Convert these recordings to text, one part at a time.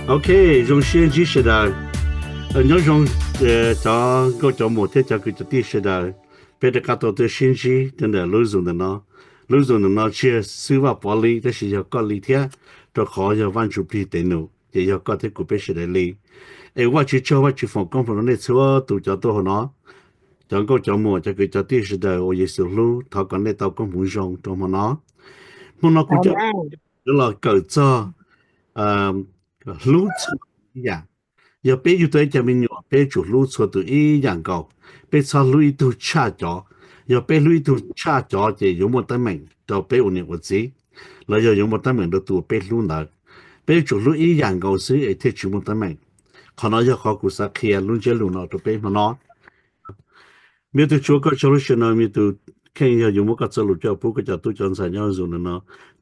Ok, zoo siab ntsib sawv daws. Nyob zoo cov nkauj cov muam thiab cov kwv cov tij sawv daws. Peb rov qab tau tuaj sib ntsib rau ntawm lub Zoom ntawm no. Lub Zoom ntawm no tsis yog xwb Vaj Pov li tab sis yog koj li thiab, rau qhov yog Vaj Ntsuj Plig tes num ces yog koj thiab kuv peb sawv daws li. Es Vajtswv tsaug Vajtswv foom koob hmoov rau nej txhua tus cov tuaj hauv no. Cov nkauj cov muam cov kwv cov tij sawv daws uas Yexus hlub, thov kom nej tau koob hmoov zoo rau hmo no. Hmo no kuv coj los kawm txog hlub txhua tus ib yam. Yog peb yug tau ib co me nyuam peb yuav tsum hlub txhua tus ib yam nkaus. Peb txhob hlub ib tug tshaj cov. Yog peb hlub ib tug tshaj cov ces yuav muaj teeb meem rau peb ua niam ua txiv, los yog yuav muaj teeb meem rau tus uas peb hlub ntawd. Peb yuav tsum hlub ib yam nkaus xwb es thiaj tsis muaj teeb meem. Qhov no yog qhov kuv xav qhia lub ntsiab lus no rau peb hmo no. Me tub Tswv, koj tsaug lub sij hawm no, me tub Kheej, yog yuav muab koj txoj lus coj pub koj cov tub cov ntxhais nyob Zoom ntawm no.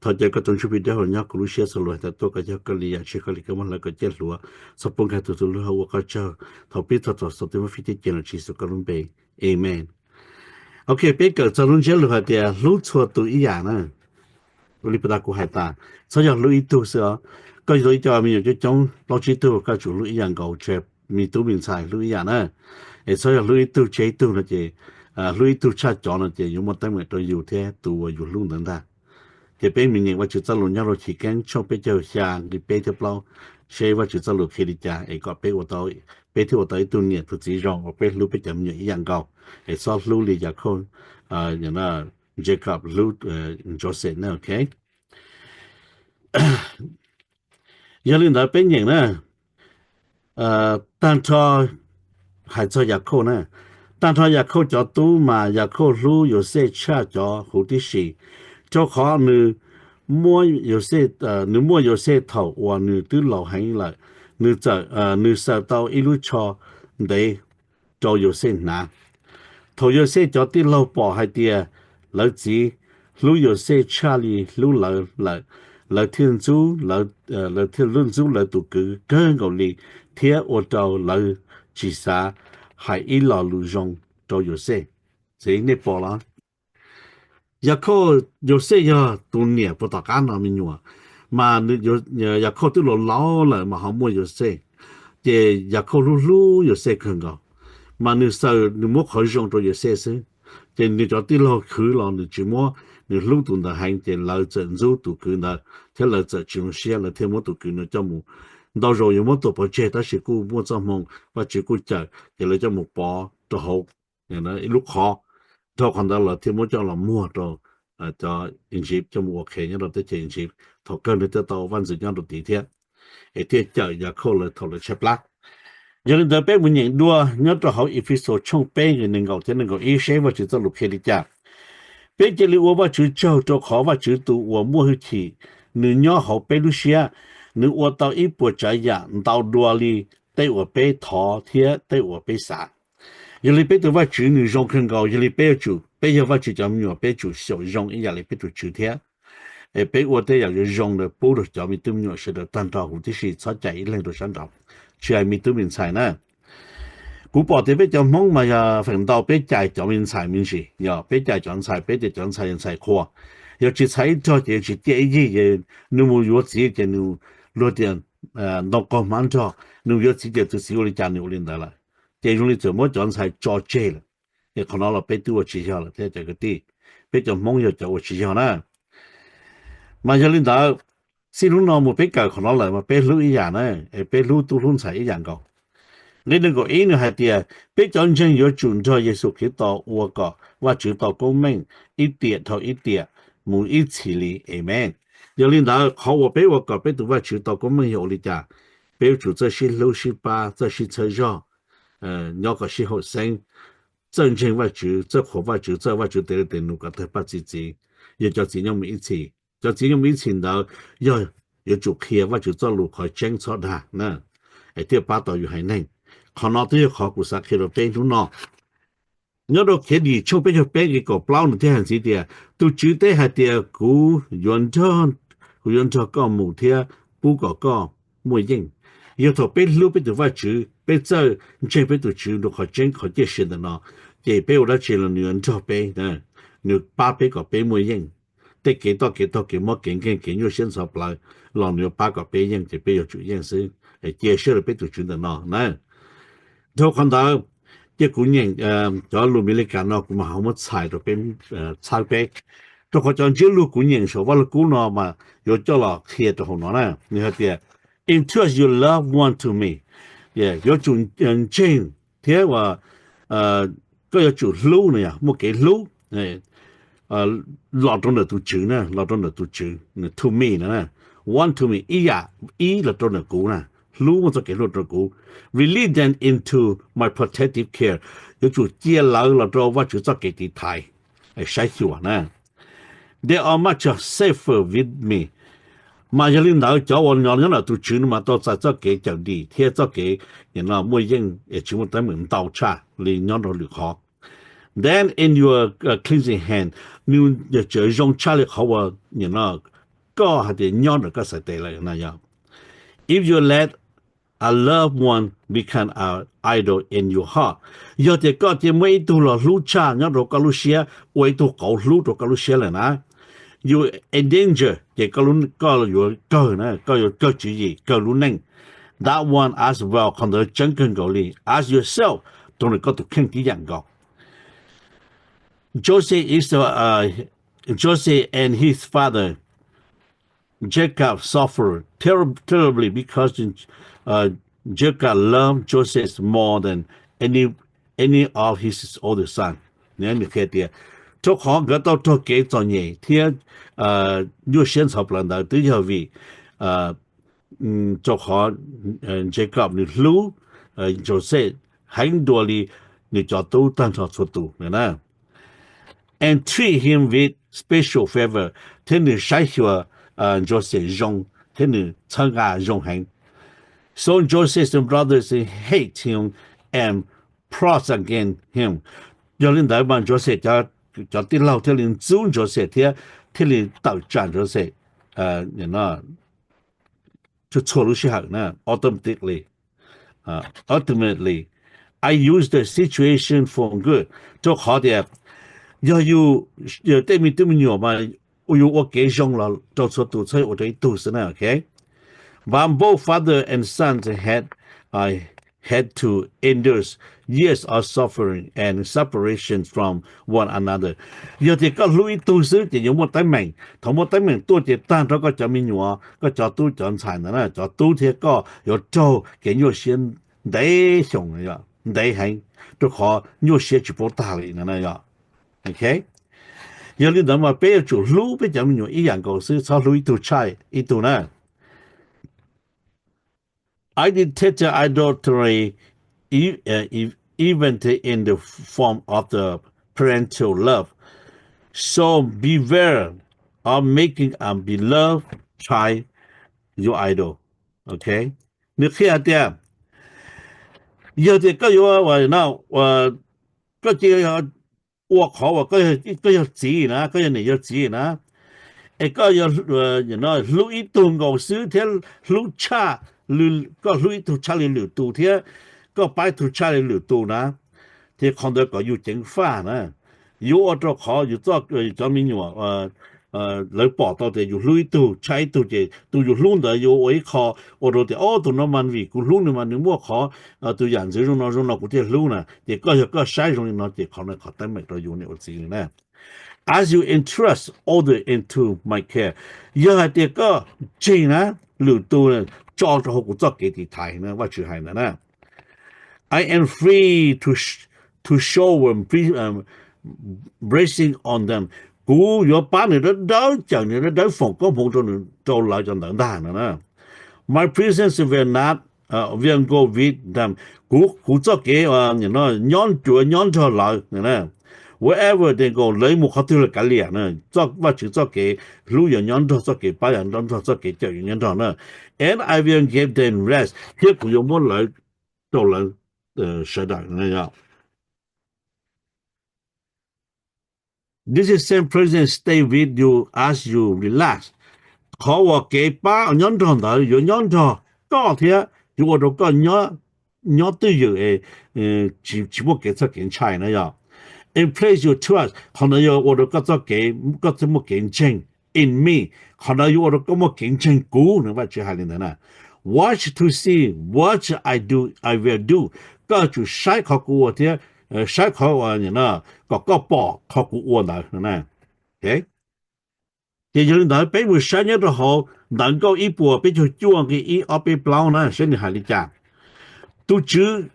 Thov caw koj tus Ntsuj Plig dawb huv nyob kuv lub siab txhua lus hais tias tuaj kom yog koj li yam tsis koj li koj muab hlawv kom ciaj hluav, txhob pub nkag tus tus lub hauv ua koj tsaug. Thov pib thov txog xaus tej muab fij tej cia no Tswv Yexus koj lub npe. Amen. Ok, peb kawm txog lub ntsiab lus hais tias hlub txhua tus ib yam na. Ua li pas tas kuv hais tas, txhob yog hlub ib tug xwb os. Koj yug tau ib co me nyuam coob coob plaub tsib tug koj tsum hlub ib yam nkaus, tseg me tub me ntxhais hlub ib yam na. Es txhob yog hlub ib tug tseg ib tug no ces, hlub ib tug tshaj cov no ces yuav muaj teeb meem rau yus thiab tus uas yus hlub ntawd ntag. Ces peb mus nyeem Vajtswv txoj lus nyob rau Chiv Keeb tshooj peb caug xya nqe peb thiab plaub, seb Vajtswv txoj lus qhia li cas es kom peb ua tau, peb thiaj ua tau ib tug niam tus txiv zoo uas peb hlub peb cov me nyuam ib yam nkaus, es txhob hlub li Yakhauj, Jacob hlub Joseph na, ok. Yog li ntawd peb nyeem na, tag nrho, hais txog Yakhauj na, tag nrho Yakhauj cov tub mas Yakhauj hlub Yauxej tshaj cov huv tib si, rau qhov nws muaj Yauxej thaum uas nws twb laus heev lawm, nws xaws tau ib lub tsho ntev rau Yauxej hnav. Thaum Yauxej cov tij laug pom hais tias lawv txiv hlub Yauxej tshaj li hlub lawv lawm, lawv thiaj ntxub, lawv thiaj ntxub lawv tus kwv kawg nkaus li, thiab ua rau lawv tsis xav hais ib lo lus zoo rau Yauxej. Txiv, nej pom los? Yakhauj, Yauxej yog tus niam puas tom qab no me nyuam, mas Yakhauj twb laus laus lawm mas ho muaj Yauxej. Ces Yakhauj hlub hlub Yauxej kawg nkaus, mas nws xaws nws muab qhov zoo rau Yauxej xwb. Ces nws cov tij laug khwv los nws tsis muab, nws hlub tus ntawd heev ces lawv txawm ntxub tus kwv ntawd thiab lawv txawm tsis zoo siab, lawv thiaj muab tus kwv no coj mus, ntau zaus yuav muab tua pov tseg tab sis kuj muaj txoj hmoo Vajtswv kuj cawm ces lawv coj mus pov rau hauv ib lub qhov, dhau qhov ntawd lawv thiaj muab coj los muag rau cov Iziv coj mus ua qhev nyob rau teb chaws Iziv, thaum kawg nws thiaj tau vaj ntxwv nyob rau tid thiab, es thiaj cawm Yakhauj lawv thaum lawv tshaib plab. Yog li ntawd peb mus nyeem dua nyob rau hauv Efexus tshooj peb nqe nees nkaum thiab nees nkaum ib seb Vajtswv txoj lus qhia li cas. Peb cia li ua Vajtswv tsaug rau qhov Vajtswv tus uas muaj hwj chim, nws nyob hauv peb lub siab, nws ua tau ib puas tsav yam ntau dua li tej uas peb thov thiab tej uas peb xav. Yog li peb tus Vajtswv nws zoo kawg nkaus, yog li peb yuav tsum, peb yog Vajtswv cov me nyuam peb tsum xyaum zoo ib yam li peb tus Tswv thiab. Es peb ua tej yam yuav zoo ntawd pub rau cov me tub me nyuam sawv daws tag nrho huv tib si, txhob cais ib leeg rau sab nraud, tsis hais me tub me ntxhais na. Kuv pom tias peb cov Hmoob mas yog feem ntau peb cais cov me ntxhais me ntsis, yog peb cais cov ntxhais, peb tias cov ntxhais yog ntxhais qhua, yog tsis ntxhais ib rog ces yog tsis ciaj ib yig, nws mus yuav txiv ces nws luag tias ntoo qaug hmab nrog, nws mus yuav txiv ces tus txiv ua li cas nws ua li ntawd lawm, ces zoo li txawm muab cov ntxhais tso tseg lawm. Es qhov no los peb twb ua tsis yog lawm thiab cov kwv tij, peb cov Hmoob yog cov ua tsis yog na. Mas yog li ntawd, txij hnub no mus peb kawm qhov no lawm mas peb hlub ib yam na, es peb hlub tub hlub ntxhais ib yam nkaus. Nqe nees nkaum ib nws hais tias peb cov ntseeg yuav tsum nrog Yexus Khetos ua kom Vajtswv tau koob meej ib tiam dhau ib tiam mus ib txhis li. Amen. Yog li ntawd qhov uas peb ua kom peb tus Vajtswv tau koob meej yog ua li cas? Peb yuav tsum txawj sib hlub sib pab, txawj sib txhawb zog, nyob kom sib haum xeeb, txawj ntseeg Vajtswv, txawj qhuas Vajtswv, txawj Vajtswv tes li tes nus kom tawg paj txi txiv. Yog cov txiv nyob mus ib txhis, cov txiv nyob mus ib txhis ntawd yog yuav tsum qhia Vajtswv txoj lus qhov tseeb txhob dag na, es thiaj pab tau yus haiv neeg. Qhov no twb yog qhov kuv xav qhia rau peb hnub no. Nyob rau Khiavdim tshooj peb caug peb nqe kaum plaub nws thiaj hais ntxiv tias, tus Tswv teb hais tias, kuv yuav, kuv yuav nrog koj mus thiab pub kom koj muaj yeej. Yog thaum peb hlub peb tus Vajtswv, peb txawj ntseeg peb tus Tswv rau qhov tseeb qhov ciaj sia ntawm no, ces peb ua dab tsi los nws yuav nrog peb, nws pab peb kom peb muaj yeej. tej kev toj kev taug kev mob kev nkeeg kev nyuaj siab ntxhov plawv los nws yuav pab kom peb yeej ces peb yuav tsum yeej xwb. Cia siab rau peb tus Tswv ntawm no na. Dhau qhov ntawd, ces kuv nyeem cov lus Amelikas no kuv mam ho muab txhais rau peb, txhawb peb, rau qhov cov ntsiab lus kuv nyeem saum Vaj Lug Kub no mas yuav coj los qhia rau hauv no na. Nws hais tias, entrust your loved one to me, yuav tsum ntseeg thiab uas koj yuav tsum hlub no, muaj kev hlub los rau ntawm tus Tswv na, los rau ntawm tus Tswv, to me no, one to me, ib yam, ib los rau ntawm kuv na, hlub, muaj txoj kev hlub rau kuv. Release them into my protective care, yuav tsum cia lawv los rau Vajtswv txoj kev tiv thaiv, saib xyuas na. They are much safer with me. Mas yog li ntawd cov uas nyob nyob ntawm tus Tswv no mas tau txais txoj kev cawm dim thiab txoj kev muaj yeej es tsis muaj teeb meem ntau tshaj li nyob rau lwm qhov. Then in your cleansing hand, nws tseem zoo tshaj li qhov uas koj hais tias nyob ntawm koj xaiv tes lawm na yog. If you let a loved one become an idol in your heart, yog tias koj cia muab ib tug los hlub tshaj nyob rau koj lub siab, ua ib tug qauv hlub rau koj lub siab lawm na, you endanger, ces koj yuav kawg na, koj yuav kawg tswv yim kawg lub neej. That one as well, qhov ntawd tseeb kawg nkaus li, as yourself, rau ntawm koj tus kheej tib yam nkaus. Joseph is the, uh, Joseph and his father Jacob suffered ter- terribly because uh, Jacob loved Joseph more than any any of his older son. Nws qhia tias, rau qhov nkawd tau raug kev txom nyem thiab nyuaj siab ntxhov plawv ntawd twb yog vim rau qhov Jacob nws hlub Joseph heev dua li nws cov tub tag nrho txhua tus na. And treat him with special favor, thiab nws saib xyuas Joseph zoo thiab nws txhawb nqa zoo heev. So Joseph's brothers hate him and plot against him. Yog li ntawd mas Joseph cov tij laug thiaj li ntxub Joseph thiab thiaj li tawm tsam Joseph txhua txhua lub sij hawm na. Automatically, ultimately, I use the situation for good. Rau qhov tias yog yus tej me tub me nyuam mas yus ua kev zoo los rau txhua tus, txhob ua rau ib tug xwb na, ok? But both father and sons had had to endure years of suffering and separation from one another. Yog tias koj hlub ib tug xwb ces yuav muaj teeb meem, thaum muaj teeb meem tuaj ces tag nrho koj cov me nyuam, koj cov tub cov ntxhais ntawd na, cov tub thiab koj yuav raug kev nyuaj siab ntev xyoo, ntev heev, rau qhov nyuaj siab tsis paub tag li no na yog. Ok, yog li ntawd mas peb yuav tsum hlub peb cov me nyuam ib yam nkaus xwb, txhob hlub ib tug tshaj ib tug na. I detect adultery e- e- even in the form of the parental love. So beware of making a beloved child your idol. Ok, nws qhia tias yog tias koj yuav, koj cia ua qhov uas koj yog txiv na, koj yog niam yog txiv na, es koj hlub ib tug nkaus xwb thiab hlub tshaj, koj hlub ib tug tshaj li lwm tus thiab koj pab ib tug tshaj li lwm tus na, ces qhov ntawd kom yus ceev faj na. Yuav ua rau qhov yus txoj, cov me nyuam lawv pom tau tias yus hlub ib tug tshaj ib tug ces tus yus hlub ntawd yuav ua ib qho ua rau tias, o, tus no mas vim kuv hlub nws mas nws muaj qhov, tus yam ntxwv zoo no zoo no kuv thiaj hlub na. Ces koj yog koj saib zoo li no ces qhov no qhov teeb meem rau yus niam ua txiv li na. As you entrust others into my care, yog hais tias koj tseg na lwm tus tso rau hauv kuv txoj kev tiv thaiv na, Vajtswv hais ntawd na. I am free to to shower blessing on them, kuv yuav pab nws dawb dawb cawm nws dawb dawb foom koob hmoov rau nws rau lawv cov ntawd ntag no na. My presence will not will go with them, kuv kuv txoj kev nyob cuav nyob nrog lawv. Wherever they go, lawv mus qhov twg los kav liam na, Vajtswv txoj kev hlub yuav nyob nrog, txoj kev pab yuav nyob nrog, txoj kev cawm yuav nyob nrog na. And I will give them rest, thiab kuv yuav muab lawv rau lawv sawv daws. This is same presence stay with you as you relax. Qhov uas kev pab nyob nrog ntawd yuav nyob nrog koj thiab yuav ua rau koj nyob twj ywm es tsis muaj kev txhawj kev ntshai na yog. In place your trust, qhov ntawd yuav ua rau koj txoj kev, koj txoj muaj kev ntseeg in me. Qhov ntawd yuav ua rau koj muaj kev ntseeg kuv, no Vajtswv hais li ntawd na. Watch to see what I do, I will do. Koj tsum saib qhov kuv ua thiab saib qhov, kom koj pom qhov kuv ua ntawd no na. Ces yog li ntawd peb mus saib nyob rau hauv Ntawv Nkauj ib puas peb caug cuaj nqe ib ob peb plaub na, saib nws hais li cas. Tus Tswv,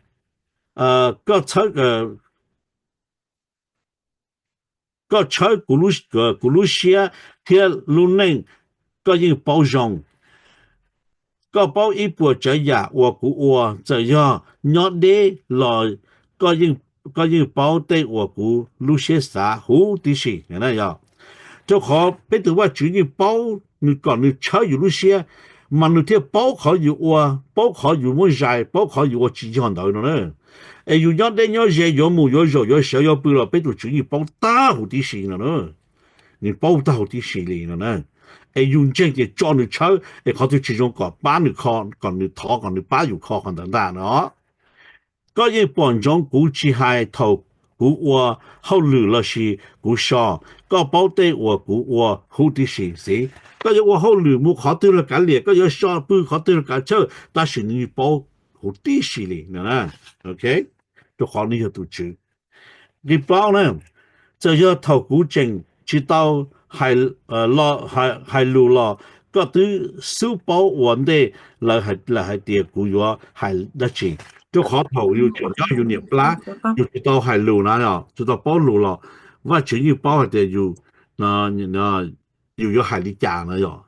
koj txhawb, koj txhawb kuv lub siab thiab lub neej, koj yeej paub zoo. Koj paub ib puas tsav yam uas kuv ua, txawm yog nyob deb los koj yeej paub tej uas kuv lub siab xav huv tib si. Rau qhov peb tus Vajtswv yeej paub nws kom nws txhawb yus lub siab, mas nws thiaj paub qhov yus ua, paub qhov yus muab zais, paub qhov yus ua tsis yog ntawd no na. Es yus nyob deb nyob ze yuav mus yuav zaum yuav sawv yuav pw los peb tus Tswv yeej paub tag huv tib si no na. Nws paub tag huv tib si li no na. Es yus ntseeg ces tso nws txhawb, es qhov twg tsis zoo kom pab nws kho, kom nws thov kom nws pab yus kho qhov ntawd ntag no. Koj yeej pom ntsoov kuv tsis hais thaum kuv ua hauj lwm lossis kuv so, koj paub tej uas kuv ua huv tib si xwb. Koj yuav ua hauj lwm mus qhov twg los kav liam, koj yuav so pw qhov twg los kav chawj, tab sis nws yeej paub huv tib si li no na. Rau qhov nws yog tus Tswv. Nqe plaub na, txawm yog thaum kuv tseem tsis tau hais lus los koj twb xub paub ua ntej lawv hais tias kuv yuav hais dab tsi. Rau qhov thaum yus tseem nyob yus niam plab, yus tsis tau hais lus na, tsis tau paub lus los Vajtswv yeej paub hais tias yus, yus yuav hais li cas na yom.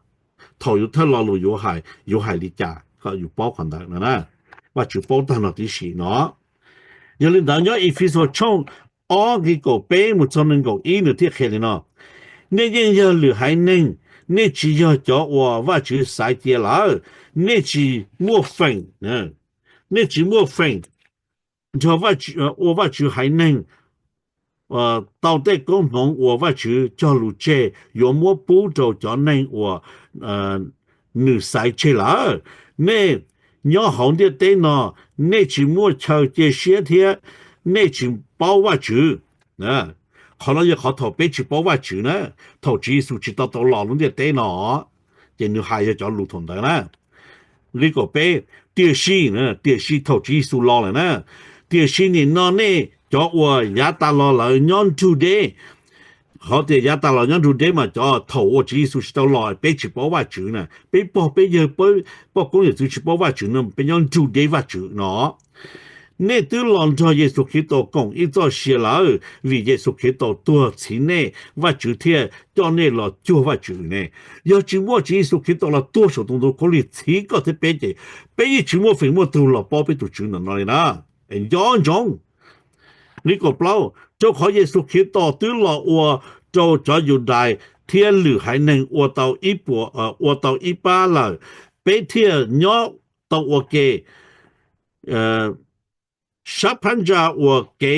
Thaum yus thawj lo lus yus hais, yus hais li cas kom yus paub qhov ntawd no na. Vajtswv paub tag no tib si no. Yog li ntawd nyob Efexus tshooj ob nqe kaum peb mus txog nees nkaum ib nws thiaj qhia li no: Nej yeej yog lwm haiv neeg, nej tsis yog cov uas Vajtswv xaiv cia lawm, nej tsis muaj feem, nej tsis muaj feem nrog ua Vajtswv haiv neeg tau tej koob hmoov uas Vajtswv cog lus tseg yuav muab pub rau cov neeg uas nws xaiv tseg lawm. Nej nyob hauv ntiaj teb no, nej tsis muaj chaw cia siab thiab nej tsis paub Vajtswv. Qhov no yog qhov thaum peb tsis paub Vajtswv na, thaum Tswv Yexus tsis tau tau los lub ntiaj teb no, ces nws hais yog cov lus thaum ntawd na. Nqe kaum peb, tiam sis, tiam sis thaum Tswv Yexus los lawm na, tiam sis nim no nej cov uas yav tas los lawv nyob nrug deb, qhov tias yav tas los nyob nrug deb mas cov thaum uas Tswv Yexus tsis tau los peb tsis paub Vajtswv na, peb pog peb yawg poj koob yawm txwv tsis paub Vajtswv no peb nyob nrug deb Vajtswv no. Nej twb los nrog Yexus Khetos koom ib txoj sia lawm, vim Yexus Khetos tuag txhiv nej, Vajtswv thiaj coj nej los cuag Vajtswv ne. Yog tsis muaj Tswv Yexus Khetos los tuag saum tus ntoo khaub lig txhiv koj thiab peb ces peb yeej tsis muaj feem muaj tug los paub peb tus Tswv ntawm no li na. Nco ntsoov. Nqe kaum plaub, rau qhov Yexus Khetos twb los ua rau cov Yudais thiab lwm haiv neeg ua tau ib puas, ua tau ib pab lawm, peb thiaj nyob tau ua ke. Sab phab ntsa uas ke,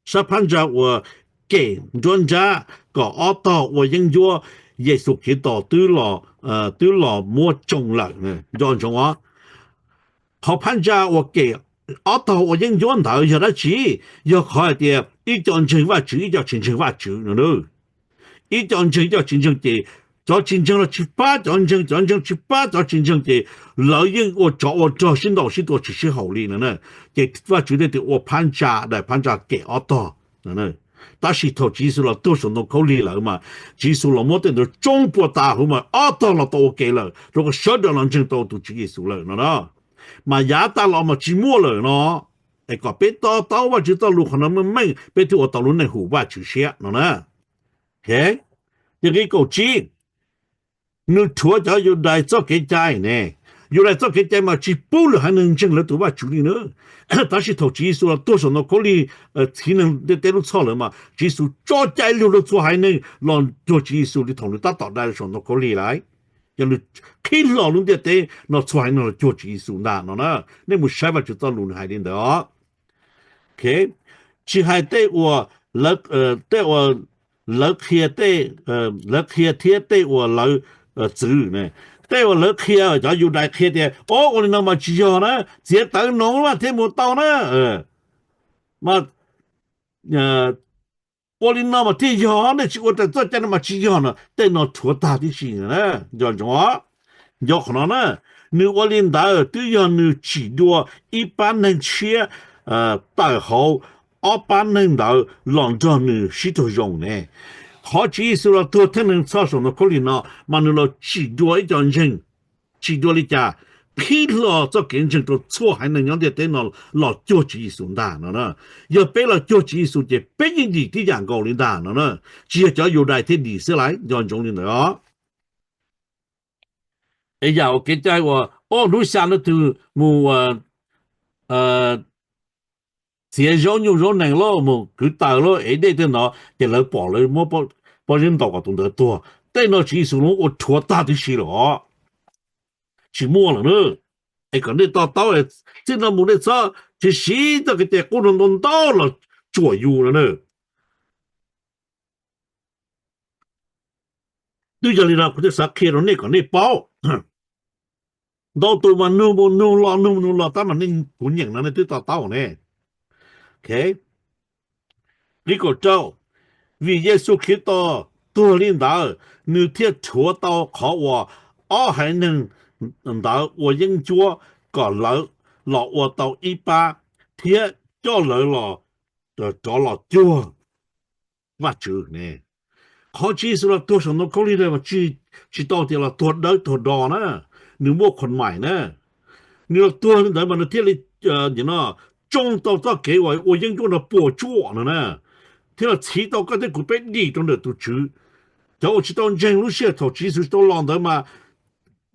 sab phab ntsa uas kem nruab nrab kom ob tog ua yeeb ncuab, Yexus Khetos twb los, twb los muab tsoo lawm. Nco ntsoov os, qhov phab ntsa uas kem ob tog ua yeeb ncuab ntawd yog dab tsi? Yog qhov hais tias ib co ntseeg Vajtswv ib co tsis ntseeg Vajtswv no. Ib co ntseeg ib co tsis ntseeg ces cov tsis ntseeg los tsis pab cov ntseeg, cov ntseeg tsis pab cov tsis ntseeg ces lawv yeej ua tsov ua rog sib ntaus sib tua tsis sib haum li no na. Ces Vajtswv thiaj tias ua phab ntsa, daim phab ntsa kem ob tog. Tab sis thaum Tswv Yexus los tuag saum ntoo khaub lig lawm mas Tswv Yexus los muab tej ntawd tsoo puas tas huv mas ob tog los tau ua ke lawm rau qhov sawv daws los ntseeg tau tus Tswv Yexus lawm no na. Mas yav tas los mas tsis muaj lawm no. Es kom peb to taub Vajtswv txoj lus qhov no meej meej peb thiaj ua tau lub neej hum Vajtswv siab no na. Ces nqe kaum tsib, nws rhuav cov Yudais txoj kev cai ne. Yudais txoj kev cai mas tsis pub lwm haiv neeg ntseeg lawv tus Vajtswv li na. Tab sis thaum Tswv Yexus los tuag saum ntoo khaub lig txhiv neeg ntiaj teb lub txhoj lawm mas Tswv Yexus tso cai lug rau txhua haiv neeg los cuag Tswv Yexus li thaum nws tab tom dai saum ntoo khaub lig lawm. Yog nws qhib hlo lub ntiaj teb no txhua haiv neeg los cuag Tswv Yexus ntag no na. Nej mus saib Vajtswv txoj lus nws hais li ntawd os. Tsis hais tej uas, tej uas lawv qhia, lawv qhia thiab tej uas lawv txwv. Tej uas lawv qhia, cov Yudais qhia tias, o, ua li no mas tsis yog na, txiav tawv no mas thiaj mus tau na. Mas Ua li no mas thiaj yog, nej tsis ua raws txoj cai no mas tsis yog no, tej no rhuav tag tib si na. Nco ntsoov os, nco qhov no na, nws ua li ntawd twb yog nws tsim dua ib pab neeg tshiab tawm hauv ob pab neeg ntawd los nrog nws sib raug zoo ne. Qhov Tswv Yexus los tuag theej neeg txhoj saum ntoo khaub lig no mas nws los tsim dua ib co ntseeg, tsim dua li cas? Qhib hlo txoj kev ntseeg rau txhua haiv neeg nyob ntiaj teb no los cuag Tswv Yexus ntag no na. Yog peb los cuag Tswv Yexus ces peb yeej dim tib yam nkaus li ntag no na. Tsis yog cov Yudais thiaj dim xwb lauj, nco ntsoov li ntawd os. Es yam ua kev cai uas, o, hnub xya leej twg mus txiav zaub nyuj zaub nees lauj, mus kwv taws lauj, ev dej tej ntawd ces lawv pom lawv muab pob zeb ntaus kom tus ntawd tuag. Tej no Tswv Yexus los ua rhuav tag tib si lawm os. Tsis muaj lawm na. Es kom nej to taub, txij no mus nej txhob tsis siv txoj kev cai qub no ntau ntau los tsuam yus no na. Twb yog li no kuv thiaj xav qhia rau nej kom nej paub. Ntau tus mas nug mus nug los nug mus nug los tab mas nej, kuv nyeem no nej twb to taub ne. Nqe kaum rau, vim Yexus Khetos tuag li ntawd, nws thiaj rhuav tau qhov uas ob haiv neeg ntawd ua yeeb ncuab kom lawv los ua tau ib pab thiab coj lawv los, rov los cuag Vajtswv ne. Qhov Tswv Yexus los tuag saum ntoo khaub lig mas tsis tau tias los tuag dawb tuag do na, nws muaj khuam mais na. Nws los tuag li ntawd mas nws thiaj li tsoo tau txoj kev uas ua yeeb ncuab no puas tsuaj no na, thiab los txhiv tau koj thiab kuv peb dim rau ntawm tus Tswv. Cov uas tsis tau ntseeg lub sij hawm thaum Tswv Yexus tsis tau los ntawd mas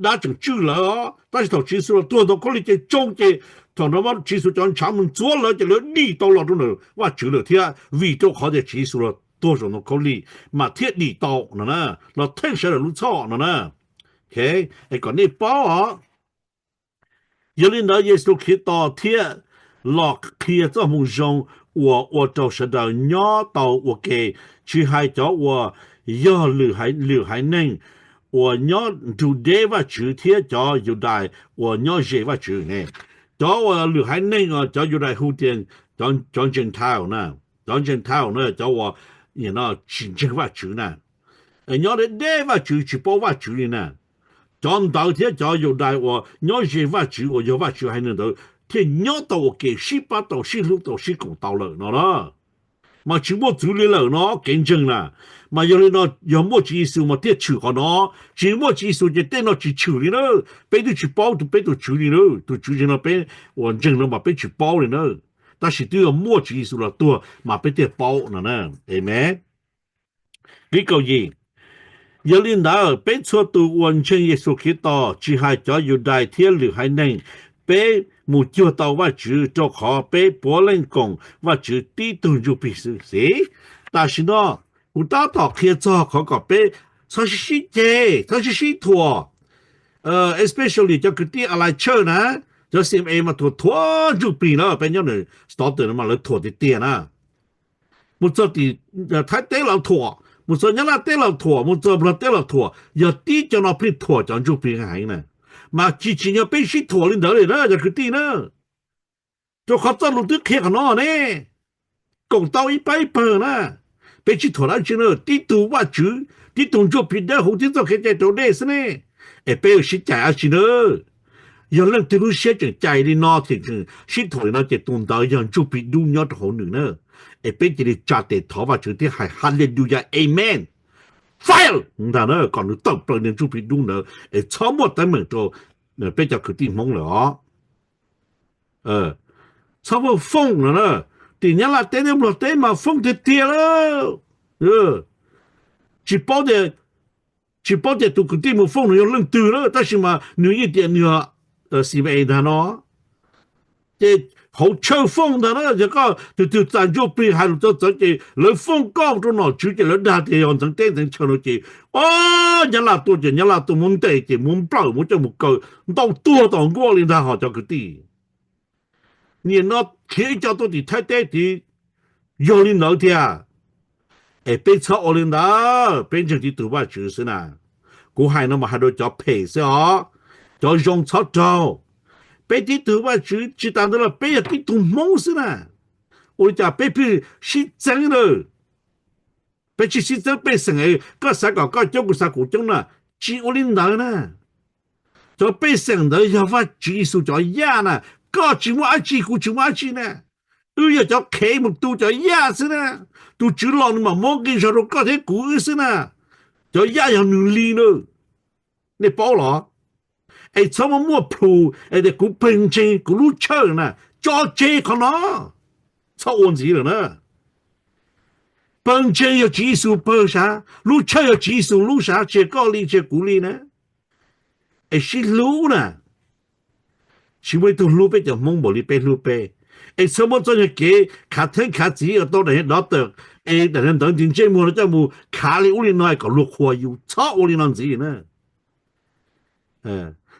dab tseem tswj lawv os, tab sis thaum Tswv Yexus los tuag ntoo khaub lig ces tsoo ces thaum no Tswv Yexus cov ntshav mus ntxuav lawv ces lawv dim tau los rau ntawm Vajtswv lawm thiab vim rau qhov tias Tswv Yexus los tuag saum ntoo khaub lig mas thiaj dim tau no na, los theej sawv daws lub txhoj no na. Kom nej paub os. Yog li ntawd Yexus Khetos thiaj los qhia txoj moo zoo uas ua rau sawv daws nyob tau ua ke, tsis hais cov uas yog lwm haiv neeg uas nyob nrug deb Vajtswv thiab cov Yudais uas nyob ze Vajtswv ne. Cov uas lwm haiv neeg, cov Yudais hu tias cov Gentile na, cov Gentile na cov uas tsis ntseeg Vajtswv na, nyob deb deb Vajtswv tsis paub Vajtswv li na. Cov ntawd thiab cov Yudais uas nyob ze Vajtswv uas yog Vajtswv haiv neeg ntawd thiaj nyob tau ua ke sib pab tau sib hlub tau sib koom tau lawm no na. Mas tsis muaj txwv li lawm no kev ntseeg na. Mas yog li no yog muaj Tswv Yexus mas thiaj tshwm qhov no, tsis muaj Tswv Yexus ces tej no tsis tshwm li na. Peb twb tsis paub tus peb tus Tswv li na, tus Tswv tseem no peb uas ntseeg no mas peb tsis paub li na. Tab sis twb yog muaj Tswv Yexus los tuag mas peb thiaj paub no na. Amees. Nqe kaum yim, yog li ntawd peb txhua tus uas ntseeg Yexus Khetos tsis hais cov Yudais thiab lwm haiv neeg, peb mus cuag tau Vajtswv rau qhov peb puav leej koom Vajtswv tib tug ntsuj plig xwb xwb. Tam sim no kuv tab tom qhia txog qhov kom peb txhob sib sib ceg, txhob sib sib thuam. Especially cov kwv tij Alais Church na, cov C M A mas thuam thuam ntsuj plig na, peb nyob ntawm Stockton no mas lawv thuam tiag tiag na. Mus txog tim Thaib teb los thuam, mus txog Nyab Laj teb los thuam, mus txog Nplog teb los thuam, yog tib co no pheej thuam cov ntsuj plig heev na. Mas tsis tsim nyog peb sib thuam li ntawd li na cov kwv tij na. Rau qhov txoj lus twb qhia qhov no ne, koom tau ib pab ib pawg na. Peb tsis thuam dab tsi na, tib tug Vajtswv, tib tug ntsuj plig dawb huv thiab txoj kev cai raus dej xwb ne. Es peb yuav sib cais dab tsi na? Yog leej twg lub siab tseem cais li no thiab tseem sib thuam li no ces tus ntawd yog ntsuj plig dub nyob rau hauv nws na. Es peb cia li tsa tes thov Vajtswv thiab hais Hallelujah, Amen, fire ntag na, kom nws tawm plaws niag ntsuj plig dub ntawd es txhob muaj teeb meem rau peb cov kwv tij Hmoob lawm os. Txhob muaj foob no na. Tim Nyab Laj teb thiab Nplog teb mas foob tiag tiag lawm. Tsis paub tias, tsis paub tias tus kwv tij mus foob nws yog leej twg na, tab sis mas nws yeej tias nws yog C M A ntag no. Ces hauv church foob ntag na, yog koj tus twg txais ntsuj plig hais lus txawv txawv ces lawv foob koj rau nom tswv ces lawv dag tias yog ntxeev teb ntxeev chaw no ces, o, Nyab Laj tuaj ces Nyab Laj tuaj muab ntes ces muab nplawm muab coj mus kaw ntau tuag tom nkuaj li ntag hos cov kwv tij. Nim no khiav ib co tuaj tim Thaib teb tid yog li ntawd thiab. Es peb txhob ua li ntawd, peb ntseeg tib tug Vajtswv xwb na. Kuv hais no mas hais rau cov phem xwb os, cov zoo txhob raug. Peb tib tug Vajtswv, tsis tas ntawd los peb yog tib tug Hmoob xwb na. Ua li cas peb pheej sib txeeb lawm? Peb tsis sib txeeb pej xeem, koj xav kom koj coob kuv xav kuv coob na, tsis ua li ntawd na. Cov pej xeem ntawd yog Vajtswv Yexus cov yaj na, koj tsis muaj dab tsi kuv tsis muaj dab tsi na. Wb yog cov qhev mus tu cov yaj xwb na. Tus Tswv los nws mam muab nqi zog rau koj thiab kuv wb xwb na. Cov yaj yog nws li na. Nej paub los? Es txhob muaj muaj plhus es tias kuv pawg ntseeg kuv lub chawj na, tso tseg qhov no, txhob ua ntxiv lawm na. Pawg ntseeg yog Tswv Yexus pawg sav, lub chawj yog Tswv Yexus lub sav, tsis yog koj li tsis yog kuv li na. Es sib hlub na, tsis muaj ib tug hlub peb cov Hmoob npaum li peb hlub peb. Es txhob muab txoj nyuag kev khav theeb khav txiv uas tau daim dov tawm, es daim ntawv nti ntsej muag no coj mus khav li ub li no kom luag qhuas yus, txhob ua li no ntxiv na.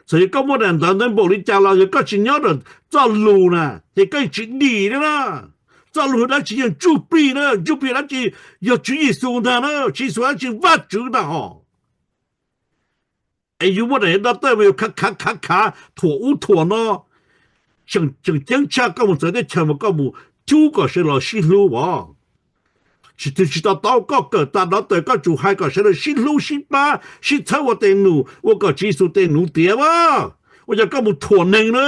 Txawm yog koj muaj daim ntawv ntawd npaum li cas los yog koj tsis nyob rau txoj lus na, ces koj tsis dim li na. Txoj lus dab tsi? Yog ntsuj plig na, ntsuj plig dab tsi? Yog Tswv Yexus ntag na, Tswv Yexus dab tsi? Vajtswv ntag hos. Es yus muaj daim dov tawm mas yus khav khav khav khav thuam ub thuam no, tseem ceeb tshaj koj mus txawv teb chaws mas koj mus cub kom sawv daws los sib hlub os. Tsis, tsis to taub, koj kawm tas dov tawm koj tsum hais kom sawv daws sib hlub sib pab sib txhawb ua tes num, ua kom Tswv Yexus tes num tiav as. Ua cas koj mus thuam neeg na?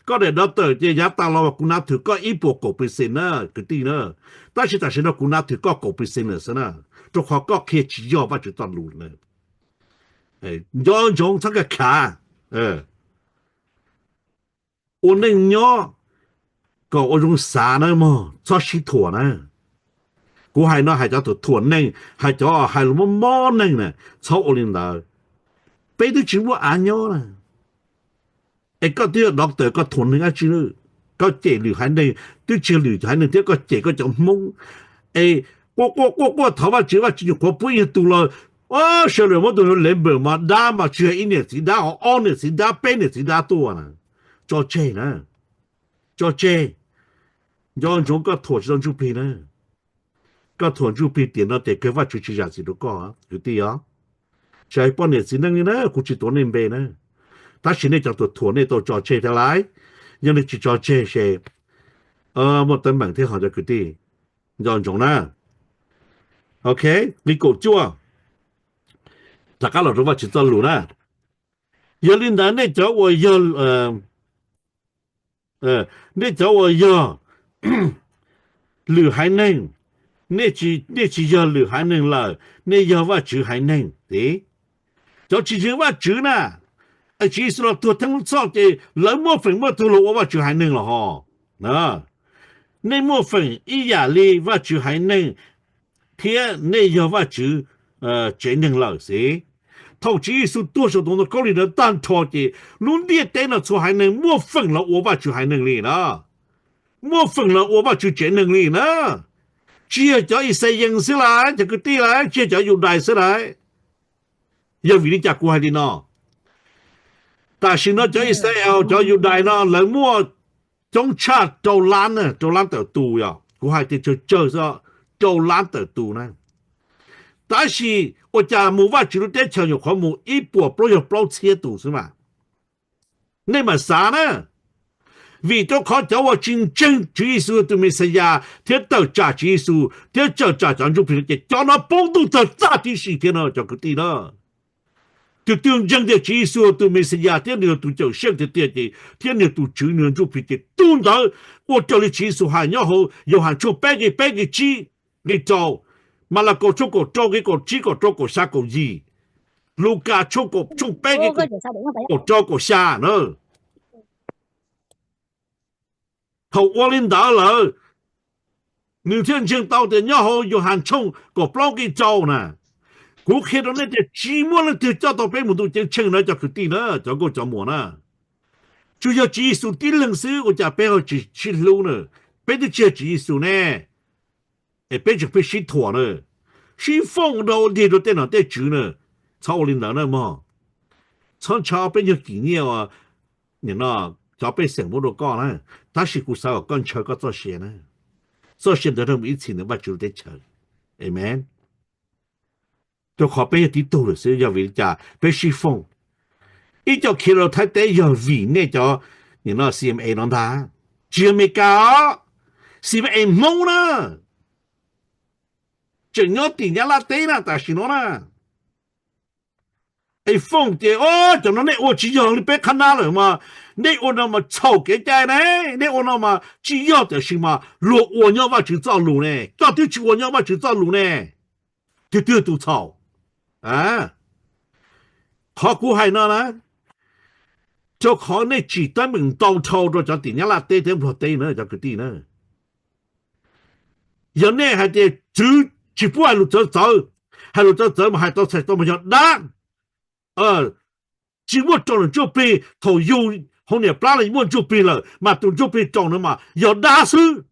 Koj daim dov tawm ces yav tas los kuv nav thwm koj ib puas kaum percent na, kwv tij na. Tab sis tam sim no kuv nav thwm koj kaum percent lawm xwb na, rau qhov koj qhia tsis yog Vajtswv txoj lus na. Nco ntsoov txhob khav khav. Ua neej nyob kom ua zoo xav na mog, txhob sib thuam na. Kuv hais no hais cov thuam thuam neeg, hais cov hais lus mob mob neeg na, txhob ua li ntawd. Peb twb tsis muaj av nyob na. Es koj twb yog dov tawm koj thuam neeg dab tsi? Koj cem lwm haiv neeg, twb tsis yog lwm haiv neeg thiab, koj cem koj cov Hmoob. Es quaj quaj quaj quaj thov Vajtswv, Vajtswv nyuam qhuav pub ib tug los, sawv daws muab tus lev npawm mas dab mas tsis yog ib niam txiv dab, ho ob niam txiv dab, peb niam txiv dab tuaj na. Tso tseg na, tso tseg. Nco ntsoov koj thuam tsis tau ntsuj plig na. Koj thuam ntsuj plig tiam no tes kawg Vajtswv tsis zam txim rau koj kwv tij os. Tsis hais poj niam txiv neej li na, kuv tsis tuav nej npe na. Tab sis nej cov thuam thuam nej tau tso tseg thiab lauj? Yog nej tsis tso tseg ces muaj teeb meem thiab hos cov kwv tij. Nco ntsoov na. Ok, nqi kaum cuaj, rov qab los rau Vajtswv txoj lus na. Yog li ntawd nej cov uas yog, nej cov uas yog lwm haiv neeg, nej tsis yog lwm haiv neeg lawm, nej yog Vajtswv haiv neeg. Cov tsis ntseeg Vajtswv na, Tswv Yexus los tuag theej lub txhoj ces lawv muaj feem muaj tug los ua Vajtswv haiv neeg los hos. Nej muaj feem ib yam li Vajtswv haiv neeg thiab nej yog Vajtswv tsev neeg lawm xwb. Thaum Tswv Yexus tuag saum tus ntoo khaub lig ntawd tag nrho ces lub ntiaj teb no txhua haiv neeg muaj feem los ua Vajtswv haiv neeg li na. Muaj feem los ua Vajtswv tsev neeg li na. Tsis yog cov Ixayees xwb lauj, cov kwv tij lauj, tsis yog cov Yudais xwb lauj. Yog vim li cas kuv hais li no? Tam sim no cov Ixayees, cov Yudais no lawv muaj coob tshaj rau lab, rau lab tawm tus, yog kuv hais tias tsawg tsawg xwb, rau lab tawm tus na. Tab sis ua cas mus Vajtswv lub teb chaws nyuam qhuav mus ib puas plaub caug plaub txhiab tus xwb mas. Nej mam xav na, vim rau qhov cov uas tsis ntseeg Tswv Yexus tus Mexiyas thiab tawm tsam Tswv Yexus thiab tawm tsam cov ntsuj plig no ces cov no poob ntuj tawg txaj tib si thiab no cov kwv tij na. Tus twg ntseeg tias Tswv Yexus tus Mexiyas thiab nws yog tus cawm seej tiag tiag ces thiab nws yog tus Tswv, nws yog ntsuj plig ces tus ntawd ua raws li Tswv Yexus hais nyob hauv Yauhas tshooj peb nqi peb nqi tsib nqi rau, Malakaus tshooj kaum rau nqi kaum tsib kaum rau kaum xya kaum yim, Lukas tshooj kaum, tshooj peb nqi kaum rau kaum xya na. Thaum ua li ntawd lawm, nws thiaj ntseeg tau tias nyob hauv Yauhas tshooj kaum plaub nqi rau na, kuv qhia rau nej tias tsis muaj leej twg coj tau peb mus ntuj ceeb tsheej na cov kwv tij na, cov nkauj cov muam na. Tsuas yog Tswv Yexus tib leeg xwb ua cas peb ho tsis sib hlub na? Peb twb tsis yog Tswv Yexus ne, es peb tseem pheej sib thuam na, sib fooj rau dig rau tej nom tej tswv na. Txhob ua li ntawd na mog. Txhob ntshaw peb nyuag kim nyiaj uas nim no cov pej xeem muab rau koj na, tab sis kuv xav kom koj ntshaw koj txoj sia na. Txoj sia ntawd nrog mus ib txhis ntawm Vajtswv lub teb chaws. Amen. Rau qhov peb yog tib tug lawm xwb, yog vim li cas peb sib fooj? Ib co khiav rau Thaib teb yog vim nej cov nim no C M A no ntag, tsis yog Amelikas os, C M A Hmoob na. tseem nyob tim Nyab Laj teb na tam sim no na. Es fooj tias, o, cov no nej ua tsis yog li peb qhab nab lawm mas, nej ua no mas txhaum kev cai ne, nej ua no mas tsis yog tam sim mas luag ua nyob Vajtswv txoj lus ne, koj twb tsis ua nyob Vajtswv txoj lus ne, twg twg tus txhaum? Qhov kuv hais no na, rau qhov nej tsim teeb meem ntau dhau rau cov tim Nyab Laj teb thiab Nplog teb na cov kwv tij na. Yog nej hais tias txwv tsis pub hais lus txawv txawv, hais lus txawv txawv mas hais tau txhais tau mas yog dab. Tsis muaj raus ntsuj plig, thaum yug hauv niam plab los muaj ntsuj plig lawm mas tus ntsuj plig raus no mas yog dab xwb.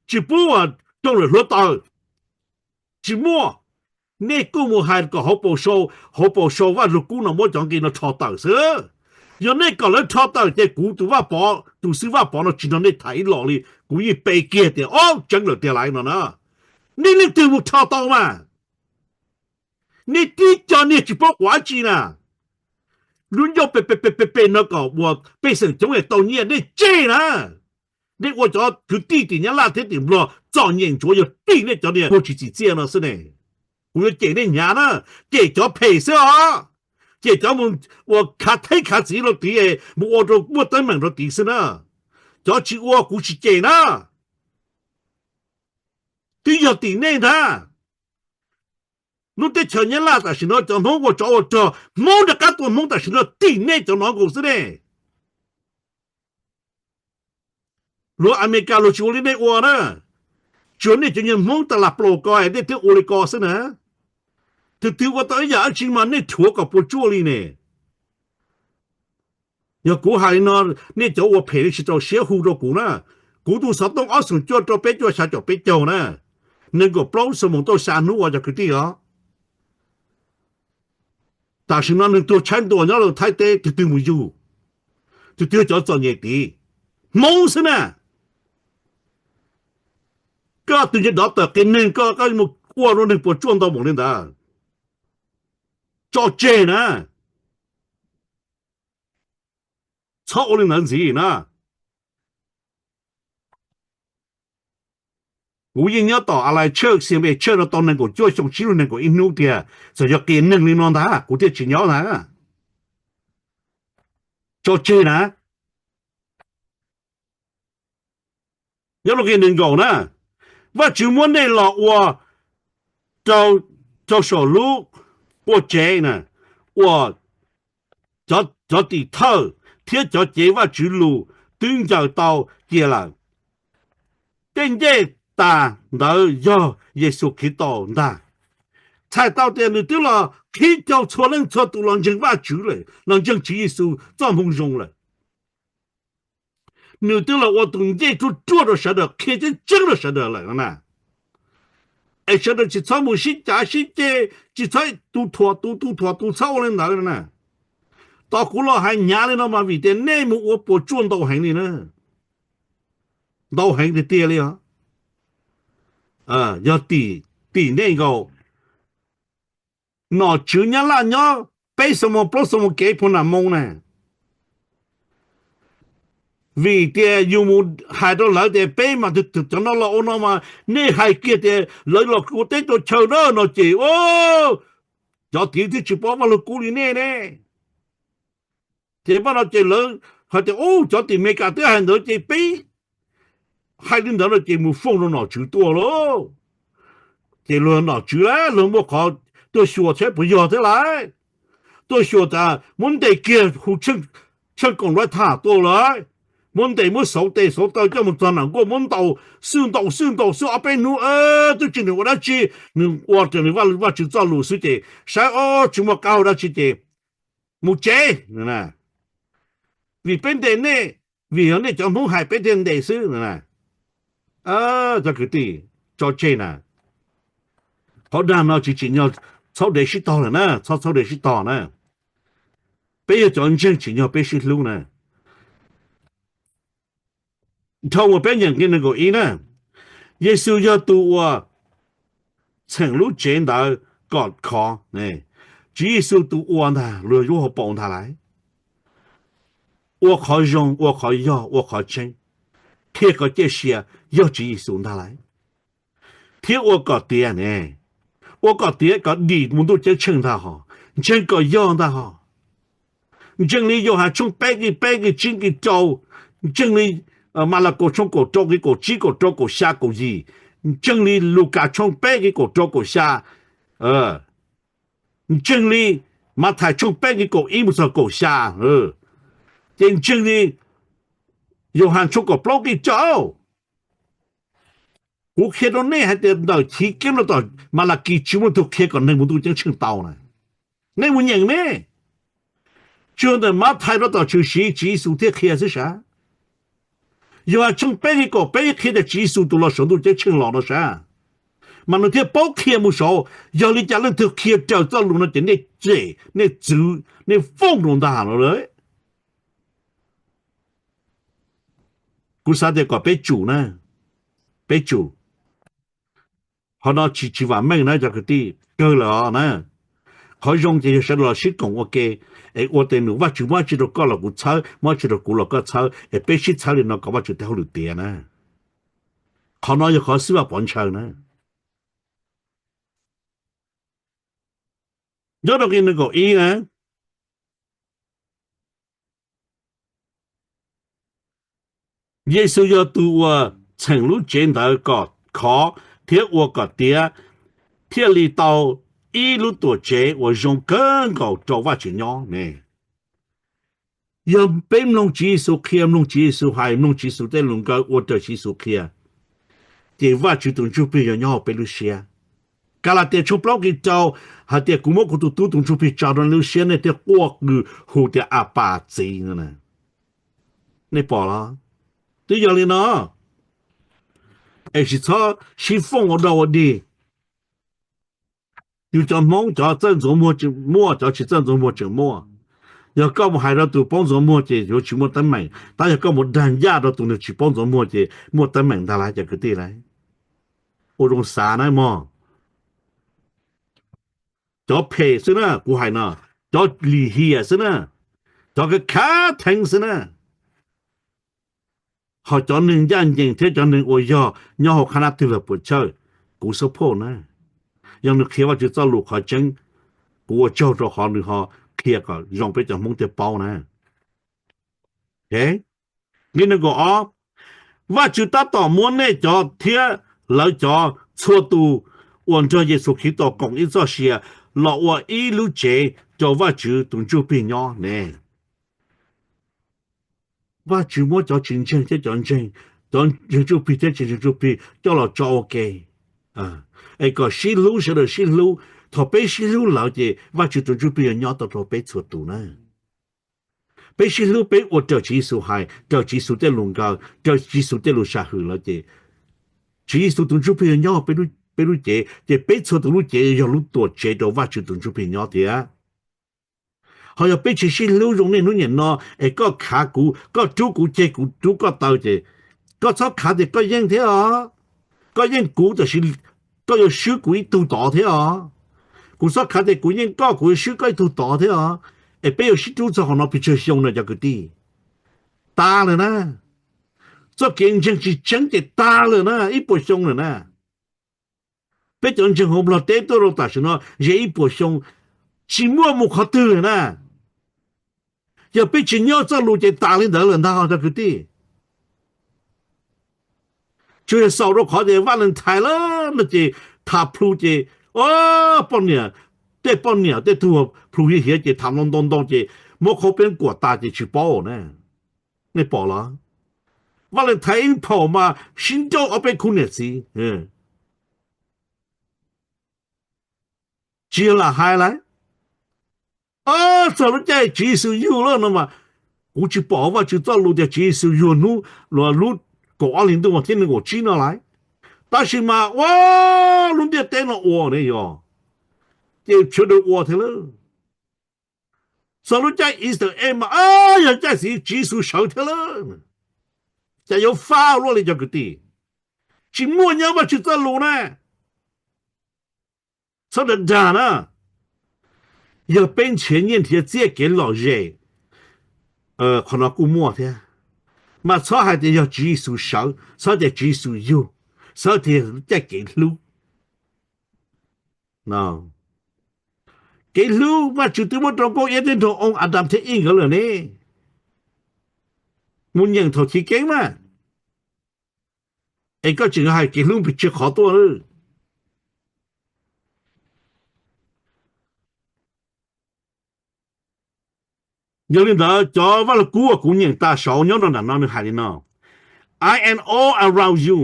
Tsis pub raus lawm hluav taws, tsis muaj. Nej kuj mus hais kom hauv paus sau, hauv paus sau Vaj Lug Kub no muab cov nqi no rho tawm xwb. Yog nej kom lawv rho tawm ces kuv tus Vaj Pov, tus xib Vaj Pov no tsis nrog nej tham ib los li, kuv yeej pe kiag tias ob tseeb lawm tiag lauj no na. Nej leej twg mus rho tau mas? Nej tib co niag tsis paub quav dab tsi na. Lub ncauj pe pe pe pe pe no kom uas pej xeem coob es tau nyiaj, nej tseg na. Nej ua cov kwv tij tim Nyab Laj thiab tim Nplog txom nyem ntsuav yog tim nej cov niag puag tsis txim txiaj no xwb ne. Kuv yuav cem nej hnyav na, cem cov phem xwb os. Cem cov mus ua khav theeb khav txiv rau tid, mus ua rau muaj teeb meem rau tid xwb na. Cov tsis ua kuv tsis cem na. Twb yog tim nej ntag. Lub teb chaws Nyab Laj tam sim no cov Hmoob ua tsov ua rog, Hmoob rov qab tua Hmoob tam sim no tim nej cov no nkaus xwb ne. Luag Amelikas luag tsis ua li nej ua na. Tsuas nej cov nyuag Hmoob tas las plaus ko nej thiaj ua li ko xwb na. Tus twg ua tau ib yam dab tsi mas nej rhuav kom puas tsuaj li ne. Yog kuv hais li no, nej cov ua phem nej tsis rau siab hu rau kuv na. Kuv tus xov tooj ob xoom cuaj rau peb cuaj xya caum peb caug na, nees nkaum plaub xuab moos tauj xya hnub ua cov kwv tij os. Tam sim no neeg tuag tshaib ntua nyob rau Thaib teb, tus twg mus yug? Tus twg cov txom nyem tid? Hmoob xwb na. Koj tus nce dov tawm qias neeg, koj mus ua rau neeg puas tsuaj ntau npaum li ntawd? Tso tseg na. Txhob ua li ntawd ntxiv na. Kuv yeej nyob tom a lais tshawj xia npe tshawj no tau nees nkaum cuaj xyoo, sib lug nees nkaum ib hnub tiag, txawm yog qias neeg li no ntag kuv thiaj tsis nyob ntag. Tso tseg na. Nyob rau nqe nees nkaum na, Vajtswv muab nej los ua rau saum lub quaj tsev na, uas cov tim thawj thiab cov cev Vajtswv lus twb ncaws tau cia lawm. Tej ncej tas ntawd yog Yexus Khetos ntag. Txhais tau tias nws twb los qhib caug txhua leej txhua tus los ntseeg Vajtswv lawm, los ntseeg Tswv Yexus txoj moo zoo lawm. Nws twb los ua tus ncej ruaj ruaj rau sawv daws, qhia tseeb tseeb rau sawv daws lawm na. Es sawv daws tsis txhob mus sib cav sib ceg, tsis txhob tu thuam tus, tu thuam tus, txhob ua li ntawd na. Tos kuv los hais hnyav li no mas vim tias nej mus ua puas tsuaj ntau heev li na. Ntau heev tiag tiag li os. Yog tim, tim nej nkaus, nom tswv Nyab Laj nyob peb xuab moos plaub xuab moos kev puag nram moo na. Vim tias yus mus hais rau lawv tias peb mas cov no los ua no mas nej hais kiag tias lawv los ua teb tua chaw na no ces cov tid twb tsis paub Vaj Lug Kub li nej ne. Ces pab no ces lawv hais tias, u, cov tim Amelikas twb hais ntawd ces peb hais li ntawd no ces mus foob rau nom tswv tuaj lauj. Ces luag nom tswv lawm luag muaj qhov tuaj xyuas thiab puas yog thiab lauj. Tuaj xyuas tas muab ntes kiag hu tsheej koom luab tham tuaj lawm. Muab ntes muab xauv tes xauv taw coj mus txog nram nkuaj muab ntaus xwb ntaus xwb ntaus xwb ob peb hnub twb tsis nws ua dab tsi, nws ua raws nws Vajtswv txoj lus xwb ces saib ob tsis muaj qab hau dab tsi ces mus tsev. Vim peb ntes nej, vim yog nej cov Hmoob hais peb thiaj ntes xwb. Cov kwv tij, tso tseg na. Qhov dag no tsis tsim nyog txhob dev sib tog lawm na, txhob txhob dev sib tog na. Peb yog cov ntseeg tsim nyog peb sib hlub na. Dhau mus peb nyeem nqe nees nkaum ib na, Yexus yog tus uas txheem lub tsev ntawd kom khov. Tswv Yexus tus ua ntag, luag lub hauv paus ntag lauj. Ua qhov zoo, ua qhov yog, ua qhov tseeb, qhia kom ciaj sia yog Tswv Yexus ntag lauj. thiab ua kom tiav ne, ua kom tiav kom dim mus ntuj ceeb tsheej ntag hos, ntseeg kom yog ntag hos. Ntseeg li Yauhas tshooj peb nqe peb nqe tsib nqe rau, ntseeg li Malakaus tshooj kaum rau nqe kaum tsib kaum rau kaum xya kaum yim, ntseeg li Lukas tshooj peb nqe kaum rau kaum xya, ntseeg li Mathais tshooj peb nqe kaum ib mus txog kaum xya, ces ntseeg li Yauhas tshooj kaum plaub nqe rau. Kuv qhia rau nej hais tias ntawm Chiv Keeb rau tom Malakis tsis muaj tug qhia kom neeg mus ntuj ceeb tsheej tau na. Nej mus nyeem ne, tsuas ntawm Mathais rau tom Tshwm Sim Tswv Yexus thiaj qhia xwb sav. Yauhas tshooj peb nqe kaum peb qhia tias Tswv Yexus tus los saum ntuj ceeb tsheej los no sav, mas nws thiaj paub qhia mus saud. Yog li cas leej twg qhia raws txoj lus no ces nej cem, nej txwv, nej fooj rau ntag no lawm. Kuv xav tias kom peb tsum na, peb tsum. Qhov no tsis, tsis vam meej na cov kwv tij, kawg lawm os na. Qhov zoo ces yog sawv daws los sib koom ua ke, es ua tes num, Vajtswv muab dab tsi rau koj los kuv txhawb, muab dab tsi rau kuv los koj txhawb, es peb sib txhawb li no kom Vajtswv tej hauj lwm tiav na. Qhov no yog qhov xib Vaj Pov ntshaw na. Nyob rau nqe nees nkaum ib na, Yexus yog tus uas txheem lub tsev ntawd kom khov thiab ua kom tiav, thiaj li tau ib lub tuam tsev uas zoo kawg nkaus rau Vajtswv nyob ne. Yog peb mloog Tswv Yexus qhia, mloog Tswv Yexus hais, mloog Tswv Yexus tej lus nkawd, ua raws Tswv Yexus qhia, ces Vajtswv tus Ntsuj Plig yuav nyob hauv peb lub siab. Kalatias tshooj plaub nqe rau hais tias, Kuv muab kuv tus tub tus Ntsuj Plig tso rau nej lub siab, nej thiaj quaj qw hu tias, Apas, Txiv, no na. Nej pom los? Twb yog li no, es tsis txhob sib fooj ua dog ua dig. Yus cov Hmoob cov txawj ntxuav muag tseem muaj, cov tsis txawj ntxuav muag tseem muaj. Yog koj mus hais rau tus paub ntxuav muag ces yuav tsis muaj teeb meem, tab yog koj mus dag ncaj rau tus nws tsis paub ntxuav muag ces muaj teeb meem ntag lauj cov kwv tij lauj. Ua zoo xav na mog. Cov phem xwb na, kuv hais no, cov lim hiam xwb na, cov khav theeb xwb na. Ho cov neeg ncaj ncees thiab cov neeg uas yog nyob hauv qhab nab twg los puas chawj, kuv support na. Yog nws qhia Vajtswv txoj lus qhov tseeb, kuv ua tsaug rau qhov nws ho qhia kom zoo peb cov Hmoob thiaj paub na. Nqe nees nkaum ob, Vajtswv tab tom muab nej cov thiab lawv cov txhua tus uas nrog Yexus Khetos koom ib txoj sia los ua ib lub tsev rau Vajtswv tus Ntsuj Plig nyob ne. Vajtswv muab cov tsis ntseeg thiab cov ntseeg, cov ntseeg Ntsuj Plig thiab tsis ntseeg Ntsuj Plig coj los tso ua ke, es kom sib hlub, sawv daws sib hlub. Thaum peb sib hlub lawm ces Vajtswv tus Ntsuj Plig yuav nyob tau rau peb txhua tus na. Peb sib hlub, peb ua raws Tswv Yexus hais, raws Tswv Yexus tej lus nkawd, raws Tswv Yexus tej lus sam hwm lawm ces Tswv Yexus tus Ntsuj Plig yuav nyob peb lub cev, ces peb txhua tus lub cev yog lub tuam tsev rau Vajtswv tus Ntsuj Plig nyob thiab. Ho yog peb tsis sib hlub zoo niaj hnub nim no, es koj khav kuv, koj rub kuv ceg, kuv rub koj taw ces koj txhob khav tias koj yeej thiab os. Koj yeej kuv, tab sis koj yuav swb kuv ib tug tod thiab os. Kuv txhob khav tias kuv yeej koj, kuv yuav swb koj ib tug tod thiab os. Es peb yuav sib rub txog qhov no pes tsawg xyoo na cov kwv tij? Tas lawm na. Txoj kev ntseeg tsis tseeb ces tas lawm na, ib puas xyoo lawm na. Peb cov ntseeg hauv Nplog teb tuaj rau tam sim no ze ib puas xyoo, tsis muaj mus qhov twg lawm na. Yog peb tsis nyob txoj lus ces tas li ntawd lawm ntag cov kwv tij. Tsuas yog xaus rau qhov tias Valentine lawm no ces tham plhu ces, o, poj niam, tej poj niam tej tug plhu hiav hiav ces tham ntau ntau ntau ces muab qhov peeb kuam tas ces tsis paub na. Nej pom los? Valentine ib phaum mas sib nrauj ob peb khub niam txiv. Tsis yog lam hais lawm. Txog lub caij Tswv Yexus yug lawm no mas, kuv tsis pom Vajtswv txoj lus tias Tswv Yexus yug hnub, lub kaum ob hli ntuj mas thiab nees nkaum tsib no lawm. Tab sis mas ua lub ntiaj teb no ua ne yog, ces sawv daws ua thiab lawm. Txog lub caij Easter egg mas yog caij txiv Tswv Yexus sawv thiab lawm. Cas yuav fab luaj li cov kwv tij? Tsis muaj nyob Vajtswv txoj lus na. Txhob dag dag na. Yog peb nrhiav nyiaj nrhiav txiaj kev lom zem, qhov no kuj muaj thiab. Mas txhob hais tias yog Tswv Yexus sawv, txhob tias Tswv Yexus yug, txhob tias caij kev hlub. Kev hlub Vajtswv twb muab rau nkauj iab thiab nraug oo Adam thiab Eve nkawd lawm ne. Mus nyeem thaum chiv keeb mas, es koj tseem hais kev hlub pes tsawg qhov tuaj lawm. Yog li ntawd cov vaj lug kub uas kuv nyeem tas saud nyob rau nram no nws hais li no: I am all around you.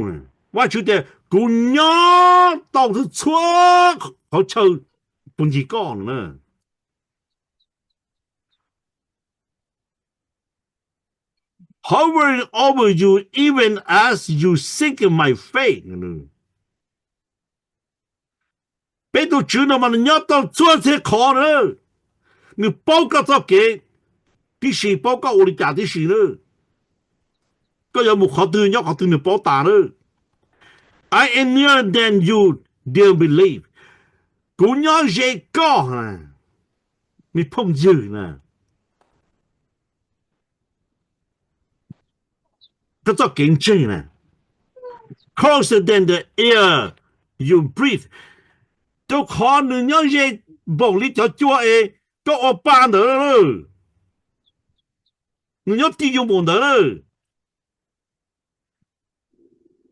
Vajtswv tias kuv nyob tau txhua qhov chaw puag ncig koj no na. Hovering over you even as you seek my face. Peb tus Tswv no mas nws nyob tau txhua txhia qhov na. Nws paub koj txoj kev tib si, paub koj ua li cas tib si na. Koj yuav mus qhov twg nyob qhov twg nws paub tas na. I am nearer than you dare believe. Kuv nyob ze koj na, me phooj ywg na. Koj txoj kev ntseeg na, closer than the air you breathe. Rau qhov nws nyob ze npaum li cov cua es koj ua pa ntawd na. Nws nyob tij yus npaum ntawd na.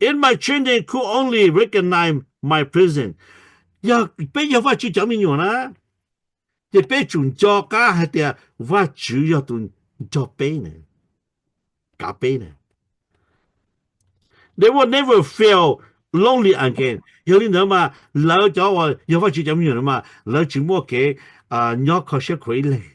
If my children could only recognize my presence. Yog peb yog Vajtswv cov me nyuam na, ces peb tsum nco qab hais tias Vajtswv yog tus nrog peb na, kav peb na. They will never feel lonely again. Yog li ntawd mas lawv cov uas yog Vajtswv cov me nyuam no mas lawv tsis muaj kev nyob kho siab khuav ib leeg.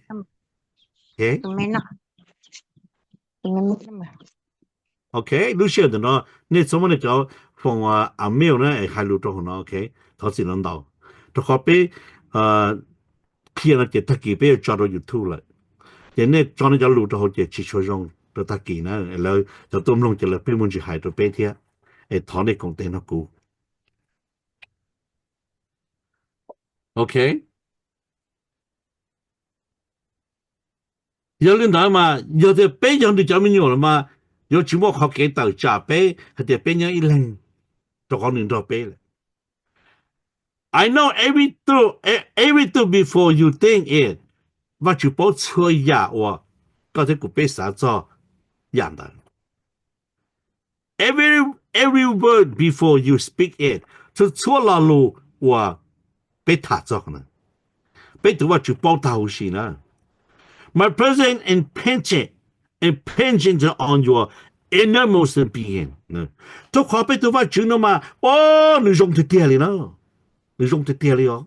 Ok, lub sij hawm ntawm no nej txhob muab nej cov foos email na es hais lus rau hauv no, ok. Thov txim los ntau, rau qhov peb qhia no ces tag kis peb yuav tso rau YouTube lawm, ces nej tso nej cov lus rau hauv ces tsis tshua zoo rau tag kis na, lawv cov tuaj mloog ces lawv pheej muaj ntsis hais rau peb thiab. Es thov nej koom tes nrog kuv. Ok. Yog li ntawd mas yog tias peb yog nws cov me nyuam los mas yuav tsis muaj qhov kev tawm tsam peb hais tias peb nyob ib leeg, rau qhov nws nrog peb lawm. I know every truth, every truth before you think it. Vajtswv paub txhua yam uas koj thiab kuv peb xav txog yam ntawd. Every, every word before you speak it. Txhua txhua lo lus uas peb tham txog na, peb tus Vajtswv paub tag huv si na. My presence and patience, and patience on your innermost being. Rau qhov peb tus Vajtswv no mas, o, nws zoo tiag tiag li na. Nws zoo tiag tiag li os.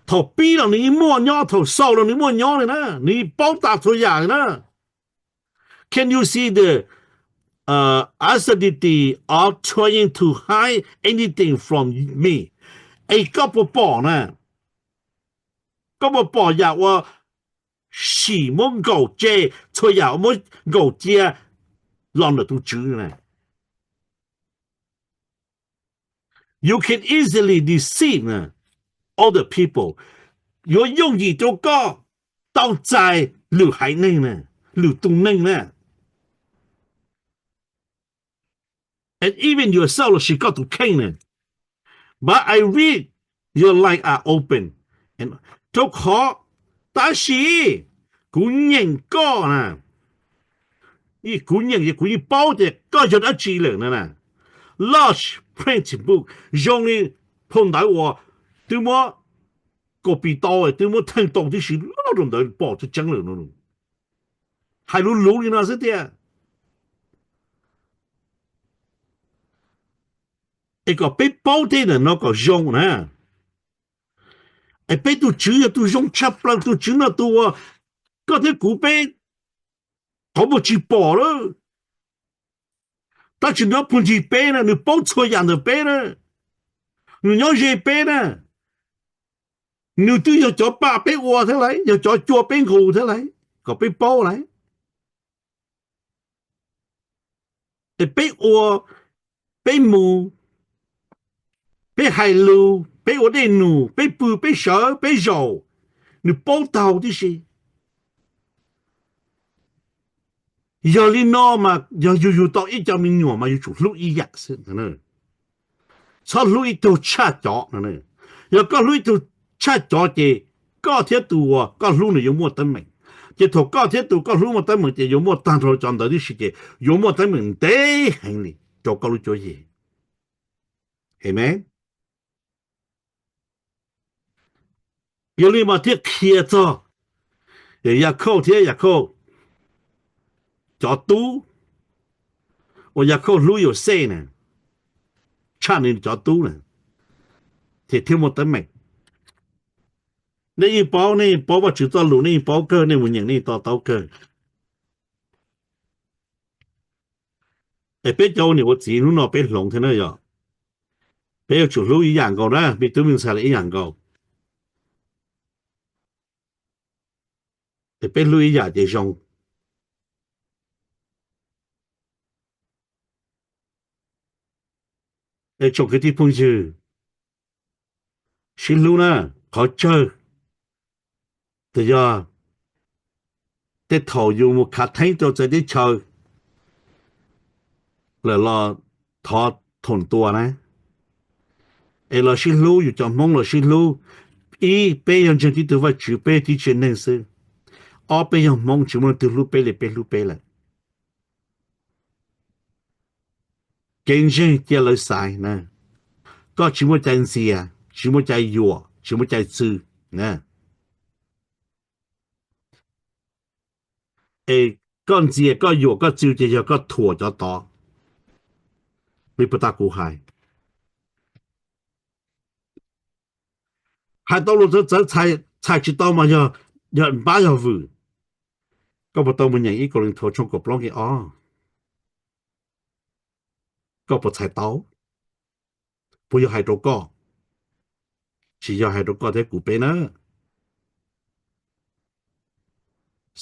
Thaum pib los nws yeej muaj nyob, thaum xaus los nws muaj nyob li na, nws yeej paub tas txhua yam li na. Can you see the uh, absurdity of trying to hide anything from me? Es koj puas pom na? Koj puas pom yam uas sim muab nkaum tseg, txhua yam uas muab nkaum cia los ntawm tus Tswv na? You can easily deceive other people. Yuav yooj yim rau koj tau txais lwm haiv neeg na, lwm tus neeg na. And even yourself, los sis koj tus kheej na. But I read your life are open. Rau qhov, tab sis kuv nyeem koj na, kuv nyeem ces kuv yeej paub tias koj yog dab tsi lawm na. Large print book, zoo li phau ntawv uas twb muab kaum pis tau, twb muab theej tau tib si loj rau ntawd pom tseeb tseeb lawm no. Hais luv luv li no xwb tiag. Es kom peb paub tej ntawm no kom zoo na. Es peb tus Tswv yog tus zoo tshaj plaws, tus Tswv no tus uas koj thiab kuv peb qhov muag tsis pom lawm. Tab sis nws nyob puag ncig peb na, nws paub txhua yam ntawm peb na, nws nyob ze peb na. Nws twb yog cov paj peb ua thiab lauj, yog cov cua peb nqus thiab lauj, kom peb paub lauj. Es peb ua, peb mus, peb hais lus, peb ua dej num, peb pw, peb sawv, peb zaum, nws paub taug tib si. Yog li no mas yog yus yug tau ib co me nyuam mas yus tsum hlub ib yam xwb, txhob hlub ib tug tshaj cov no. Yog koj hlub ib tug tshaj cov ces koj thiab tus uas koj hlub nws yuav muaj teeb meem. Ces thaum koj thiab tus koj hlub muaj teeb meem ces yuav muaj tag nrho cov ntawd tib si ces yuav muaj teeb meem ntev heev li rau koj lub cuab yig. Amen. Yog li mas thiaj qhia txog Yakhauj thiab Yakhauj cov tub, uas Yakhauj hlub Yauxej na, tshaj nws cov tub na, ces thiaj muaj teeb meem. Nej yeej paub, nej yeej paub Vajtswv txoj lus, nej yeej paub kawg, nej mus nyeem nej yeej to taub kawg. Es peb cov ua niam ua txiv hnub no peb hloov thiab na yom, peb yuav tsum hlub ib yam nkaus na, me tub me ntxhais los ib yam nkaus. Es peb hlub ib yam ces zoo. Es tsoom kwv tij phooj ywg, sib hlub na, qhov tsawg, txawm yog tej thaum yus mus khav theeb rau txawv teb chaws lawm los thov thoom tua na, es los sib hlub, yus cov Hmoob los sib hlub. Ib, peb yog ntseeg tib tug Vajtswv, peb tib tsev neeg xwb. Ob, peb yog Hmoob, tsis muaj leej twg hlub peb li peb hlub peb lawm. Kev ntseeg cia lawv xaiv na. Koj tsis muaj cai ntxias, tsis muaj cai yuam, tsis muaj cai txw na. Es koj ntxias, koj yuam, koj txw ces yog koj thuam cov tod. Li puag ta kuv hais, hais tau lus txawv txawv, txhais tsis tau mas yog, yog npab yog vwm. Koj puas tau mus nyeem ib Kauleethaus tshooj kaum plaub nqe ob? Koj puas txhais tau? Puas yog hais rau koj? Tsis yog hais rau koj thiab kuv peb na.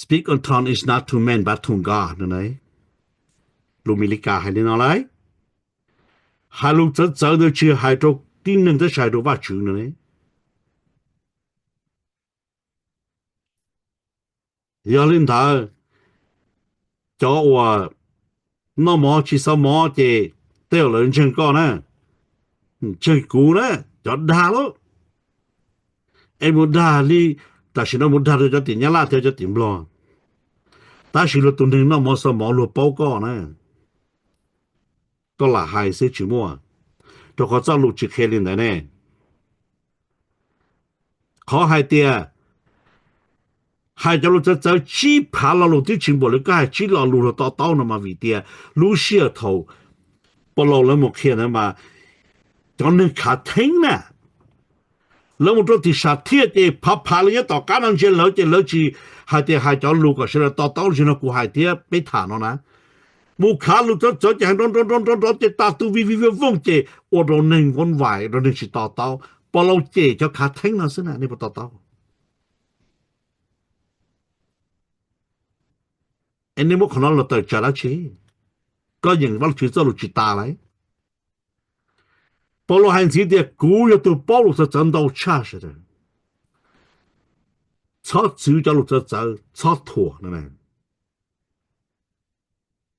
Speak on tongue is not to man but to God no. Lus Mis Lis Kas hais li no lauj. Hais lus txawv txawv ntawd tsis hais rau tib neeg tab sis hais rau Vajtswv no ne. Yog li ntawd, cov uas noj mov tsis xav mov ces tej zaum lawv ntseeg koj na, ntseeg kuv na, cov dag lauj. Es mus dag li, tam sim no mus dag rau cov tim Nyab Laj thiab cov tim Nplog, tab sis luag tus neeg noj mov xav mov luag paub koj na. Koj lam hais xwb tsis muaj, rau qhov txoj lus tsis qhia li ntawd ne. Qhov hais tias hais cov lus txawv txawv tsib phav lo lus twb tsis npaum li koj hais tsib lo lus los to taub no mas vim tias lub sij hawm thaum Paulus lawv mus qhia ntawd mas cov neeg khav theeb na, lawv mus rau tim sam thiaj ces phav phav li nyob tom qab no ntsia lawv ces lawv tsis hais tias hais cov lus kom sawv daws to taub li no kuv hais thiab peb tham no na. Mus khav lus txawv txawv ces hais nrov nrov nrov nrov nrov ces tas tu vij vij vooj ces ua rau neeg nquav vais, rau neeg tsis to taub. Paulus cem cov khav theeb no xwb na, nej puas to taub? Es nej muab qhov no los tawm tsam dab tsi? Koj yeem Vajtswv txoj lus tsis tas lauj. Paulus hais ntxiv tias kuv yog tus paub lus txawv txawv ntau tshaj sawv daws. Txhob txwv cov lus txawv txawv, txhob thuam no.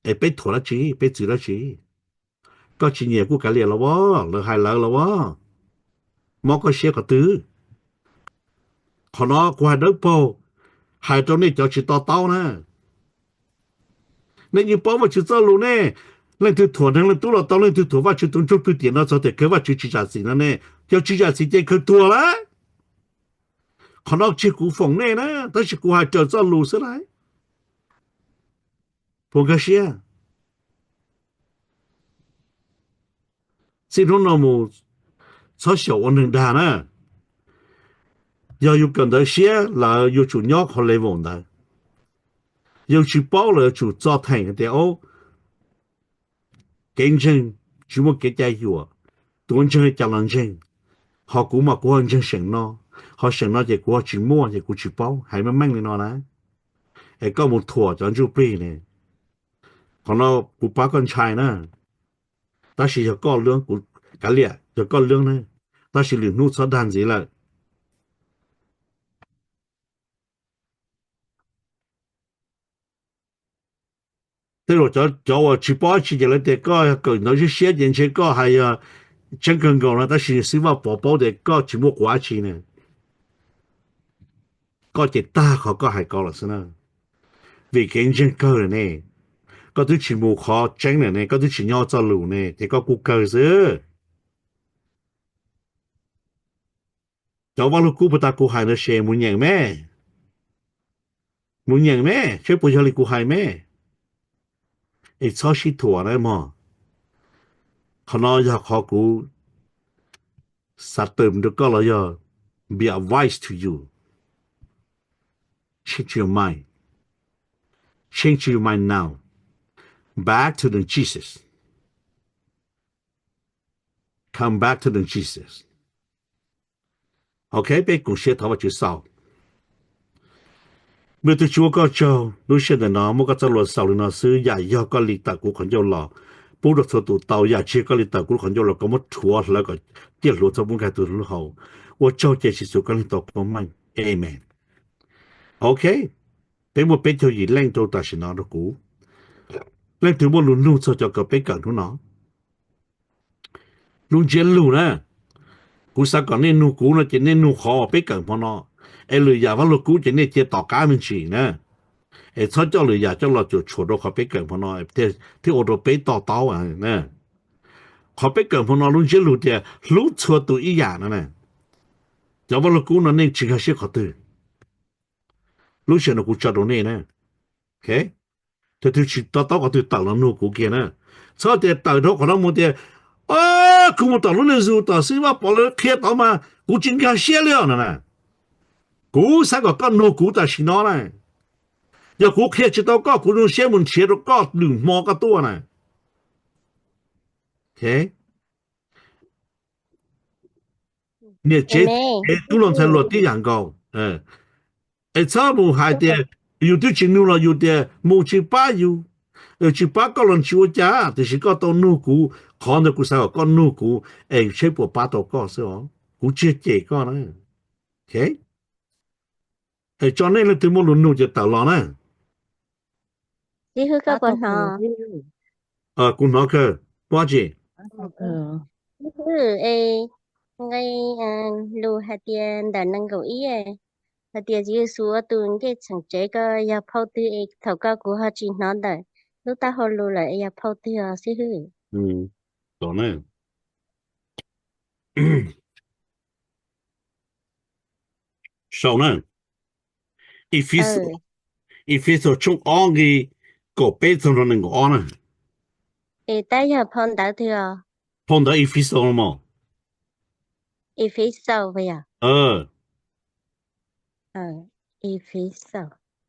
Es peb thuam dab tsi, peb txwv dab tsi? Koj tsis nyiam kuj kav liam los as, lawv hais lawv los as, mob koj siab qhov twg? Qhov no kuv hais dawb paug, hais rau nej cov tsis to taub na. Nej yeej paub Vajtswv txoj lus ne, leej twg thuam neeg leej tub los tau, leej twg thuam Vajtswv tus ntsuj plig tiam no txog tiam kawg Vajtswv tsis zam txim no ne. Yog tsis zam txim ces kawg tuag lawm. Qhov no tsis kuv foom nej na, tab sis kuv hais raws txoj lus xwb lauj. Puas nkag siab? Txij hnub no mus txhob xyaum ua neeg dag na. Yog yus kawm ntawv siab lawm yuav tsum nyob qhov level ntawd. Yog tsis paub lawm yuav tsum txo theem hais tias, o, kev ntseeg tsis muaj kev cai yuam, tus ntseeg li cas los ntseeg. Ho kuv mas kuv ho ntseeg seem no, ho seem no ces kuv ho tsis muaj ces kuv tsis paub, hais meej meej li no na. Es koj mus thuam cov ntsuj plig ne, qhov no kuv pab koj ntshai na. Tab sis yog koj lub, kuv kav liam yog koj lub ne, tab sis lwm hnub txhob dag ntxiv lawm. Tej zaum cov uas tsis paub dab tsi ces lawv tias koj yog kawm ntawv siab siab ces ntshe koj hais yog tseeb kawg nkaus no, tab sis Xib Vaj Pov paub tias koj tsis muaj quav dab tsi ne, koj ces tag qhov koj hais ko lawm xwb na. Vim kev ntseeg kawg lawm ne, koj twb tsis mus qhov tseeb lawm ne, koj twb tsis nyob txoj lus ne, ces koj kuj kawg xwb. Cov Vaj Lug Kub puag ta kuv hais ntawd ces mus nyeem me, mus nyeem me, seb puas yog li kuv hais me. Es txhob sib thuam na mog. Qhov no yog qhov kuv xav tawm rau koj los yog be advice to you. Change your mind. Change your mind now. Back to the Jesus. Come back to the Jesus. Ok, peb koom siab thov Vajtswv xaus. Npawg Tub Tsuab, koj tsaug, lub sij hawm ntawm no muab koj txoj lus xaus li no xwb. Yam yog koj li tawm kuv qhov ncauj los pub rau txhua tus tau, yam tsis yog koj li tawm kuv lub qhov ncauj los koj muab rhuav hlawv kom ciaj hluav txhob pub nkag tus lub hau. Ua tsaug ces Tswv Yexus koj leej tau koob meej. Amen. Ok, peb muaj peb caug yim leej rau tam sim no rau kuv. Leej twg muaj lus nug txog cov kws peb kawm hnub no? Lub ntsiab lus na, kuv xav kom nej nug kuv no ces nej nug qhov uas peb kawm hmo no, es lwm yam Vaj Lug Kub ces nej cia tom qab me ntsis na, es txhob coj lwm yam coj los cuam tshuam rau qhov peb kawm hmo no thiaj ua rau peb to taub na. Qhov peb kawm hmo no lub ntsiab lus tias hlub txhua tus ib yam no na. Cov Vaj Lug Kub no nej tsis nkag siab qhov twg, lub sij hawm no kuv tso rau nej na. Ok, tus twg tsis to taub qhov twg tawm los nug kuv kiag na. Txhob tias tawm dhau qhov no mus tias, o, kuv mus tom lub neej zus tom Xib Vaj Pov lawv qhia tod mas kuv tsis nkag siab li os no na. Kuv xav kom koj nug kuv tam sim no na. Yog kuv qhia tsis tau koj, kuv zoo siab mus nrhiav rau koj lwm hmo koj tuaj na. Ok, niam tsev, tub hluas ntxhais hluas tib yam nkaus. Es txhob mus hais tias yus twb tsis nug los yus tias mus tsis pab yus, tsis pab koj los tsis ua cas, tiam sis koj tau nug kuv, qhov ntawd kuv xav kom koj nug kuv es seb puas pab tau koj xwb os. Kuv tsis cem koj na. Ok, es tso nej leej twg muaj lus nug ces tawm los na. Xib hwb, koj puas hnov? Kuv hnov kawg, puas tsis? Xib hwb, es nqe lus hais tias ntawm nees nkaum ib hais tias Tswv Yexus ua tus ncej txheem tsev ko yog phau twg es thaum ko kuv ho tsis hnov ntawm lub taub hau lus lawm, yog phau twg os xib hwb? Sau na, Efexus, Efexus tshooj ob nqi kaum peb txog rau nees nkaum ob na. Es tab yog phau ntawv twg os? Phau ntawv Efexus no mog. Efexus puas yog? Efexus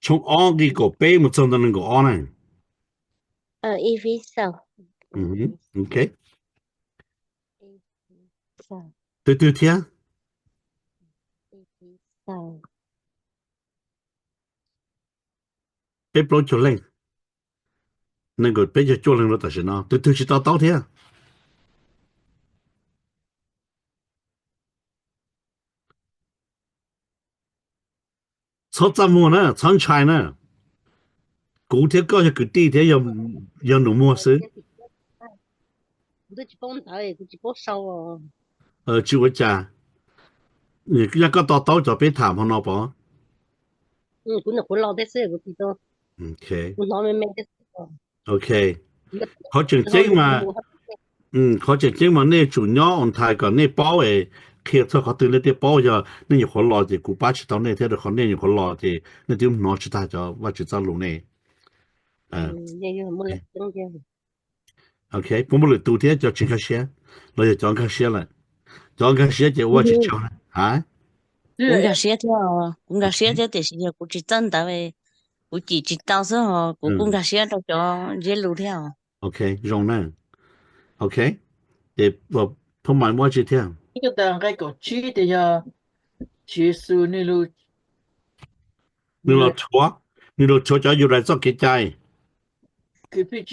tshooj ob nqi kaum peb mus txog ntawm nees nkaum ob na. Efexus. Ok. Twg twg thiab? Peb plaub caug leej, nees nkaum peb caug cuaj leej rau tam sim no, twg twg tsis to taub thiab? Txhob txaj muag na, txhob ntshai na. Kuv thiab koj yog kwv tij thiab yog nus muag xwb. Tsis ua cas, yog koj to taub cov peb tham hmo no pov. Ok. Qhov tseem ceeb mas, qhov tseem ceeb mas nej tsum nyob on time kom nej paub es qhia txog qhov twg nej thiaj paub. Yog nej nyuam qhuav los ces kuv pab tsis tau nej thiab, rau qhov nej nyuam qhuav los ces nej twb hnov tsis tag cov Vajtswv txoj lus ne. Ok, puas muaj lwm tus thiab cov tsis nkag siab, los yog cov nkag siab lawm? Cov nkag siab ces ua tsis tsaug na. Kuv nkag siab thiab, kuv nkag siab thiab tiam sis yog kuv tsis txawj ntawv, kuv cim tsis tau xwb os, kuv kuj nkag siab rau cov ntsiab lus thiab os. Ok, zoo na. Ok, ces phab mais muaj tsi thiab? Nqe kaum tsib tias yog Tswv Yexus nws los rhuav, nws los rhuav cov Yudais txoj kev cai. Rhuav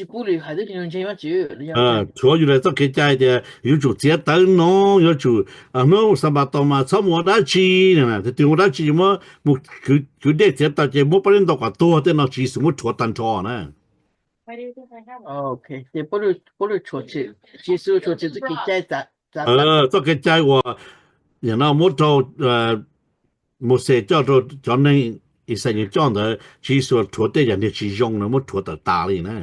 Yudais txoj kev cai tias yuav tsum txiav tawv no, yuav tsum hnub Xanpataus mas txhob mus ua dab tsi, tus twg ua dab tsi muab mus kwv dej txiav taws ces muab pob zeb ntaus kom tuag tej no Tswv Yexus muab rhuav tag nrho na. Ces Tswv Yexus rhuav txoj kev cai tas. txoj kev cai uas nim no muab rau Mauxes coj rau cov neeg Ixayees coj ntawd, Tswv Yexus rhuav tej yam niag tsis zoo no muab rhuav tawm tas li na.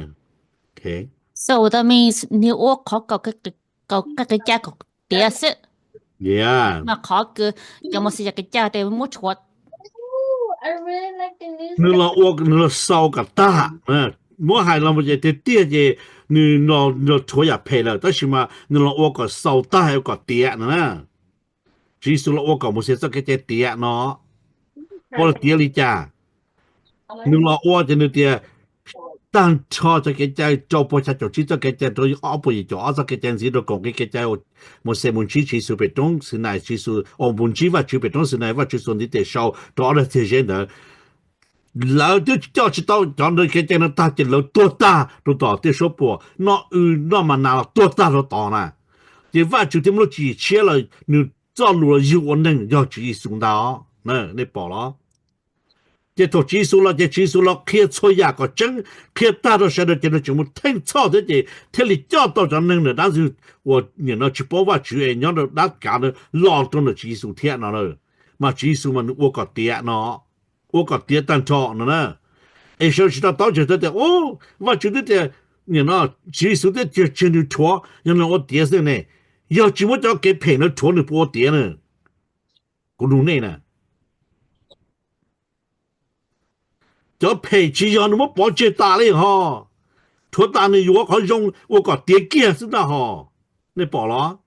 Xaus tau me, nws ua qhov kom qhov kev cai kom tiav xwb. Mas qhov kws cov Mauxes cov kev cai tes muab rhuav. Nws los ua, nws los xaus kom tag. Muab hais los ces tiag tiag ces nws los rhuav yam phem lawm, tab sis mas nws los ua kom xaus tag, ua kom tiav no na. Tswv Yexus los ua kom Mauxes txoj kev cai tiav no. Ua los tiav li cas? Nws los ua ces nws tias tag nrho txoj kev cai rau puas xya caum tsib txoj kev cai rau ob puas yim caum ob txoj kev cai ntxiv rau koom kev cai uas Mauxes mus ntsib Tswv Yexus pem roob Xinais, Tswv Yexus uas mus ntsib Vajtswv pem roob Xinais, Vajtswv xuas ntiv tes sau rau ob daig txiag zeb ntawd. Lawv twb coj tsis tau cov kev cai no tag ces lawv tuag tag rau tom tej suab puam, noj w noj ma nas los tuag tag rau tod na. Ces Vajtswv thiaj muaj lub tswv yim tshiab los nws txoj lus los yug ua neeg yog Tswv Yexus ntag. Nej pom los? Ces thaum Tswv Yexus los ces Tswv Yexus los qhia txhua yam kom tseeb, qhia tag rau sawv daws ces nws tseem mus theej txhoj thiab ces thiaj li coj tau cov neeg ntawm dab ntxwg uas nim no tsis paub Vajtswv es nyob rau dab kav ntawd los rau ntawm Tswv Yexus thiab no na. Mas Tswv Yexus mas nws ua kom tiav no, ua kom tiav tag nrho no na. Es sawv daws tsis to taub, sawv daws tias, Vajtswv twb tias, nim no Tswv Yexus twb tias tseg nws rhuav, yog nws ua tiav xwb ne. Yog tsis muab cov kev phem no rhuav nws puas ua tiav na? Kuv nug nej na. Cov phem tsis yog nws muab pov tseg tas li ho, rhuav tas nws yuav qhov zoo ua kom tiav kiag xwb ntag ho. Nej pom los?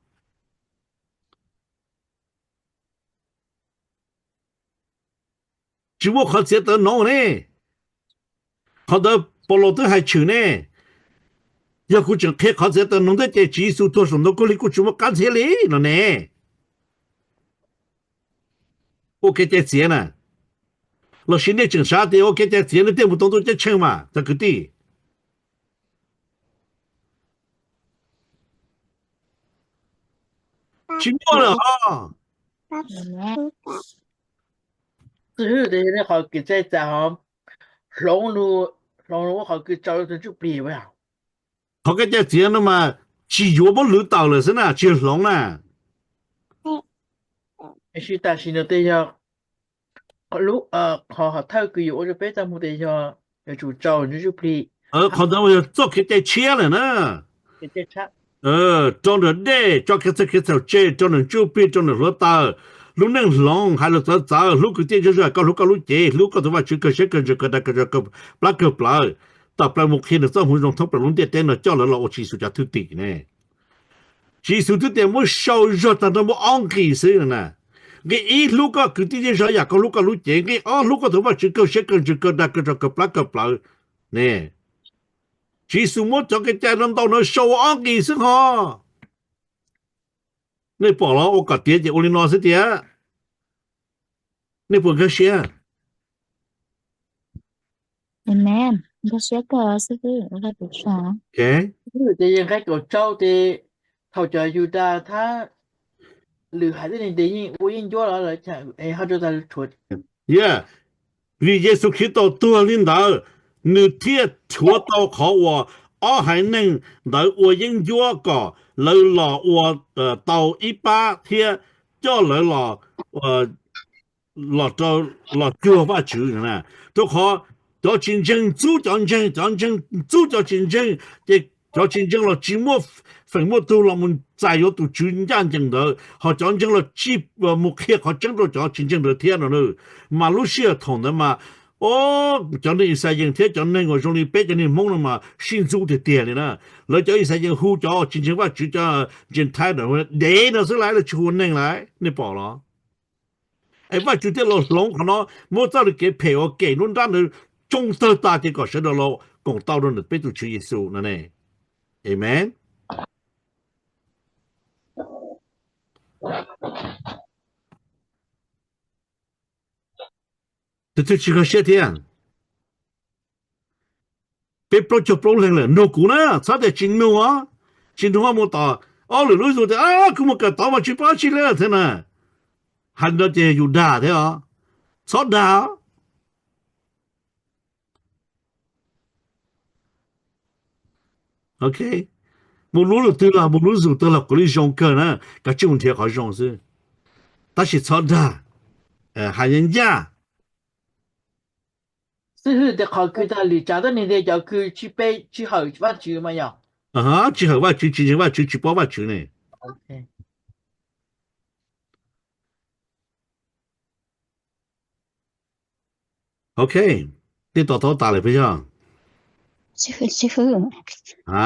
Tsis muaj qhov txiav taw noov ne. Qhov ntawd Paulus twb hais tshwm ne. Yog kuv tseem qhia qhov txiav taw noov thiab ces Tswv Yexus tuag saum ntoo khaub lig kuj tsis muaj qab ntxhiab li no ne. Ua kev cai txiav na. Los sis nej tseem xav tias ua kev cai txiav nej thiaj mus tau ntuj ceeb tsheej mas cov kwv tij? Tsis muaj lawm ho. Qhov kev cai txiav ho hloov, hloov ua qhov kws tsaus tus ntsuj plig. Qhov kev cai txiav no mas tsis yuav muab lwv tawm lawm xwb na, tsis yog hloov na. Tam sim no tej yog qhov thawj kws yuav ua rau peb tau mus tes yog yuav tsum tsaus ntsuj plig. Qhov ntawd yog txoj kev cai tshiab lawm na. Rau ntawm dej, tso kev txhaum kev txhaum tseg, rau ntawm ntsuj plig, rau ntawm hluav taws, lub neej hloov, hais lus txawv txawv, hlub kwv tij zej zog koj hlub koj lub cev, hlub koj tus Vajtswv kawg siab kawg ntsws kawg dag kawg zog kawg plab kawg plawv, tawm plaws mus qhia nws txoj hmoov zoo thoob plaws lub ntiaj teb no coj lawv los ua Tswv Yexus cov thwj tim ne. Tswv Yexus twb tias muab sau zog tag nrho muaj ob nqis xwb na. Nqis ib, hlub koj kwv tij zej zog yam koj hlub koj lub cev. Nqis ob, hlub koj tus Vajtswv kawg siab kawg ntsws kawg dag kawg zog kawg plab kawg plawv ne. Tswv Yexus muab cov kev cai no ntau no sau ua ob nqis xwb ho. Nej pom los? Ua kom tiav ces ua li no xwb tiag. Nej puas nkag siab? Nkag siab kawg xwb. Ces nqe kaum rau tes thaum cov Yudas thiab lwm haiv tej neeg tes yeej ua yeeb ncuab los lawv cheem ho rau tas lawv rhuav. Vim Yexus Khetos tuag li ntawd, nws thiaj rhuav tau qhov uas ob haiv neeg ntawd ua yeeb ncuab kom lawv los ua tau ib pab thiab coj lawv los, los, los cuag Vajtswv. Rau qhov cov tsis ntseeg ntxub cov ntseeg, cov ntseeg ntxub cov tsis ntseeg, ces cov tsis ntseeg los tsis muaj feem muaj tug los mus txais yuav tus Tswv ncaj ncees ntawd, ho cov ntseeg los tsis mus qhia qhov tseeb rau cov tsis ntseeg ntawd thiab no. Mas lub sij hawm thaum ntawd mas, o, cov neeg Yixalayees thiab cov neeg uas zoo li peb cov neeg Hmoob no mas sib ntxub tiag tiag li na. Lawv cov Yixalayees hu cov tsis ntseeg Vajtswv, cov Gentile ntawd dev no xwb lauj, lawv tsis hu ua neeg lauj, nej pom los? Es Vajtswv thiaj los hloov qhov no, muab txoj kev phem uas kem nruab nrab ntawd tsoo tawg tas ces kom sawv daws los koom tau rau ntawm peb tus Tswv Yexus no ne. Amen. Tus twg tsis nkag siab thiab? Peb plaub caug plaub leeg lawm, nug kuv na, txhob tias tsis nug os. Tsis nug mus tom ob lwm lub zos tias kuv mus kawm tau mas tsis paub tsi li thiab na. Hais li no ces yus dag thiab os. Txhob dag. Ok. Mus lub lwm twg los mus lub lwm twg los kuv li zoo kawg na, kav tsij mus nrhiav qhov zoo xwb. Tab sis txhob dag, hais ncaj ncaj. Xib hwb tias qhov kws tag lwm tsam tuab neeg tias cov kws tsis pe tsis hawm Vajtswv mas yog? Tsis hawm Vajtswv, tsis ntseeg Vajtswv, tsis paub Vajtswv ne. Ok, tej to taub tas lawm puas yog? Xib hwb, xib hwb, a,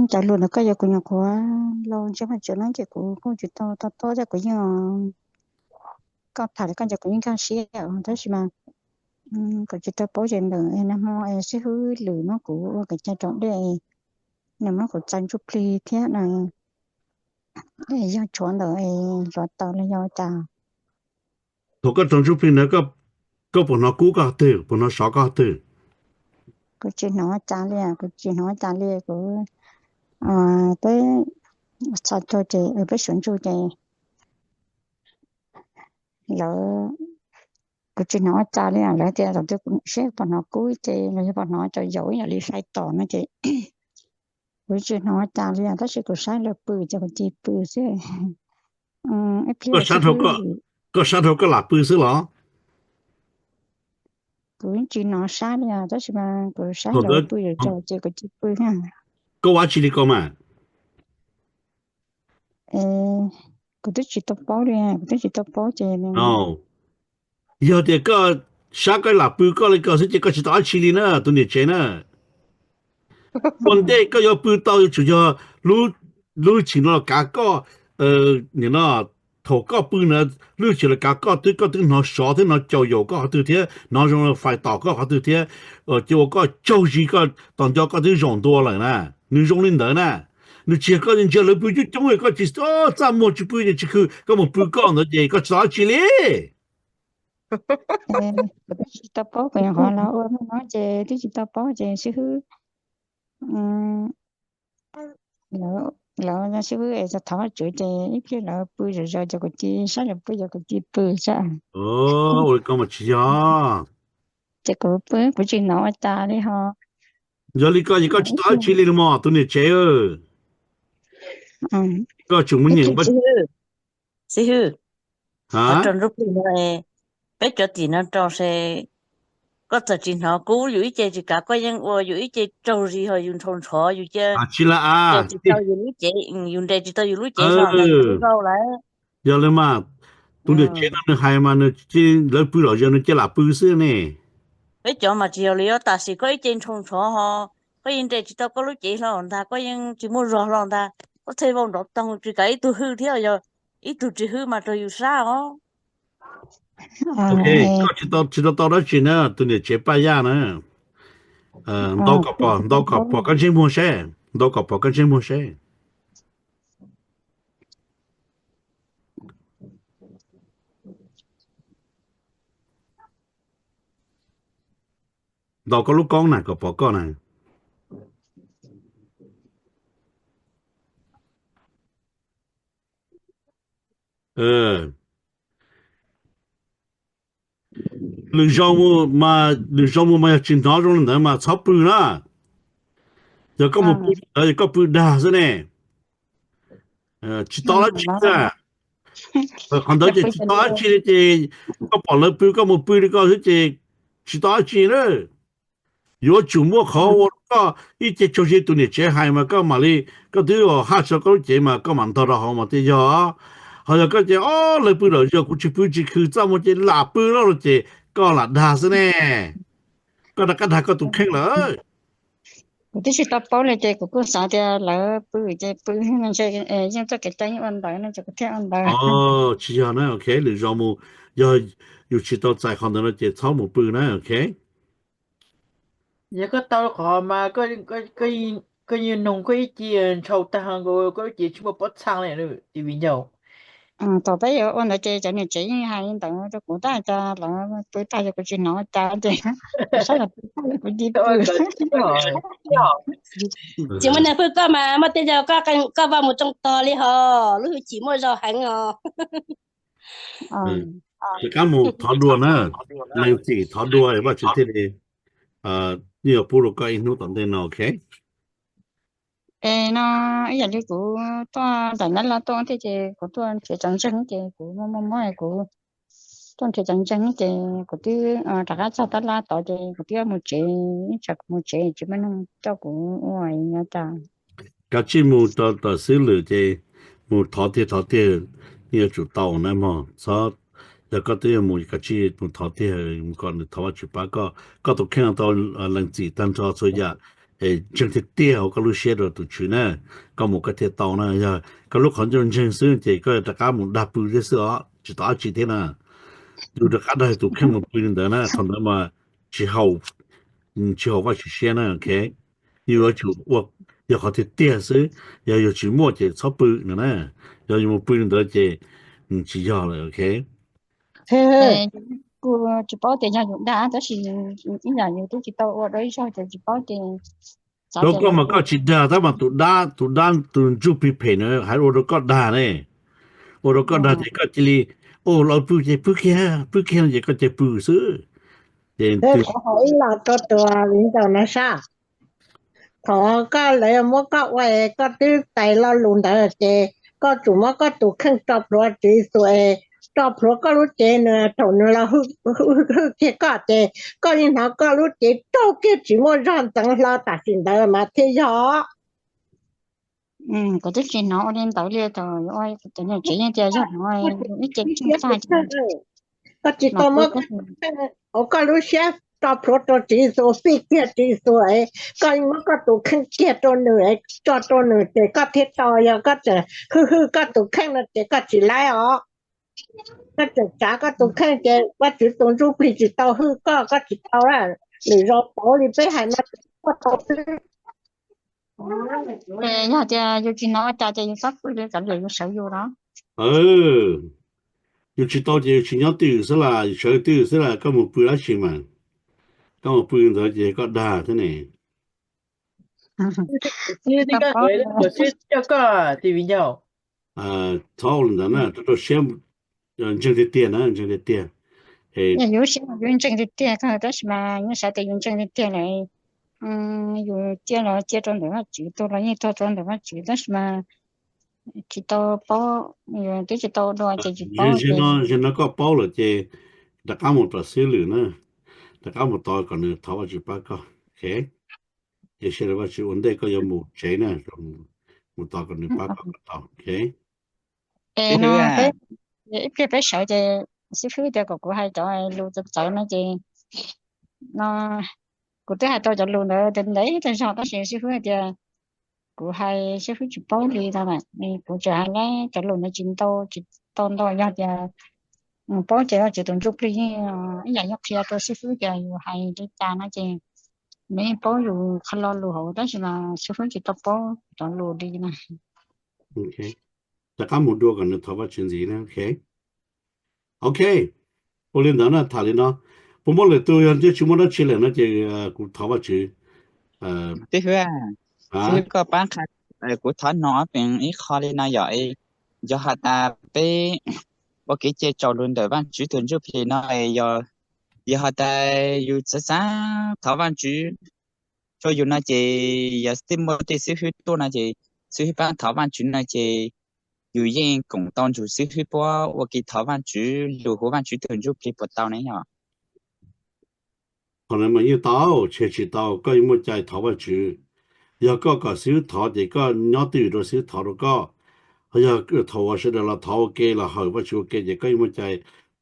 cov lus ntawd koj yog kuv nyuam qhuav los ntseeg Vajtswv no ces kuv kuj tsis tau to taub thiab, kuv yeej, koj tham li koj ces kuv yeej nkag siab tab sis mas kuv tsis tau paub ces ntawm nag hmo xib hwb Lwm muab kuv ua kev cai raus dej, nws muab kuv txais ntsuj plig thiab no, yog tshuav ntawm hluav taws los yog cas. Thaum koj raus ntsuj plig ntawd, koj puas hnov kub koj qhov twg, puas hnov sov koj qhov twg? Kuv tsis hnov cas li, kuv tsis hnov cas li, kuv peb txhos caug ces peb suav ntsuj ces lawv, kuv tsis hnov cas li, lawv tias tam twg seb puas hnov kub ces los yog puas hnov cov yaus ib yam li hlais tom no ces kuv tsis hnov cas li, tab sis kuv saib lawv pw ces kuv cia li pw xwb. Koj sab dhau koj lam pw xwb los? Kuv tsis hnov sab li, tab sis mas kuv saib lawv pw zom zaws ces kuv cia li pw. Koj ua dab tsi li ko mas? Kuv twb tsis tau paub li, kuv twb tsis tau paub ces yog tias koj sab koj lam pw koj li ko xwb ces koj tsis tau dab tsi li na tus niam tsev na. Ua ntej koj yuav pw tau yuav tsum yog lub hwj chim no los kav koj, nim no thaum koj pw na, lub hwj chim los kav koj twb, koj twb hnov sov thiab hnov caus yaus koj qhov twg thiab hnov zoo fais tom koj qhov twg thiab, ces ua koj caug zis koj tos nco koj twb zaum ntua lawm na. Nws zoo li ntawd na. Nws tsis yog koj ntsia lawv pw coob coob koj tsis txaj muag tsis pw ces tsis khw, koj mus pw koj ntawd ces koj tsis tau dab tsi li. Kuv twb tsis tau paub, kuv nyuam qhuav los ua no ces twb tsis tau paub ces xib hwb, lawv xib hwb es thov Vajtswv ces ib pliag lawv pw zom zaws ces kuv cia li saib lawv pw ces kuv cia li pw xwb. Ua li ko mas tsis yog. Ces kuv pw kuv tsis hnov ua cas li ho. Yog li ko ces koj tsis tau dab tsi li los mas tus niam tsev. Koj tsum muaj nyeem. Xib hwb, qhov raus ntsuj plig no, peb cov tim no raus se, koj txawm tsis hnov kub yus ib ce tsis kav koj yeej ua, yus ib ce tsaug zis ho yus ntshaus ntshov yus cia, tsis la a, tsis tau yus lub cev, yus nres tsis tau yus lub cev hlo ntag yus twb vau lawm. Yog li mas, tus niam tsev no nws hais mas nws, lawv pw los yog nws cia lam pw xwb ne. Peb cov mas tsis yog li os, tam sim koj ib ce ntshaus ntshov ho koj yeej nres tsis tau koj lub cev hlo ntag, koj yeej tsis muaj zog hlo ntag, koj thiaj vau nrov toog tsis kav ib tug hwj thiab, yog ib tug tsis hwj mas raug yus sab os. Ok, koj tsis tau, tsis tau tau dab tsi na tus niam tsev Paj Yaj na. Ntau kom pom, ntau kom pom koj ntsej muag seb, ntau kom pom koj ntsej muag seb. Ntaus koj lub koob na kom pom koj na. Lwm zaus mus mas, lwm zaus mus mas yog tsis hnov zoo li ntawd mas txhob pw na. Yog koj mus pw li ntawd yog koj pw dag xwb ne. Tsis tau dab tsi na. Qhov ntawd ces tsis tau dab tsi li ces koj pom lawv pw koj mus pw li ko xwb ces tsis tau dab tsi na. Yuav tsum muaj qhov ua koj ib ce tsaug zis tus niam tsev hais mas koj mam li, koj twb haj tso koj lub cev mas koj mam ntog rau hauv mas thiaj yog. Ho yog koj ces o lawv pw lawm yog kuv tsis pw tsis khw txaj muag ces lam pw lawm los ces koj lam dag xwb ne. Koj rov qab dag koj tus kheej lawm. Kuv twb tsis tau paub li ces kuv kuj xav tias lawv pw ces pw, ntshe yeej txoj kev cai yeej ua ntawd no ces kuv thiaj ua ntawd. Tsis yog na, ok, lwm zaus mus yog yus tsis tau txais qhov ntawd no ces txhob mus pw na, ok. Yog koj tau qhov mas koj yeej noog koj ib ce ntshaus tag nkaus koj lub cev tsis muaj pob txha li tus viv ncaus. Thaum peb yuav ua ntawd ces cov niam tsev yeej hais li ntawd rau kuv tab cas lawv pw tag ces kuv tsis hnov cas ces kuv saib lawv pw tag kuv cia li pw. Tsis muaj neeg pw koj mas muaj tej zaug koj vau mus tsoo tog li hos, lub hwj chim muaj zog heev os. Rov qab mus thov dua na, lees txim thov dua Vajtswv thiaj li yeej yuav pub rau koj ib hnub tom ntej no, ok? Es no ib yam li kuv tuaj ntawm nab los tuaj thiab ces kuv tuaj nrhiav tsev ntseeg ces kuv muaj muaj muab kuv tuaj nrhiav tsev ntseeg ces kuv twb rov qab txog tab laj tod ces kuv twb mus tsev, ib tsam kuv mus tsev tsis muaj neeg coj kuv ua nyob tas. Kav tsij mus rau tom xib lwm ces mus thov tiag thov tiag, yeej yuav tsum tau na mog. Txhob, yog koj twb yuav mus kav tsij mus thov tiag, mus kom nws thov Vajtswv pab koj, koj tus kheej tau lees txim tag nrho txhua yam, es ntseeg tiag tiag hauv koj lub siab rau tus Tswv na, koj mus koj thiaj tau na. Yog koj lub qhov ncauj ntseeg xwb ces koj rov qab mus dag pw thiab xwb os, tsis tau dab tsi thiab na. Yus rov qab dag tus kheej mus pw li ntawd na, thaum ntawd mas tsis haum, tsis haum Vajtswv siab na, ok? Yus yuav tsum ua, yog qhov tiag tiag xwb, yog yus tsis muaj ces txhob pw no na. Yog yus mus pw li ntawd ces tsis yog lawm, ok? Kuv tsis paub tias yog yus dag tab sis ib yam yus twb tsis tau ua dua ib zaug ces tsis paub ces. Rau koj mas koj tsis dag tab mas tus dab, tus dab tus ntsuj plig phem na hais ua rau koj dag ne. Ua rau koj dag ces koj cia li, o, los pw ces pw kiag, pw kiag no ces koj cia pw xwb. Ces kuv hais ib los rau tus viv ncaus no sab, thaum koj lawv muab koj ua es koj twb tais lo lus ntawd ces koj tsum muab koj tus kheej tso plhuav Tswv Yexus es tso plhuav koj lub cev nws thaum nws los hwj kiag koj ces koj yeej hnov koj lub cev raug kiag tsis muaj zog ntxeev hlo tam sim ntawd mas thiaj yog. Kuv twb tsis hnov ua li ntawd li, cov niam tsev yeej tias yog hnov ib ce tag. Koj tsis tau muab koj lub siab tso plhuav rau Tswv Yexus, fij kiag Tswv Yexus es koj muab koj tus kheej kiag rau nws es tso rau nws ces koj thiaj tau. Yog koj tseem hwj hwj koj tus kheej no ces koj tsis laib os. Koj tseem tsav koj tus kheej ces Vajtswv tus ntsuj plig tsis tau hwj koj, koj tsis tau. Lwm zaus pauv li peb hais no ces koj tau xwb. Yog tias yus tsis hnov ua cas ces yus txhob pw li, kav liam yus sawv yus los. Yus tsis tau ces yus tsis nyob twj ywm xwb las, yus sawv twj ywm xwb las, koj mus pw dab tsi mas. Koj mus pw ntawd ces koj dag thiab ne. Txhob ua li ntawd na, rau rau siab, ntseeg tiag tiag na, ntseeg tiag tiag. Yus siab yus ntseeg tiag tiag kawg tab sis mas yeej xav tias yus ntseeg tiag tiag lawm. Yus cia los cia rau ntawm Vajtswv, tuag los yeej tuag rau ntawm Vajtswv tab sis mas tsis tau paub, yus twb tsis tau dua ces tsis paub. Zaum no koj paub lawm ces rov qab mus tom xib lwm na, rov qab mus tos kom nws thov Vajtswv pab koj, ok? Ces sawv daws Vajtswv ua ntej koj yuav mus tsev na, mus tos kom nws pab koj kom tau, ok? Ib pliag peb sawv ces xib fwb tias kom kuv hais cov lus txawv txawv no ces no kuv twb hais tau cov lus ntawd ntev tag zog tab sis xib fwb hais tias kuv hais xib fwb tsis paub li no, kuv tseem hais cov lus ntawd tsis ntau, tsis tau ntau. Yog tias paub ces Vajtswv tus ntsuj plig yeej ib yam yeej qhia rau xib fwb tias yus hais li cas no ces nws yeej paub yus qhov lo lus hauv tab sis mas xib fwb tsis tau paub cov lus li no. Rov qab mus dua kom nws thov Vajtswv ntxiv na, ok? Ok, ua li ntawd na, tham li no. Puas muaj lwm tus yog ntsej tsis muaj dab tsi lawm no ces kuv thov Vajtswv. Xib fwb, xib fwb koj pab qha, kuv thov hnov ob peb ib qho li no yom. Yog has tas peb ua kev cai tsaus lus ntawm Vajtswv tus ntsuj plig no, yog has tas yus xav xav thov Vajtswv rau yus no ces yog tej muaj tej xib fwb tuaj no ces xib fwb pab thov Vajtswv no ces yus yeej koom tau nrug xib fwb puab ua ke thov Vajtswv lug huv Vajtswv tus ntsuj plig puas tau ne yom? Qhov no mas yeej tau, tsis tau koj yeej muaj cai thov Vajtswv. Yog koj kom xib fwb thov ces koj nyob twj ywm rau xib fwb thov rau koj. Yog thaum uas sawv daws los thov ua ke los hawm Vajtswv ua ke ces koj yeej muaj cai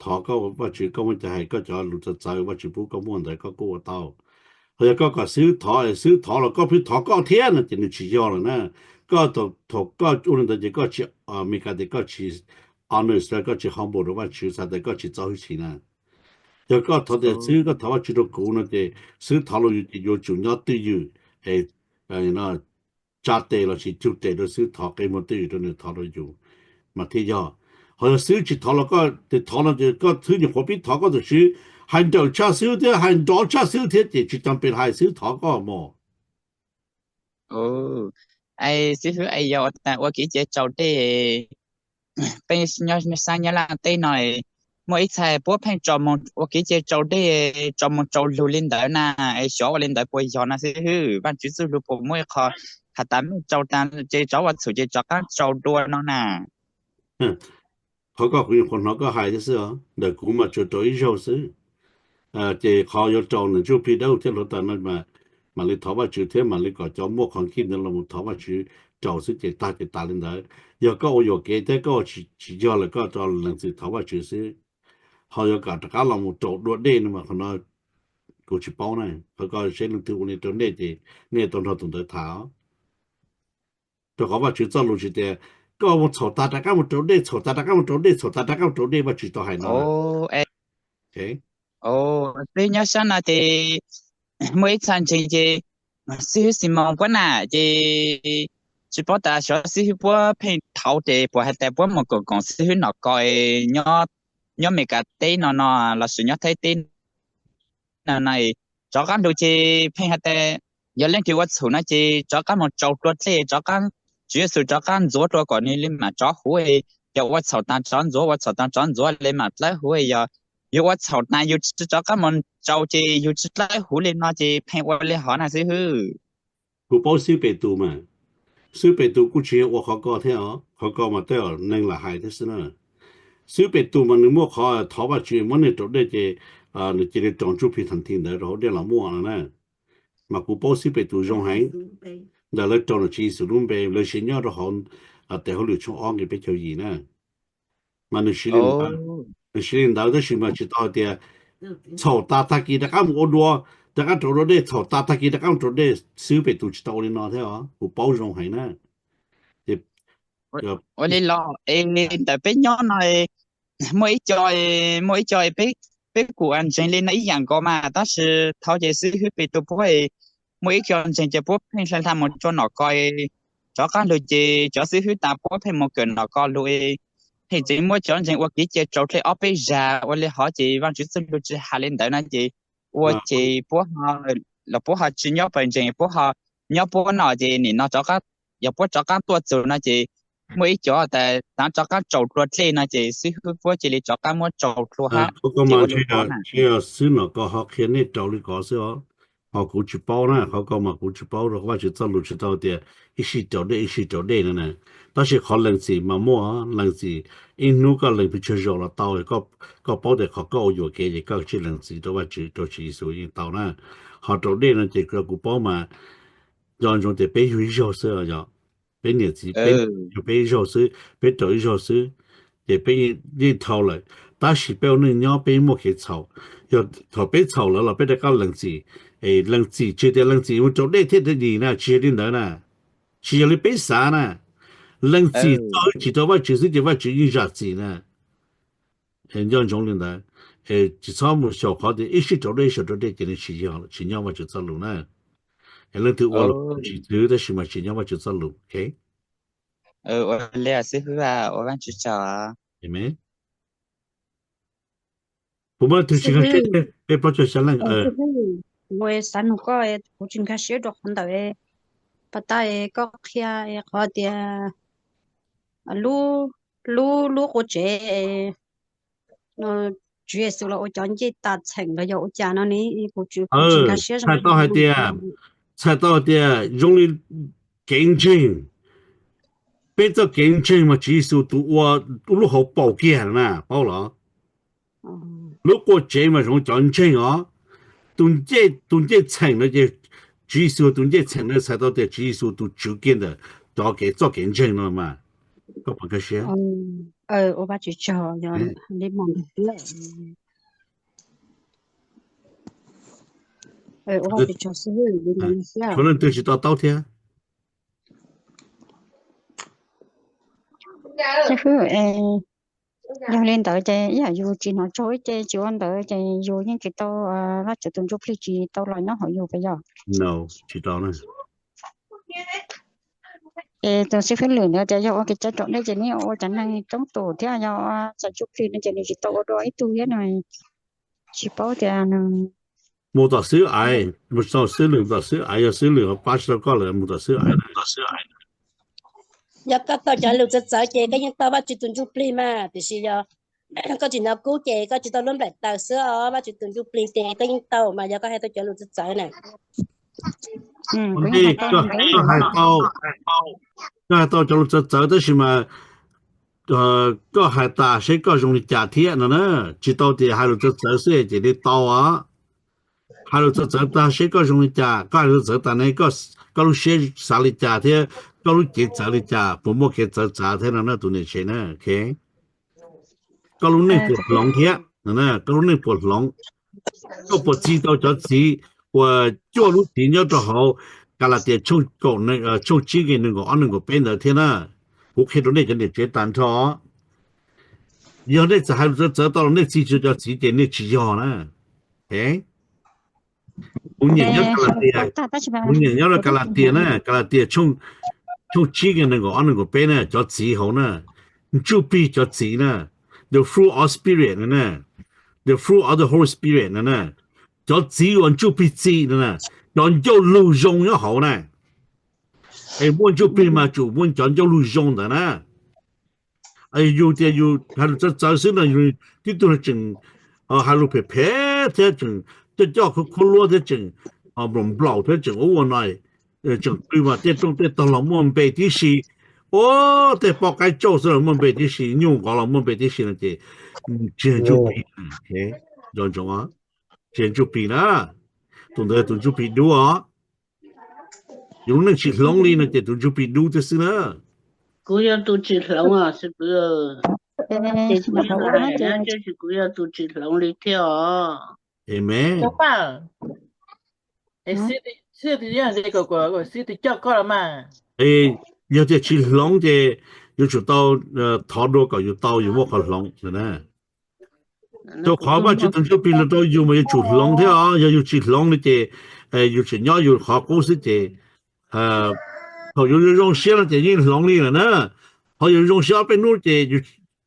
thov koj Vajtswv, koj muaj cai hais koj cov lus txawv txawv Vajtswv pub koj muaj ntawd koj kuj ua tau. Ho yog koj kom xib fwb thov, xib fwb thov los koj pheej thov koj thiab no ces nws tsis yog lawm na. Koj thaum koj ua li ntawd ces koj tsis, Amelikas tias koj tsis honest, koj tsis humble rau Vajtswv, txhais tias koj tsis txo hwj chim na. Yog koj thov tias xib fwb koj thov Vajtswv rau kuv no ces xib fwb thov rau yus ces yuav tsum nyob twj ywm, tsa tes los sis cug tes rau xib fwb thov, qe muag twj ywm rau nws thov rau yus mas thiaj yog. Ho yog xib fwb tsis thov los koj tes thov no ces koj xib fwb nyuam qhuav pib thov koj tus xib fwb hais nrawm tshaj xib fwb thiab hais nrov tshaj xib fwb thiab ces tsis tas pes hais xib fwb thov koj mog. Xib fwb, yog tas ua kev cai tsaus dej peb nyob sab Nyab Laj teb no, muaj ib txhais puab pheej tsaus mus ua kev cai tsau dej, tsaus mus tsaus lug li ntawd na, es xyov ua li ntawd puas yog no xib hwb? Vaajtswv txuj lug puas muaj ib qho has tas mej tsaus tas ces tsov ua txhum ces rov qaab tsaus dua no na? Qhov koj kuv nyuam qhuav hnov koj hais thiab xwb os, ntawm kuv mas tsuas rau ib zaug xwb. Ces qhov yuav rau ntawm ntsuj plig dawb huv thiab hluav taws no mas mam li thov Vajtswv thiab mam li kom cov muaj qhov nkij ntawd los mus thov Vajtswv rau xwb ces tag ces tas li ntawd. Yog koj ua yuam kev thiab koj ua tsis yog lawm koj rau lees txim thov Vajtswv xwb. Ho yuav kom rov qab los mus rau dua dej no mas qhov no kuv tsis paub na. Qhov koj seb leej twg ua li rau nej ces nej tau nrog tus ntawd tham. Rau qhov Vajtswv txoj lus tsis tias koj mus txhaum tas rov qab mus rau dej, txhaum tas rov qab mus rau dej, txhaum tas rov qab mus rau dej, Vajtswv tau hais no. Twb nyob sab no ces muaj ib txhais ntseeg ces xib hwb Ximoos puab na, ces tsis paub tas xyov xib hwb puab pheej thauv ces puas has tas puab mus koom koom xib hwb Nom Kos nyob Meskas teb no no lossis nyob Thaib teb no no, rov qab lug ces pheej has tas yog leej twg ua txhum no ces rov qab mus tsaus dlua dlej, rov qab, Tswv Yexus rov qab ntxuav dlua kom nws li mam rov huv, yog ua txhaum tas rov ntxuav, ua txhaum tas rov ntxuav li mam dlawb huv, yog yug ua txhaum tas yug tsis rov qab mus tsaus ces yug tsis dlawb huv li no ces pheej ua li hov na xib hwb. Kuv paub xib hwb Petus mas, xib hwb Petus kuj tsis yog ua qhov ko thiab os, qhov ko mas tej neeg lam hais thiab xwb na. Xib hwb Petus mas nws muaj qhov thov Vajtswv muab neeg rau dej ces nws cia li rau ntsuj plig thas thi ntawd rau hauv dej los muaj no na. Mas kuv paub xib hwb Petus zoo heev, ntawm lawv rau nom Tswv Yexus lub npe lawv siv nyob rau hauv tes hauj lwm tshooj ob nqe peb caug yim na. Mas nws siv li ntawd, nws siv li ntawd tab sis mas tsis tau hais tias txhaum tas tag kis rov qab mus ua dua, rov qab rau dua dej, txhaum tas tag kis rov qab mus rau dej, xib hwb Petus tsis tau ua li no thiab os, kuv paub zoo heev na. Ua li los es ntawm peb nyob no muaj ib co, muaj ib co peb kuj ntseeg li no ib yam nkaus mas tab sis thaum ces xib hwb Petus puab muaj ib co ntseeg ces puab pheej hla hla mus rau Nom Kos, rov qab lug ces cov xib hwb tas puab pheej mus kawm Nom Kos lug, pheej tseem muab cov ntseeg ua kev cai tsau dlej ob peb zag ua li hov ces Vaajtswv txuj lug tsis has li ntawd no ces ua ces puab, los puab ho tsis nyob pawg ntseeg, puab ho nyob puab no ces nim no yog puab rov qab tuaj txug no ces muaj ib co tas rov qab tsaus dlua dlej no ces xib hwb puab cia li rov qab muab tsaus dlua hab. Ces ua li ko na, tsis yog xib hwb Nom Kos ho qhia nej rau li ko xwb os. Ho kuv tsis paub na, qhov ko mas kuv tsis paub rau qhov Vajtswv txoj lus tsis tau tias ib sij rau dej ib sij rau dej no na. Tab sis qhov lees txim mas muaj, lees txim ib hnub koj lees pes tsawg zaus los tau. Koj paub tias qhov koj ua yuam kev ces koj tsij lees txim rau Vajtswv, rau Tswv Yexus yeej tau na. Ho rau dej no ces kuv paub mas nco ntsoov tias peb yug ib zaug xwb, peb niam txiv peb yug peb ib zaug xwb, peb rau ib zaug xwb, ces peb yeej dhau lawm. Tab sis peb ua neej nyob peb muaj kev txhaum, yog thaum peb txhaum lawm los peb rov qab lees txim. Es lees txim tsis tias lees txim mus rau dej thiaj dim na, tsis yog li ntawd na. Tsis yog li peb xav na. Lees txim txog tsis rau Vajtswv xwb ces Vajtswv yeej zam txim na. Nco ntsoov li ntawd, tsis txhob mus xyaum qhov tias ib sij rau dej ib sij rau dej ces nws tsis yog, tsis nyob Vajtswv txoj lus na. Es leej twg ua los tsis txwv tab sis mas tsis nyob Vajtswv txoj lus. Ua li xib hwb, ua Vajtswv tsaug. Kuv muab leej twg tsis nkag siab, peb plaub caug xya leej. Kuv xav nug koj, kuv tsis nkag siab rau qhov ntawm pas tas koj qhia qhov tias lub, lub qua tsev, Tswv Yexus los ua cov ncej tas txheem los yog ua cas no ne, kuv tsis nkag siab zoo. Txhais tau hais tias, txhais tau hais tias zoo li kev ntseeg, peb txoj kev ntseeg mas Tswv Yexus tus ua lub hauv paus kiag na, paub los? Lub qua tsev mas zoo cov ntseeg os. Tus ncej, tus ncej txheem no ces Tswv Yexus tus ncej txheem no txhais tau tias Tswv Yexus tus tswv kiag ntawm cov kev, txoj kev ntseeg no mas. Koj puas nkag siab? Ua Vajtswv tsaug, yog li mas. Tshuav leej twg tsis to taub thiab? Yog li ntawd ces ib yam yus tsis hnov tsaug ib ce tsis ua ntawd ces yus yeej tsis tau, Vajtswv tus ntsuj plig tsis tau los nyob hauv yus puas yog? Tsis tau na. Es tus xib fwb Lwm ntawd tias yog ua kev cai raus dej ces nws ua cov neeg coob tus thiab, yog txais ntsuj plig no ces nws tsis tau ua dua ib tug thiab no, tsis paub tias nws mus tom xib fwb Aiv, mus tom xib fwb Lwm, tom xib fwb Aiv, yog xib fwb Lwm ho pab tsis tau koj lawm mus tom xib fwb Aiv. Yog koj tau cov lus txawv txawv ces koj yeej tau Vajtswv tus ntsuj plig mas, tiam sis yog Koj tsis hnov kub ces koj tsis tau lub nplaim taws xwb os, Vajtswv tus ntsuj plig ces koj yeej tau mas yog koj hais tau cov lus txawv txawv na. Ua ntej koj hais tau, koj hais tau cov lus txawv txawv tab sis mas koj hais tas seb koj zoo li cas thiab no na. Tsis tau tias hais lus txawv txawv xwb ces li tau os. Hais lus txawv txawv tag seb koj zoo li cas, koj hais lus txawv txawv tas ne, koj lub siab xav li cas thiab koj lub cev txawv li cas, puas muaj kev txawv txav thiab no na tus niam tsev na. Koj lub neej puas hloov thiab, koj lub neej puas hloov, koj puas txi tau cov txiv uas cuaj lub txiv nyob rau hauv Kalatias tshooj tsib nqe nees nkaum ob nees nkaum peb ntawd thiab na. Kuv qhia rau nej cov niam tsev tag nrho, yog nej txawm hais lus txawv txawv tau los nej txi tsis tau cov txiv ces nej tsis yog na. Kuv nyeem nyob Kalatias, kuv nyeem nyob rau Kalatias na, Kalatias tshooj tsib nqe nees nkaum ob nees nkaum peb na, cov txiv hauv na, ntsuj plig cov txiv na, the fruit of spirit no na, the fruit of the Holy Spirit no na, cov txiv uas ntsuj plig txi no na, cov ncauj lug zoo nyob hauv na. Es muaj ntsuj plig mas tsum muaj cov ncauj lug zoo ntawd na. Yus tias yus hais lus txawv txawv xwb no, yus tib tug tseem hais lus phem phem thiab tseem coj coj khuab luab thiab tseem nplaum nplaum thiab tseem ua ua no, tseem qw mas tej rooj tej tog los muaj npe tib si, ua tej poj qaib tsauj xwb los muaj npe tib si, nyuj nqov los muaj npe tib si no ces tsis yog ntsuj plig, tsis yog ntsuj plig na, tus ntawd tus ntsuj plig dub os. Yus lub neej tsis hloov li no ces tus ntsuj plig dub thiab xwb na. Kuv yog tus tsis hloov os, kuv yog tus tsis hloov li thiab os. Amen. Xib tw coj koj los mas. Yog tias tsis hloov ces yuav tsum tau thov dua kom yus tau yus muaj qhov hloov na. Rau qhov Vajtswv tus ntsuj plig los rau yus mas yuav tsum hloov thiab os. Yog yus tsis hloov li ces yus tseem nyob yus qhov qub xwb ces thaum yus zoo siab no ces yeej hloov li lawm na. Qhov yus zoo siab ob peb hnub ces yus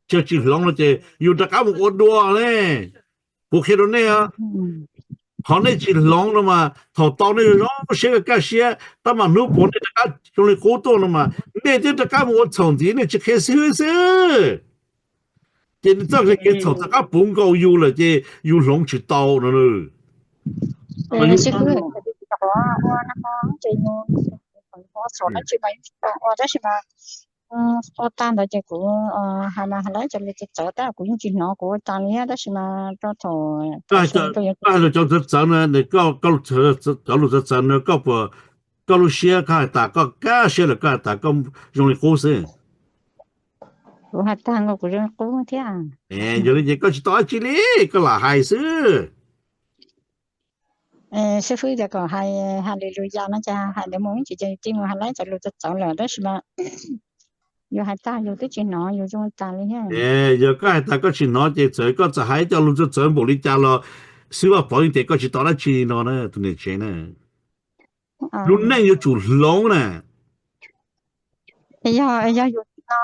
tsis hloov no ces yus rov qab mus ua dua ne. Kuv qhia rau nej, qhov nej tsis hloov no mas thaum tau nej zoo siab kaj siab tab mas hnub puav nej rov qab zoo li qub tuaj no mas nej twb rov qab mus ua txhaum ntxiv, nej tsis qhia xib hwb xwb. Ces nws txoj kev txhaum rov qab puv nkaus yus lawm ces yus hloov tsis tau no. Ua tag ntawd ces kuv hais mas hais lawv cov lus txawv txawv tab kuv yeej tsis hnov, kuv ua tag li tab sis mas rau thaum koj hais lus cov txawv txawv no, cov lus txawv txawv no koj puas, koj lub siab koj hais tas koj kaj siab lawm koj hais tas koj zoo li qub xwb? Kuv hais tag nkaus kuv zoo li qub thiab. Yog li ces koj tsis tau dab tsi li, koj lam hais xwb. Xib fwb tias kom hais haleluya no ces hais ntawd mus ib chim ces tig mus hais lawv cov lus txawv txawv lawm tab sis mas yus hais tag yus twb tsis hnov yus zoo tas li thiab. Yog koj hais tas koj tsis hnov ces txawm koj txawm hais cov lus txawv txawv npaum li cas los xib fwb Vaj Pov yeej tias koj tsis tau dab tsi li no na tus niam tsev na. Lub neej yuav tsum hloov na. Yog, yog yus no,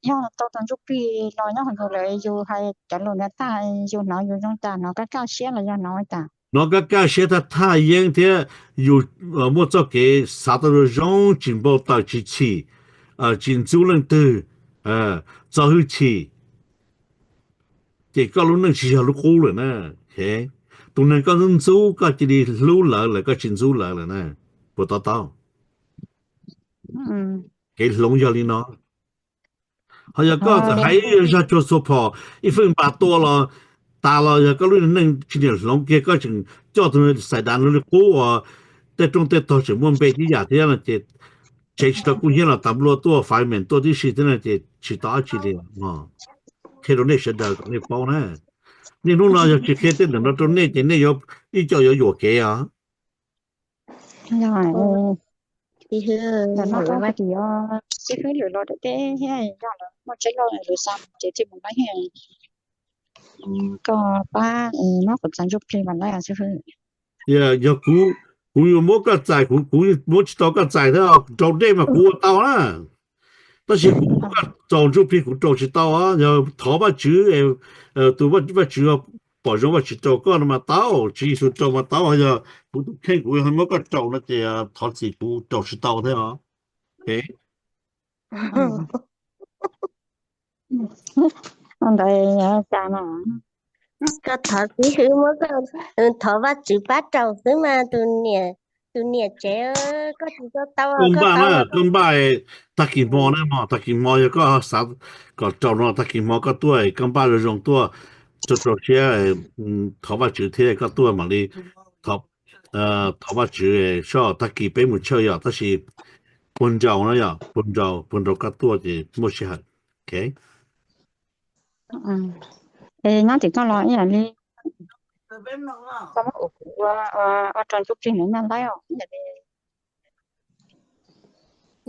yog tau tus ntsuj plig los nyob hauv yus lawm yus hais cov lus ntawd tag yus hnov yus zoo cas, hnov kaj kaj siab los yog hnov ua cas? Hnov kaj kaj siab thaj thaj yeeb thiab yus muaj txoj kev xav tau zoo zoo, tsis npau taws tsis chim, tsis ntxub leej twg, txo hwj chim, ces koj lub neej tsis yog lub qub lawm na. Tus neeg koj ntxub ntxub koj cia li hlub lawv lawm koj tsis ntxub lawv lawm na. Puas to taub? Kev hloov yog li no. Ho yog koj txawm hais ib zaj tsuag txhua phom ib feej npas tua los tas los yog koj lub neej tsis niam hloov kiag, koj tseem coj tus xais dav li qub uas tej rooj tej tog tseem muaj npe tib yam thiab no ces tsev tsis tau kub hnyiab los tas nplua tuaj fais meem tuaj tib si thiab no ces tsis tau dab tsi li. Qhia rau nej sawv daws kom nej paub na. Niaj hnub no yog tsis qhia tej ntawm no rau nej ces nej yuav ib co yuav yuam kev os. Xib hwb lwm los tej thiab yog lawv muaj tseeb loj lawv xa mus ces thiaj mus laib thiab. Koj pab muab kuv txais ntsuj plig mas laib xib hwb. Yog kuv, kuv yuav muab koj txais, kuv, kuv muab tsis tau koj txais thiab, rau dej mas kuv ua tau na. Tab sis kuv muab koj txais ntsuj plig kuv rau tsis tau, yog thov Vajtswv, tus Vajtswv pom zoo Vajtswv rau koj no mas tau, Tswv Yexus rau mas tau, yog kuv tus kheej kuv muab koj rau no ces thov txim kuv rau tsis tau thiab os. Ua ntawd yog cas no? Koj thov xib hwb muab koj, thov Vajtswv pab rau xwb mas tus niam, tus niam tsev, koj tsis tau tau koj npaj na, koj npaj tag kis hmo na mog, tag kis hmo yog koj xav kom rau no tag kis hmo koj tuaj, koj npaj zoo zoo tuaj, rau rau siab, thov Vajtswv thiab koj tuaj mam li thov Vajtswv, soj tag kis peb mus church yom, tab sis puag nraud na yom, puag nraud, puag nraud koj tuaj ces muaj sij hawm. Ok. Es nyob tim koj los ib yam li koj muab kuv ua rau ntsuj plig ntawd nyaj laib os.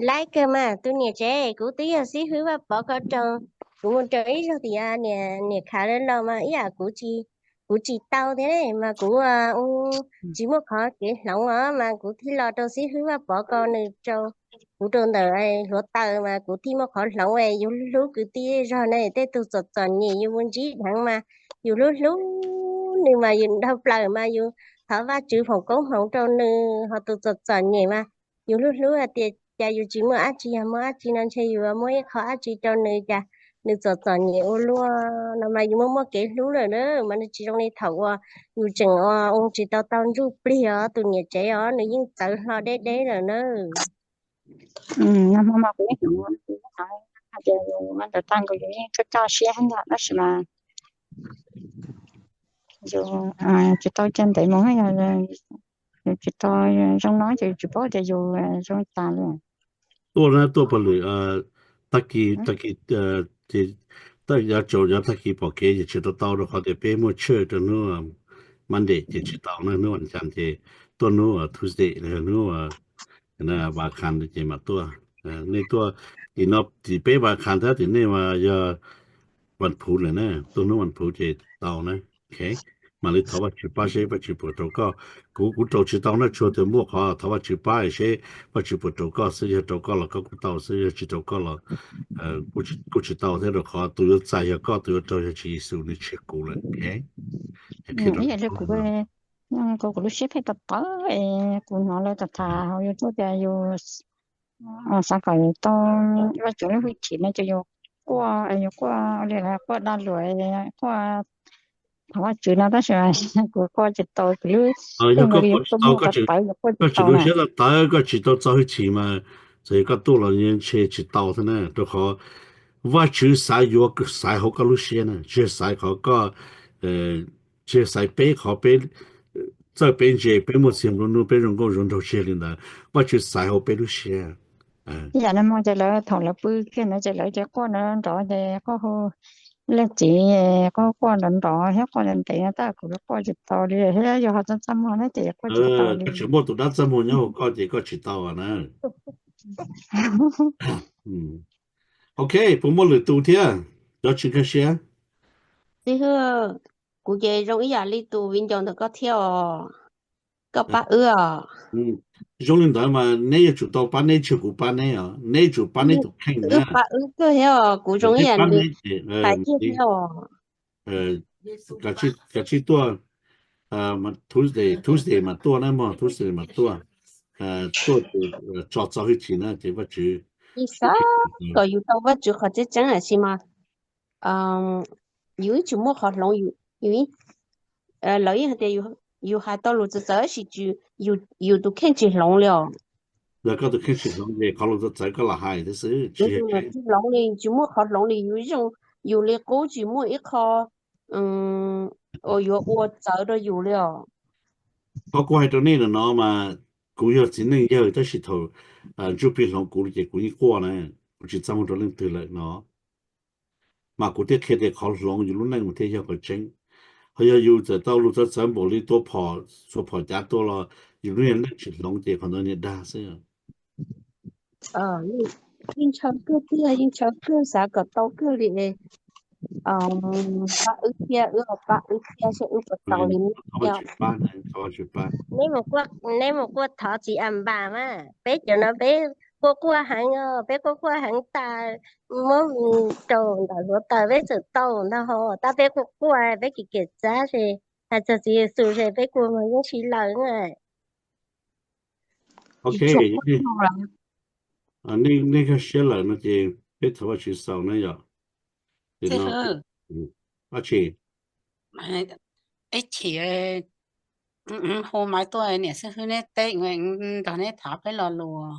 Laib kawg mas tus niam tsev, kuv twb yog xib hwb Vaj Pov ko rau, kuv mus rau ib zaug tias niam khav los mas ib yam kuv tsis, kuv tsis tau thiab mas kuv tsis muaj qhov kev hloov os mas kuv thiaj los rau xib hwb Vaj Pov ko nws rau kuv rau ntawm hluav taws mas kuv thiaj muaj qhov hloov es yus hlub kwv tij zog ne, tej tug txom txom nyem yus mus ntsib dheev mas yus hlub hlub nws mas yus dhau plaws mas yus thov Vajtswv foom koob hmoov rau nws, ho tus txom txom nyem mas yus hlub hlub hais tias cas yus tsis muaj dab tsi, yog muaj dab tsi no ntshe yus muab ib qho dab tsi rau nws cas nws txom txom nyem ua luaj no mas yus muaj muaj kev hlub lawm na, mas nws tsis zoo li thaum uas yus tseem ua tsis tau tau ntsuj plig os, tus niam tsev os nws yeej txawv hlo deb deb lawm na. Nag hmo mas kuv yeej hnov tias yus ntawd tag nkaus yus yeej coj coj siab heev ntag tab sis mas yus tsis tau cia ntev mus, yus tsis tau zoo no ces yus tsis paub tias yus zoo cas li. Tuaj na, tuaj pawg lwm, tag kis, tag kis, yav tsaus yav tag kis pom kev ces tsis tau tau rau qhov tias peb muaj church rau hnub Monday ces tsis tau na, hnub vas cas ces tuaj hnub Tuesday los yog hnub vas khas ces mam tuaj. Nej tuaj tim no tim peb vas khas thiab tim nej mas yog vas phuv lawm na, tuaj hnub vas phuv ces tau na. Ok, mam li thov Vajtswv pab seb Vajtswv puas rau koj. Kuv, kuv rau tsis tau na, tsuas tias muaj qhov thov Vajtswv pab seb Vajtswv puas rau koj xwb, yog rau koj los koj kuj tau xwb, yog tsis rau koj los kuj tsis tau thiab, rau qhov tus yuav txais yog koj, tus yuav raug yog Tswv Yexus, nws tshiab kuv lawm. Ok, ib yam li kuv, kuv lub siab pheej tawv tawv es kuv hnov lawv tham tham hauv YouTube tias yus xav kom tau Vajtswv lub hwj chim no ces yus quaj, yus quaj li quaj dag luam, quaj thov Vajtswv no tab sis kuv quaj tsis tau, kuv lub, yog koj quaj tsis tau, koj tsis tau siab tawv, koj tsis tau txo hwj chim mas txawm yog koj tuaj los ntshe tsis tau thiab na, rau qhov Vajtswv xaiv yuav xaiv hauv koj lub siab na, tsis yog xaiv qhov koj, tsis yog xaiv peb qhov peb txawj peb ntse, peb muaj txiag nplua nuj, peb zoo nkauj zoo nraug, tsis yog li ntawd. Vajtswv xaiv hauv peb lub siab. Ib yam li no ces lawv thaum lawv pw kiag ntawd ces lawv ces quaj nrov nrov ces quaj hu leej txiv, quaj quaj nrov nrov thiab quaj ntev ntev no tab kuv quaj tsis tau li thiab, yog ho txaj txaj muag na ces quaj tsis tau li. Koj tseem muaj tus dab txaj muag nyob hauv koj ces koj tsis tau na. Ok, puas muaj lwm tus thiab? Cov tsis nkag siab. Xib hwb, kuv ces zoo ib yam li tus viv ncaus ntawm koj thiab os. Koj pab wb os. Zoo li ntawd mas neb yuav tsum tau pab neb, tsis yog kuv pab neb os, neb yuav tsum pab neb tus kheej na. Wb pab wb kawg thiab os, kuv zoo ib yam li hais kiag thiab os. Kav tsij tuaj, Tuesday, Tuesday mas tuaj na mog, Tuesday mas tuaj, tuaj tso txo hwj chim na ces Vajtswv, kom yus tau Vajtswv qhov tseeb tseeb hais tias mas yus ib tsis muaj qhov hloov, yus, lawv yeej hais tias yus hais tau lus txawv txawv tab sis yus tus kheej tsis hloov li os. Yog koj tus kheej tsis hloov ces qhov lus txawv txawv koj los hais thiab xwb, tsis hloov li, tsis muaj qhov hloov li, yus zoo, yus li qub tsis muaj ib qho uas yuav ua txawv rau yus li os. Qhov kuv hais rau nej no mas kuv yog txiv neej yawg tab sis thaum ntsuj plig hloov kuv ces kuv yeej quaj na, kuv tsis txaj muag rau leej twg lawm no. Mas kuv thiaj qhia tias qhov hloov yus lub neej mas thiaj yog qhov tseeb. Ho yog yus txawm tau lus txawv txawv npaum li tua phom, xuas phom cav tua los yus lub neej tsis hloov ces qhov ntawd niag dag xwb. Yeej ntshaw kawg tiag, yeej ntshaw kawg, xav kom tau kawg li. Pab wb thiab, wb pab wb thiab seb wb puas tau li. Neb mus quaj thov txiv A Npas mas peb cov no peb quaj quaj heev, peb quaj quaj heev tas muab rau ntawm hluav taws peb txawm tau ntag ho, tab peb quaj quaj peb kev kev txab ces hais txog txiv Yexus ces peb kua muag yeej sib laws na. Ok, nej nkag siab lawm no ces peb thov Vajtswv xaus na yom. Ab tsi, ib chim hu Maiv tuaj, niam xib hwb neb teb, nrog neb tham peb lo lus.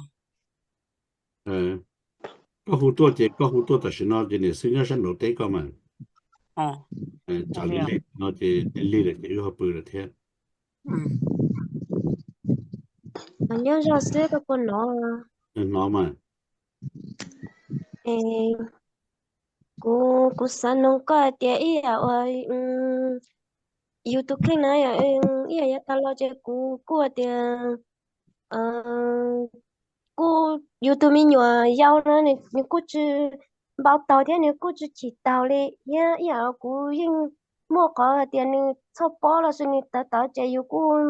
Koj hu tuaj ces koj hu tuaj tam sim no ces niam xib hwb nyob sab nraud teb koj mas. Tsam lig lig no ces lig lig lawm ces wb ho pw lawm thiab. Nyob zoo xwb koj puas hnov? Hnov mas. Kuv, kuv xav noog koj hais tias ib yam uas yus tus kheej na, ib yam yav tas los ces kuv kuj hais tias kuj yus tus me nyuam yau na, nws kuj tsis npau taus thiab nws kuj tsis chim taus li thiab. Ib yam kuv yeej muaj qhov hais tias nws txhoj pob los sis nws tawv tawv ces yus kuj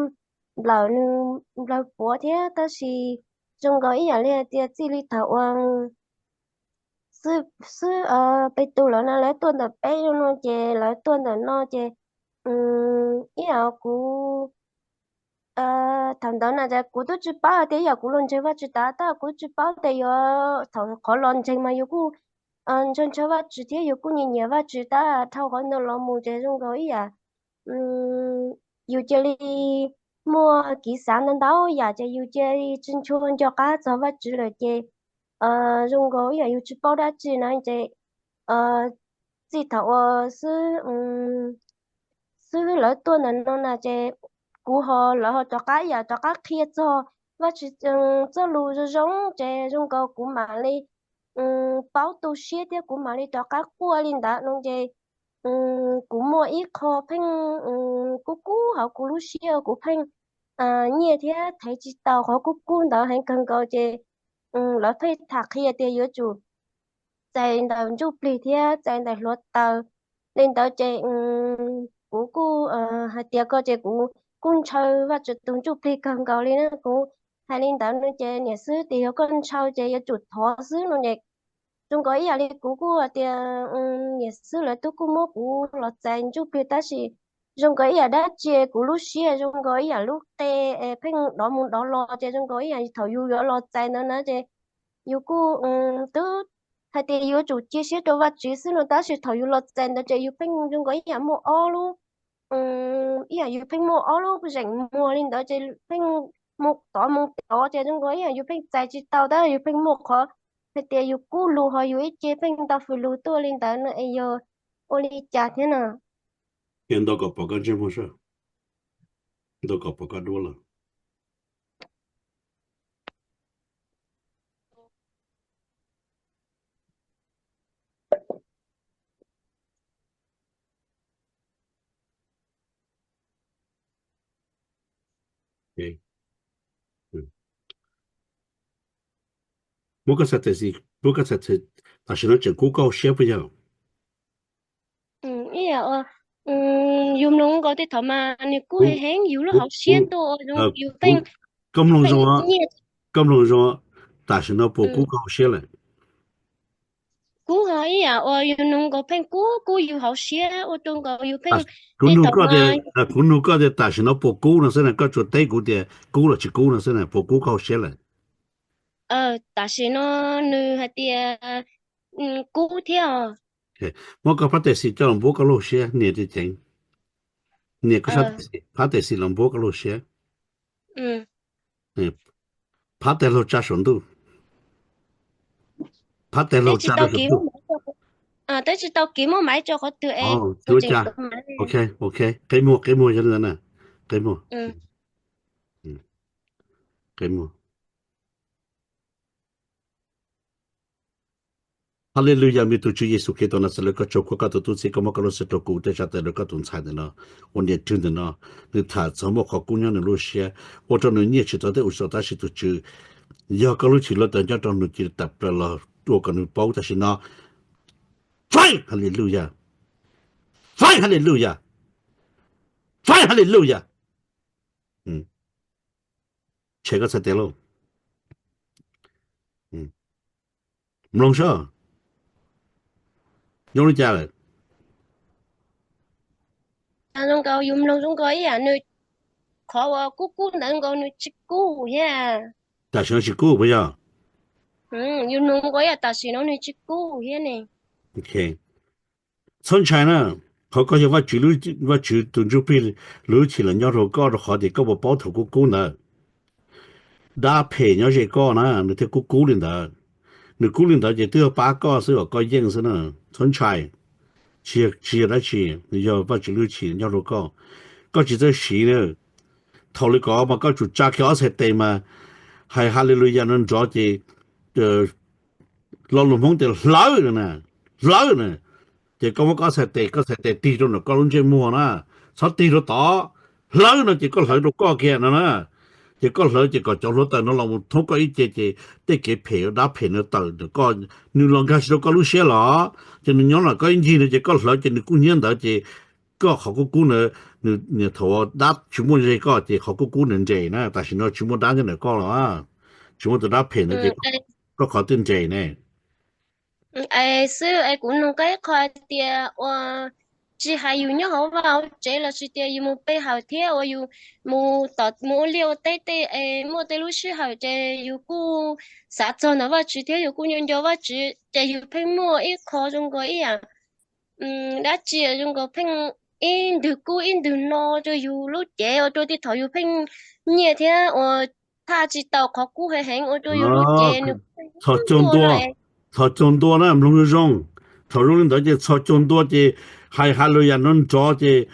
nplawm nws, nplawg puav thiab. Tab sis zoo nkaus ib yam li hais tias txij li thaum uas xib, xib Petus lawv na, lawv tuaj ntawm peb no ces lawv tuaj ntawm no ces ib yam kuv thaum ntawd na ces kuv twb tsis paub hais tias ib yam kuv los ntseeg Vajtswv tas, tab kuv tsis paub tias yuav thaum qhov los ntseeg mas yus kuj ntshaw ntshaw Vajtswv thiab yus kuj nyiam nyiam Vajtswv, tab dhau qhov ntawd los mus ces zoo nkaus ib yam yus cia li muaj kev xav ntau ntau yam ces yus cia li tsis ntshua nco qab txog Vajtswv lawm ces zoo nkaus ib yam yus tsis paub dab tsi na ces txij thaum uas xib, xib hwb lawv tuaj ntawm no na ces kuv ho, lawv ho rov qab ib yam rov qab qhia txog Vajtswv txoj lus zoo zoo ces zoo nkaus kuv mam li paub tu siab thiab kuv mam li rov qab quaj li ntawd no ces kuv muaj ib qho pheej kub kub hauv kuv lub siab, kuv pheej nyiaj thiab thev tsis tau qhov kub kub ntawd heev kawg nkaus ces lawv pheej tham qhia tias yuav tsum txais ntawm ntsuj plig thiab txais ntawm hluav taws li ntawd ces kuv kuj hais tias koj ces kuv kuj ntshaw Vajtswv tus ntsuj plig kawg nkaus li na. Kuv hais li ntawd no ces niam xib hwb tias yog koj ntshaw ces yuav tsum thov xwb no ces zoo nkaus ib yam li kuv kuj hais tias niam xib hwb lawv twb kuj muab kuv los txais ntsuj plig tab sis zoo nkaus ib yam dab tsi kuv lub siab zoo nkaus ib yam lub qe pheej dov mus dov los ces zoo nkaus ib yam thaum yus yuav los txais ntawd na ces yus kuj twb hais tias yuav tsum cia siab rau Vajtswv xwb no tab sis thaum yus los txais ntawd ces yus pheej zoo nkaus ib yam muaj ob lub, ib yam yus pheej muaj ob lub zeem muag li ntawd ces pheej mus tod mus tod ces zoo nkaus ib yam yus pheej txais tsis tau tab yus pheej muaj qhov hais tias yus kub lug ho yus ib ce pheej nto fws lug tuaj li ntawd no es yog ua li cas thiab no? Nto kom pom koj ntsej muag soj, nto kom pom koj duab los. Muab koj txhais tes, muab koj txhais tes, tam sim no tseem kub koj hauv siab puas yog? Ib yam yus mloog nkaus tej thaum mas nws kub heev heev yus lub hauv siab tuaj, yus pheej, koj mloog zoo, koj mloog zoo, tam sim no puas kub koj hauv siab lawm? Kub ho ib yam uas yus mloog nkaus pheej kub kub yus hauv siab ua rau nkaus yus pheej, kuv nug koj tias, kuv nug koj tias tam sim no puas kub no xwb na, koj tsuas teb kuv tias kub los tsis kub no xwb na, puas kub koj hauv siab lawm? Tam sim no nws hais tias kub thiab. Muab koj phab tes xis coj los npuab koj lub siab, nias ceev ceev, nias koj sab tes xis, phab tes xis los npuab koj lub siab. Phab tes laug tsa saum ntuj, phab tes laug tsa rau saum ntuj. Teb tsis tau kiv muaj maiv rau qhov twg es. Ok, ok, qe muag, qe muag yog li ntawd na, qe muag, qe muag. Haleluya, me tus Tswv Yexus Khetos Naxales, koj tsaug koj tus tub txib, koj muab koj lub sij hawm rau kuv tej tsa tes rau koj tus ntxhais ntawm no, ua niam rwg ntawm no, nws tham txog muaj qhov kub nyob nws lub siab, ua rau nws nyiaj tsis tau tej ua tsis tau tab sis tus Tswv, yog koj lub txim lub tawv nyob rau nws cia li tawm plaws los ua kom nws paub tam sim no. Faib haleluya, faib haleluya, faib haleluya. Tshem koj txhais tes lauj. Mloog saib, zoo li cas lawm? Zoo nkaus yus mloog zoo nkaus ib yam nws, qhov uas kub kub ntawd nkaus nws tsis kub thiab. Tam sim no tsis kub puas yog? Yus mloog nkaus ib yam tam sim no nws tsis kub thiab ne. Txhob ntshai na, qhov koj yog Vajtswv, Vajtswv tus ntsuj plig lub hwj chim los nyob rau koj rau qhov tias koj puas paub thaum kub kub ntawd dab phem nyob ze koj na, nws thiaj kub kub li ntawd. Nws kub li ntawd ces twb yog pab koj xwb kom koj yeej xwb na. Txhob ntshai, tsis yog, tsis yog dab tsi, nws yog Vajtswv lub hwj chim nyob rau koj. Koj tsis txawj siv na. Thaum li ko mas koj tsum tsa kiag ob txhais tes mas hais Haleluyas nrov nrov ces lo lus Hmoob tias hlawv na, hlawv na. Ces koj muab koj txhais tes, koj txhais tes tig rau ntawm koj lub ntsej muag na, txhob tig rau tod, hlawv no ces koj hlawv rau koj kiag no na. Ces koj hlawv ces kom cov hluav taws no los mus thoob koj ib ce ces tej kev phem dab phem no tawm ntawm koj, nws los nkag tsis rau koj lub siab los, ces nws nyob ntawm koj ib ncig no ces koj hlawv ces nws kub hnyiab ntawd ces koj qhov kub kub ntawd, nws niam thaum dab tsis muaj ze koj ces qhov kub kub nres nres na, tam sim no tsis muaj dab nyob ntawm koj los, tsis muaj tus dab phem ntawd ces koj qhov twb nres ne. Es xwb es kuv nug koj ib qho tias ua tsis hais yus nyob hauv vaj hauv tsev los sis tias yus mus pe hawm thiab ua yus mus tom mus ua liaj ua teb tej es muaj tej lub sij hawm ces yus kuj xav txog ntawm Vajtswv thiab yus kuj nco nco Vajtswv ces yus pheej muaj ib qho zoo nkaus ib yam dab tsi zoo nkaus pheej ib ntwg kub ib ntwg no rau yus lub cev ua rau tej thaum yus pheej nyiaj thiab ua thaj tsis tau qhov kub heev heev ua rau yus lub cev nws txhos caug ntua, txhos caug ntua na, mloog zoo zoo. Thaum zoo li ntawd ces txhos caug ntua ces hais Haleluyas nrov nrov ces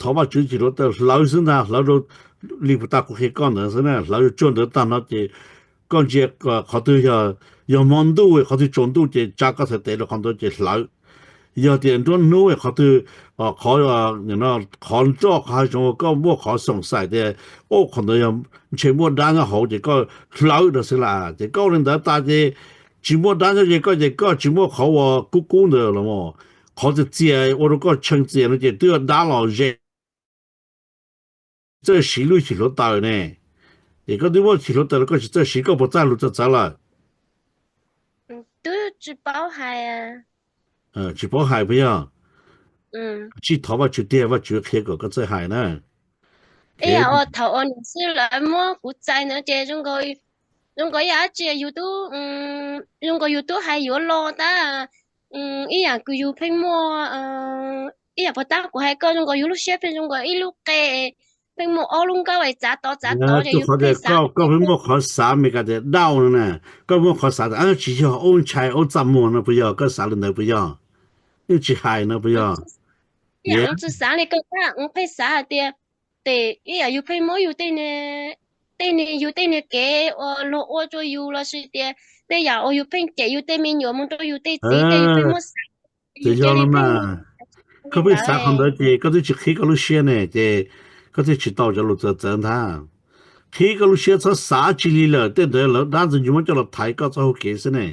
thov Vajtswv tsis hluav taws hlawv xwb ntag, hlawv rau li puag ta kuv qhia koj ntawd xwb na, hlawv rau tsuag ntawd tag no ces koj ntsia qhov twg yog hmo ntuj, qhov twg tsaus ntuj ces tsa koj txhais tes rau qhov ntawd ces hlawv. Yog tias nruab hnub qhov twg, qhov, qhov nroj qhov hav zoov koj muaj qhov xoom xaim tias, o, qhov ntawd yog ntshe muaj dab nyob hauv ces koj hlawv rau xwb las. Ces koj ua li ntawd tas ces tsis muaj dab nyob ze koj ces koj tsis muaj qhov uas kub kub ntawd los mas. Qhov txias txias ua rau koj tshee txias no ces twb yog dab los ze. Txawj siv lub hwj chim hluav taws ne. Ces koj twb muaj hwj chim hluav taws los koj tsis txawj siv, koj puas txawj lus txawv txawv lawm? Twb tsis paub hais. Tsis paub hais puas yog? Tsij thov Vajtswv tiag, Vajtswv qhia kom koj txawj hais na. Ib yam uas thaum uas niam xwb lawv muab kuv txais ntawd ces zoo nkaus ib yam dab tsi yus twb, zoo nkaus yus twb hais yuav los tab, ib yam kws yus pheej muaj, ib yam puas tab kuv hais koj zoo nkaus yus lub siab pheej zoo nkaus ib lub qe, pheej muaj ob lub nkauj es txav tod txav tod ces yus pheej xav, koj pheej muaj qhov xav Meskas tias doubt no na, koj muaj qhov xav tias tsis yog, ub ntshai ub txaj muag no puas yog? Koj xav li ntawd puas yog? Yeej tsis hais no puas yog? Ib yam tsis xav li koj tab, pheej xav hais tias tes ib yam yus pheej muab yus tej, tej niag yus tej niag kev uas luag ua rau yus los sis tias tej yam uas yus pheej cem yus tej me nyuam mus rau yus tej txiv tej yus pheej muab xav. Ces yog no mas, koj pheej xav qhov ntawd ces koj twb tsis qhib koj lub siab ne, ces koj thiaj tsis tau cov lus txawv txawv ntag. Qhib koj lub siab txhob xav tsi li lawm, tej ntawd lawv dab ntxwg nyoog muab coj los thaiv koj txoj hau kev xwb ne.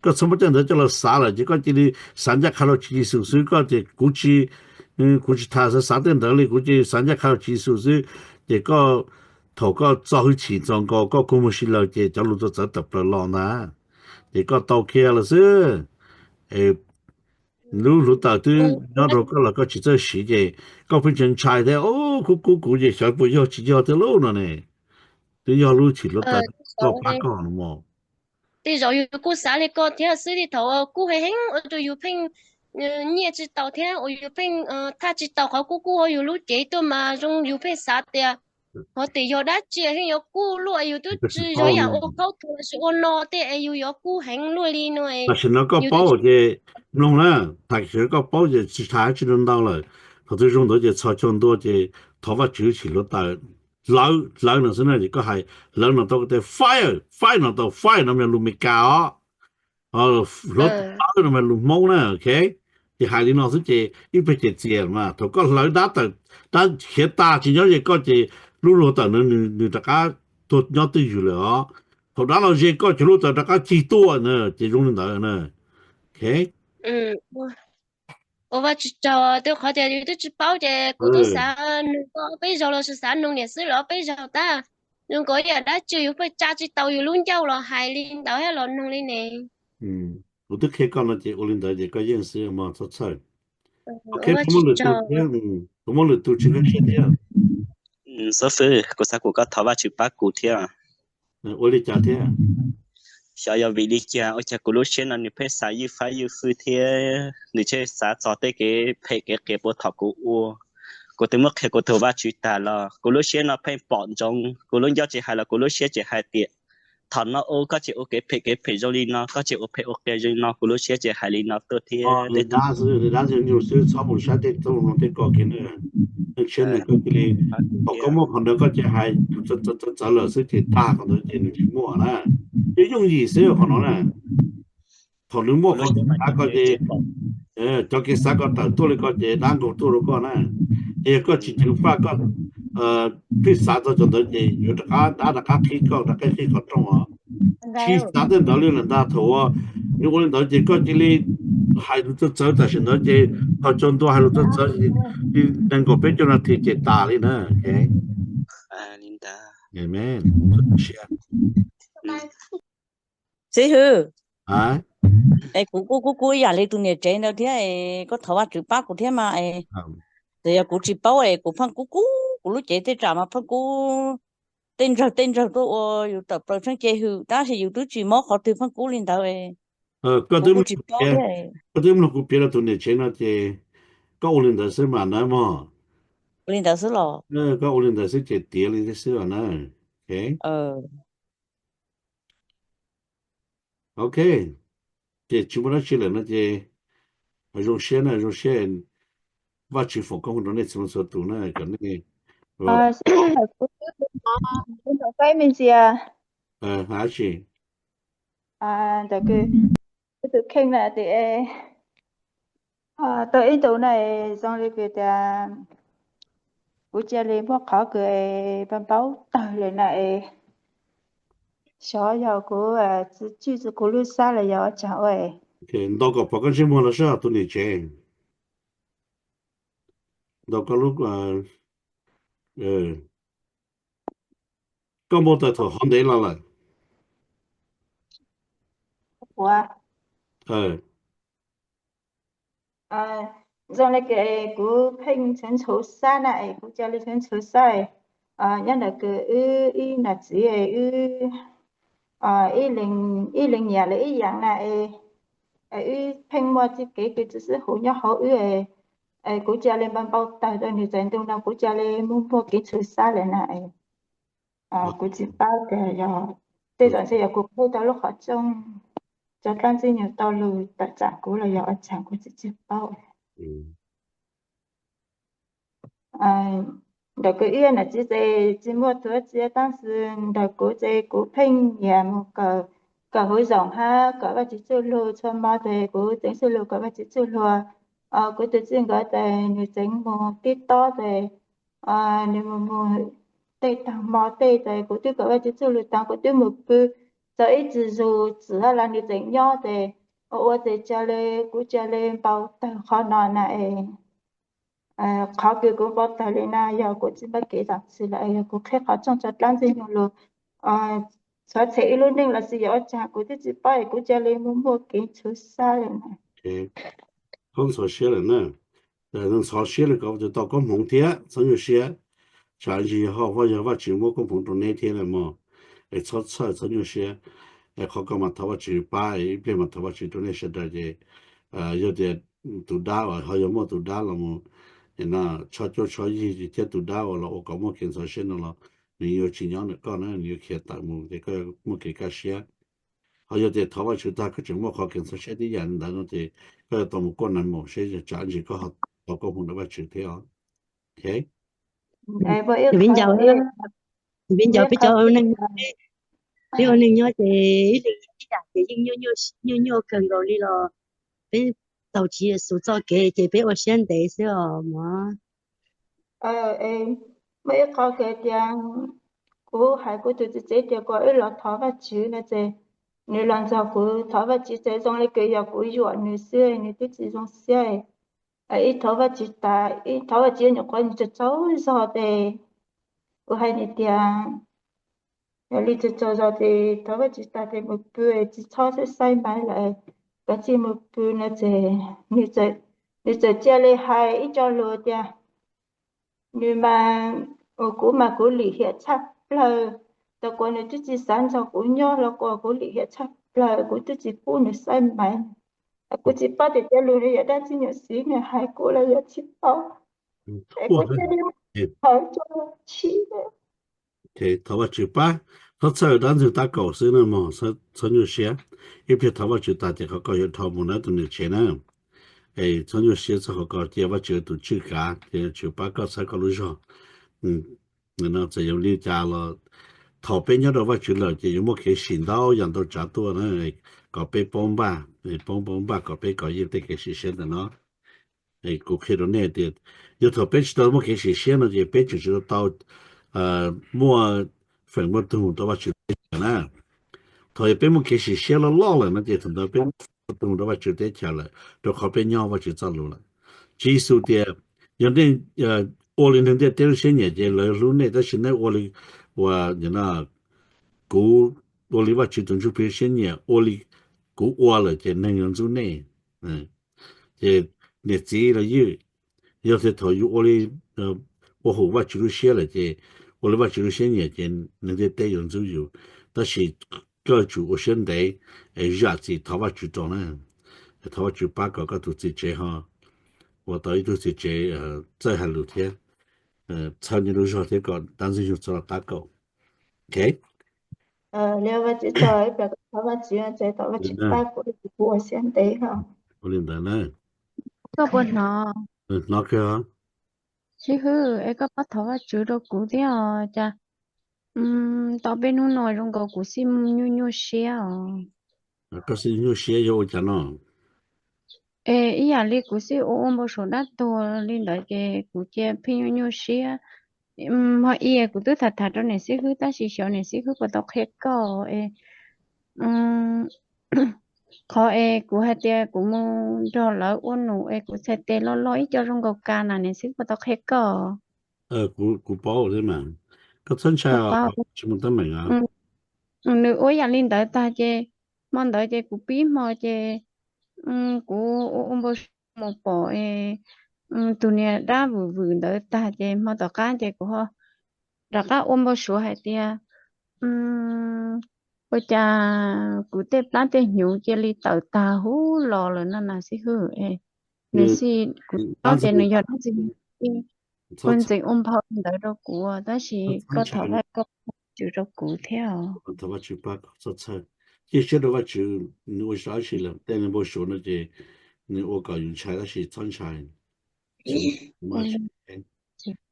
Koj txhob muab tej ntawd coj los xav lawm ces koj cia li xav ncaj qha rau Tswv Yexus xwb, koj tias kuv tsis, kuv tsis tas xav xav tej ntawd li, kuv cia li xav ncaj qha rau Tswv Yexus xwb. Ces koj, thaum koj txo hwj chim txaus nkaus koj kua muag si lawm ces cov lus txawv txawv tawm plaws los ntag. Ces koj tau kiag lawm xwb. Lub hluav taws twb nyob rau koj los koj tsis txawj siv ces koj pheej ntshai ntshai thiab, o, kub kub kuv ces xyov puas yog tsis yog thiab lauj no ne. Twb yog lub hwj chim hluav taws koj pab koj no mog. Tej zaum yus kuj xav li koj thiab xwb, tej thaum kub heev heev ua rau yus pheej nyiaj tsis tau thiab uas yus pheej thaj tsis tau qhov kub kub hauv yus lub cev tuaj mas zoo yus pheej xav tias qhov twg yog dab tsi es yuav kub luaj, yus twb tsis yog ib yam ua khaub thuas los sis ua no tej es yus yuav kub heev luaj li no. Tam sim no koj paub ces mloog na, tam sim no koj paub ces tsis hais dab tsi ntau lawm. Thaum twg zoo ntawd ces txhos caug ntua ces thov Vajtswv hwj chim hluav taws hlawv, hlawv no xwb na, ces koj hais hlawv no tau koj tias fire, fire no tau, fire no mas lus Meskas os. Hluav taws hlawv no mas lus Hmoob na, ok. Ces hais li no xwb ces ib pliag ces txias mas thaum koj hlawv dab tawm, dab khiav tas tsis nyob ze koj ces lub hluav taws ntawd nws rov qab tuag nyob twj ywm lawm os. Thaum dab los ze koj ces lub taws rov qab cig tuaj na, ces zoo li ntawd na. Ok. Ua Vajtswv tsaug, twb qhov tias yus twb tsis paub ces kuv twb xav nug koj peb zaug los sis xav nug niam xwb los peb zaug tab. Zoo nkaus ib yam dab tsi yus pheej tsa tsis tau yus lub ncauj los hais li ntawd thiab los nug li ne. Kuv twb qhia koj no ces ua li ntawd ces koj yeej xwb mog, txhob txhawj. Ok, kuv muaj lwm tus thiab, kuv muaj lwm tus tsis nkag siab thiab. Xab fwb, kuv xav kom koj thov Vajtswv pab kuv thiab. Ua li cas thiab? Xyov yog vim li cas ua cas kuv lub siab no nws pheej xav ywj fab ywj fwj thiab nws thiaj xav txog tej kev phem kev qias puag thaum kuv ua. Kuv twb muab qhia kuv tus Vajtswv tas los kuv lub siab no pheej pom ntsoov, kuv lub ncauj tsis hais los kuv lub siab tseem hais tias, thaum no ua koj tseem ua kev phem kev phem zoo li no, koj tseem ua phem ua qias zoo li no, kuv lub siab tseem hais li no tuaj thiab. Nws dab xwb, nws dab xwb, nyuj xwb, txhob mus saib tej tub mloog tej ko kiag na. Neeg tshiab neeg koj cia li, thaum koj muaj qhov ntawd koj cia hais txawv txawv lawm xwb ces tag qhov ntawd ces nws tsis muaj na. Yooj yooj yim xwb qhov no na. Thaum nws muaj qhov kev xav ko ces, cov kev xav ko tawm tuaj li ko ces dab nkaus tuaj rau koj na. Ces yog koj tsis ceev faj koj pheej xav txog cov ntawd ces yuav rov qab dab rov qab qhib koj rov qab qhib qhov rooj os. Tsis xav tej ntawd li lawm ntag. Thaum uas nws ua li ntawd ces koj cia li hais lus txawv txawv tam sim ntawd ces thaum tsaus ntua hais lus txawv txawv li nees nkaum peb caug nas this ces tas li na. Xib hwb, es kuv kuj kub kub ib yam li tus niam tsev ntawd thiab es koj thov Vajtswv pab kuv thiab mas es, txawm yog kuv tsis paub es kuv pheej kub kub kuv lub cev tej tsam mas pheej kub tej ntsawg tej ntsawg tuaj ua yus tawm plaws tsheej ce hwm tab sis yus twb tsis mob qhov twg pheej kub li ntawd. Koj twb mloog kuv piav rau tus niam tsev no ces koj ua li ntawd xwb mas na mog. Ua li ntawd xwb los? Koj ua li ntawd xwb ces tiav li xwb os na. Ok, ces tsis muaj dab tsi lawm no ces zoo siab na, zoo siab. Vajtswv foom koob hmoov rau nej txhua leej txhua tus na, kom nej hais tsis ntawm tus kheej na tias tau ib ntus na es zoo li kws tias kuv cia li muaj qhov kws npau npau tawg li na es xyov yog kuv tswj kuv lub xab los yog ua tsaug ua. Ntaus kom pom koj ntsej muag los saib tus niam tsev. Ntaus koj lub, koj npau taws thaum hov ntev los lawm? Zoo li kws kuv pheej ntxhov ntxhov xab na es kuv cia li ntxhov ntxhov xab es nyob ntawm kws wb ib nam txiv wb ib leeg nyiam lawv ib yam na es wb pheej muaj txij kev kws tsis sib haum nyob hauv wb es kuv cia li npau npau taws rau nws txais ntu no kuv cia li muaj muaj kev ntxhov xab lawm na es kuv tsis paub tias yog tej zaum ntshe yog kuv qhib tau lub qhov rooj tso dlaab ntxwg nyoog tau lug tawm tsam kuv los yog ua tsaug kuv tsis tsis paub. Ntawm kuv ib nam txiv ces tsis muaj tus txiv tab sis ntawm kuv ces kuv pheej nyiam mus kawm, kawm hauv zoom hab kawm Vajtswv txuj lug txhua mo ces kuv tseem txuj lug kawm Vajtswv txuj lug. Kuv tus txij nkawm ces nws tseem mus tib tob ces nws mus mus tej tag mo tej ces kuv twb kawm Vajtswv txuj lug taag kuv twb mus pw txog ib tsis zus txwm hab los nws tseem nyob ces ua ua ces cia li kuv cia li npau taws qhov no na es qhov kws kuv npau taws li na yog kuv tsis npaj kev zam txim los yog kuv qhib qhov rooj tso dlaab ntxwg nyoog lug txhob tshem ib lub neej los sis yog ua tsaug kuv twb tsis paub es kuv cia li muaj muaj kev ntxhov xab li na. Koj ntxhov siab lawm na, ntxhov siab li ko tus tau koob hmoov thiab txhob nyuaj siab. Tsam ntsis ho yog Vajtswv muab koob hmoov rau neb thiab na mog, es txhob txhawj txhob nyuaj siab. Es qhov ko mas thov Vajtswv pab, ib pliag mas thov Vajtswv rau nej sawv daws ces yog tias tus dab uas ho yog muaj tus dab los mus tshov cuab tshov yig thiab tus dab uas los ua kom muaj kev ntxhov siab no los nws yuav tsis nyob ntawm koj na, nws yuav khiav tawm mus ces koj muaj kev kaj siab. Ho yog tias thov Vajtswv tag koj tseem muaj qhov kev ntxhov siab tib yam ntawd no ces koj yuav tau mus kuaj nais maum seb tsam ntsis koj ho tau koob hmoov ntawm Vajtswv thiab os. Viv ncaus, peb cov neeg, peb ua neeg nyob ces ib leeg ib yam ces yeej nyuaj nyuaj kawg nkaus li los peb taug Tswv Yexus txoj kev ces peb ua siab ntev xwb os mog. Muaj ib qho kws tias kuv hais kuv tus txiv tsev tias kom wb los thov Vajtswv no ces nws los nrog kuv thov Vajtswv ces zoo li kws yog kuv yuam nws xwb nws twb tsis zoo siab. Ib thov Vajtswv tas, ib thov Vajtswv nyuam qhuav nws tsaug tsaug zog ces kuv hais nws tias yog li tsaug tsaug zog ces thov Vajtswv tas ces mus pw, tsis txhob saib saib maiv lawm, kav tsij mus pw no ces nws txawm cia li hais ib co lus tias nws mas, kuv mas kuv lim hiam tshaj plawg, tau kuv nws twb tsis xav nrog kuv nyob los kuv lim hiam tshaj plaws, kuv twb tsis pub nws xaiv maiv. Kuv tsis paub tias cov lus nws yog dab tsi, nyuam xiv nws hais kuv los yog tsis paub, es kuv thiaj li mus thov coj tshib. Thov Vajtswv pab, txhob txhawj, dab ntxwg tab kaum xwb na mog, txhob nyuaj siab. Ib pliag thov Vajtswv tas ces qhov ko yuav dhau mus na tus niam tsev na. Es txhob nyuaj siab txog qhov ko, cia Vajtswv tus tswj kav, ces Vajtswv pab koj txhawb koj lub zog. Txawm yog li cas los thaum peb nyob rau Vajtswv lawm ces yuav muaj kev sim ntau yam ntau tsav tuaj na, kom peb paub npaj, poob paub npaj kom peb kov yeej tej kev sim siab ntawm no. Kuv qhia rau nej tias, yog thaum peb tsis tau muaj kev sim siab no ces peb tseem tsis tau tau muaj feem muaj tug rau Vajtswv teb chaws na. Thaum yog peb muaj kev sim siab loj loj lawm no ces thaum ntawd peb muaj feem muaj tug rau Vajtswv teb chaws lawm, rau qhov peb nyob Vajtswv txoj lus lawm. Tswv Yexus tias, yog nej ua li neeg ntiaj teb lub siab nyiam ces lawv hlub nej, tab sis nej ua li, ua, kuv ua li Vajtswv tus Ntsuj Plig lub siab nyiam, ua li kuv ua lawm ces neeg yuav ntxub nej. Ces niam txiv los ywj, yog tias thaum yus ua li, ua haum Vajtswv lub siab lawm ces ua li Vajtswv lub siab nyiam ces neeg ntiaj teb yuav ntxub yus. Tab sis koj tsum ua siab ntev, es zam txim thov Vajtswv rau na. Thov Vajtswv pab kom koj tus txiv tsev ho, ua tau ib tug txiv tsev txawj hais lus thiab txhawb nws lub zog thiab kom dab ntxwg nyoog txhob los tab kaum. Ok. Li Vajtswv txog ib pliag thov Vajtswv ces thov Vajtswv pab kuv, kuv ua siab ntev ho. Ua li ntawd na. Koj puas hnov? Hnov kawg. Xib hwb, es koj pab thov Vajtswv rau kuv thiab os, cas tau peb hnub no zoo nkaus kuv xij nyuaj nyuaj siab os. Koj xij nyuaj siab yog ua cas no? Es ib yam li kuv xij ua ua npau suav dab tuag li ntawd ces kuv cia pheej nyuaj nyuaj siab. Hmo i kuv twb tham tham rau niam xib hwb tab sis xyov niam xib hwb puas tau qhia koj es qhov es kuv hais tias kuv mus nrog lawv ua num es kuv txhais tes loj loj ib co zoo nkaus kas na, niam xib hwb puas tau qhia koj? Kuv paub thiab mas, koj txhob ntshai, tsis muaj teeb meem. Nws ua yam li ntawd tag ces hmo ntawd ces kuv pib hmo ces kuv ua ua npau suav mus pom tus niag dab vwm vwm ntawd tag ces hmo tom qab ces kuv ho rov qab ua npau suav hais tias ua cas kuv tej plab tej hnyuv cia li tawm tag huv los lawm no na xib hwb. Nws xij kuv paub tias nws yog dab tsi, ua ntxeev ua nphau ntawd rau kuv tab sis koj thov Vajtswv rau kuv thiab. Thov Vajtswv pab kom txhob txhawj, cia siab rau Vajtswv, nws ua tsis tau dab tsi lawm. Tej npau suav no ces nws ua kom yus ntshai tab sis txhob ntshai.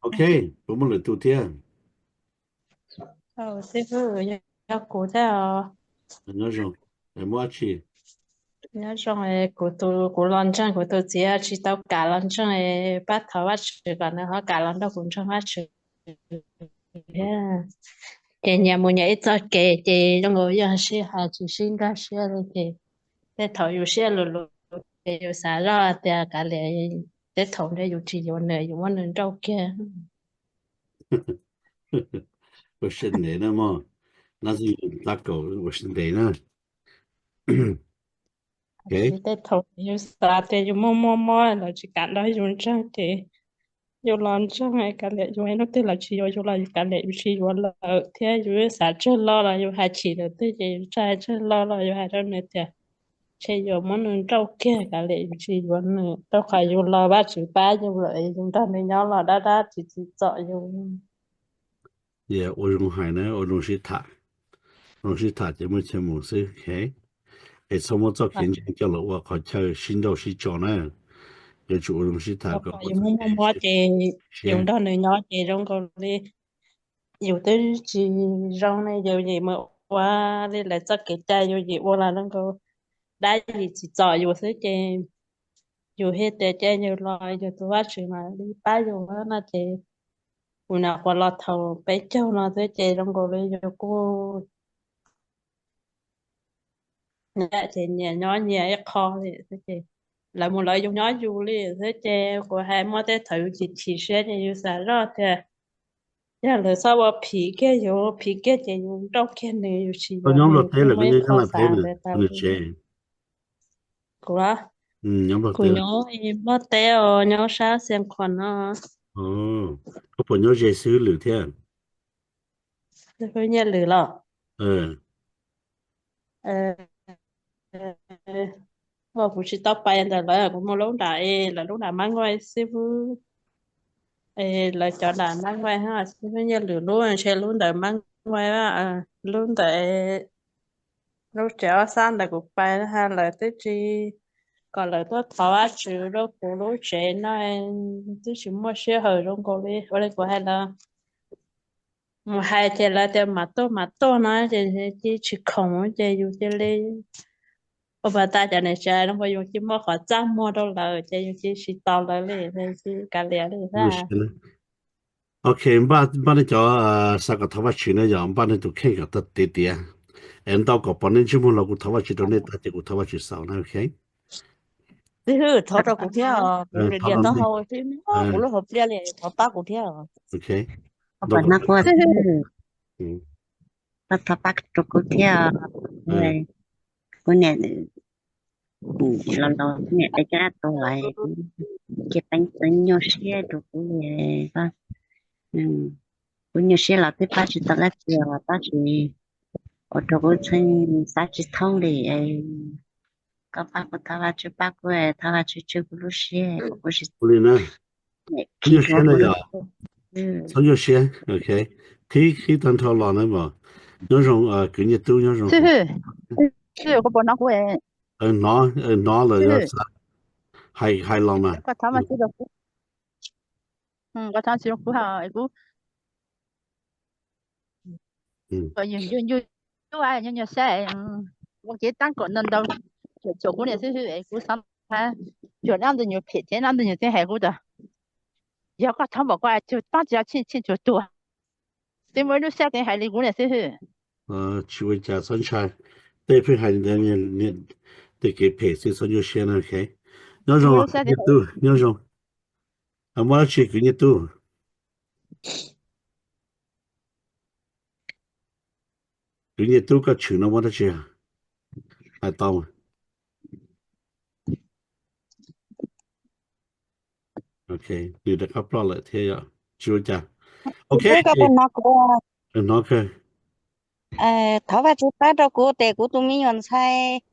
Ok, puas muaj lwm tus thiab? Xib hwb, yog kuv thiab os. Nyob zoo, muaj dab tsi? Nyob zoo, kuv tus, kuv los ntseeg kuv tus txiv tsis tau kam los ntseeg, pab thov Vajtswv kom nws ho kam los nrog kuv ntseeg Vajtswv thiab. Ces nyias mus nyias ib txoj kev ces zoo nkaus yog sib hais tsis sib nkag siab li ces tej thaum yus siab luv luv ces yus xav zoj tias kav liam tej thaum ntawd yus tsis yuav nws, yus muab nws nrauj kiag. Ua siab ntev na mog, dab ntxwg nyoog tab kaum ua siab ntev na. Tej thaum yus xav tias yus muaj muaj mob lawv tsis kam nrog yus ntseeg ces yus los ntseeg kav liam yus, hnub twg lawv tsis yuav yus los yus kav liam yus tsis yuav lawm thiab. Yus xav tsawg lo los yus hais chim lawm twg ces yus tsa tsawg lo los yus hais rau nws tias ntshe yuav muab nws nrauj kiag kav liam yus tsis yuav nws, rau qhov yus los Vajtswv pab yus lawm, yus nrog nws nyob los dab dab tsis txom yus. Ua zoo hais na, ua zoo sib tham, zoo sib tham ces muaj chaw mus xwb. Es txhob muab txoj kev ntseeg coj los ua qhov chaw sib nrauj sib tso na. Yuav tsum ua zoo sib tham kom yus muaj muaj mob ces yus nrog nws nyob ces zoo nkaus li yus twb tsis zoo ne, yus yim mus ua li lawv txoj kev cai, yus yim ua los zoo nkaus dab yim tsim txom yus xwb ces yus thiaj tias cia yus los yus tus Vajtswv mam li pab yus no ces kuv nyuam qhuav los thaum peb caug no xwb ces zoo nkaus li yus kuj nyias ces nyias nyob nyias ib qho li xwb ces lawv mus lawv yus nyob yus li xwb ces kuv hais muaj tej thaum yus chim chim siab ces yus xav zoj tias yog lawv txhob ua phiv kiag yus, phiv kiag ces yus nrauj kiag nws, yus tsis yuav nws, kuv muaj ib qho xav ntawd tas li. Kuv, kuv nyob Nplog teb os, nyob sab Xeev Khuam no. Koj puas nyob ze xib hwb Lwm thiab? Xib hwb Nyiaj Lwm los? Kuv tsis tau pais ntawm lawv, kuv mus lub nram es lawv lub nram mab nqaij xib fwb, es lawv cov nram mab nqaij xib fwb Nyiaj Lwm lub ntshe lub ntawm mab nqaij, lub ntawm lub tsev ob sab ntawd kuv pais na, lawv twb tsis kom lawv tuaj thov Vajtswv rau kuv lub tsev no, twb tsis muaj sij hawm zoo nkaus li. Ua li kuv hais lawv, mus hais ces lawv tias mam tuaj mam tuaj no ces cia tsis khoom ces yus cia li, ua pas tas cov niam tsev no mas yus cia muaj qhov txaj muag rau lawv ces yus cia tsis tos lawv li, cia kav liam li xwb. Ok, npaj nej cov xav kom thov Vajtswv na yog npaj nej tus kheej kom tag tiav tiav, es ntau kom pom nej ntsej muag los kuv thov Vajtswv rau nej tag ces kuv thov Vajtswv xaus na, ok. Xib hwb, thov rau kuv thiab os, kuv liam taub hau xwb, kuv lub hauv pliaj li, thov pab kuv thiab os. Ok. Xib hwb, koj thov pab rau kuv thiab os. Kuv niam los los, kuv niam tais caj dab tuag lawm, cia peev xwm nyuaj siab rau kuv li. Kuv nyuaj siab los twb pab tsis tau dab tsi os, tab sis ua rau kuv txheej xav tsis thoob li. Koj pab kuv, thov Vajtswv pab kuv, thov Vajtswv tswj kuv lub siab, kuv tsis Ua li na, nyuaj siab na yog, txhob nyuaj siab, ok. Qhib qhib tag nrho los na mas. Nyob zoo kwv Nyiaj Tub, nyob zoo. Xib hwb, koj puas hnov kuv? Hnov, hnov lawm, hais los mas. Koj thov Vajtswv rau kuv, koj thov Vajtswv rau kuv, kuv kom yus ncuj ncuj, nyuaj nyuaj siab, ua kev tab kaum ntau ntau, cuam cuam kuv niam xib hwb, kuv xav, cuam dab ntxwg nyuam phem thiab dab ntxwg nyuam txeeb hais kuv tas, yog koj thov npaum ko, tsis pab tsis yog tsheej tsheej tsuag tuag. Twb muaj ib lub siab teev hais li kuv niam xib hwb. Tsis ua cas, txhob ntshai. Tej pheej hais tej kev phem xwb, txhob nyuaj siab na, ok. Nyob zoo, nyob zoo. Muaj dab tsi kwv Nyiaj Tub? Kwv Nyiaj Tub, koj tshwm no muaj dab tsi hais tau? Ok, nws rov qab ploj lawm thiab yom, tsis ua cas. Ok, hnov kawg. Thov Vajtswv pab rau kuv tes kuv tus me nyuam ntxhais,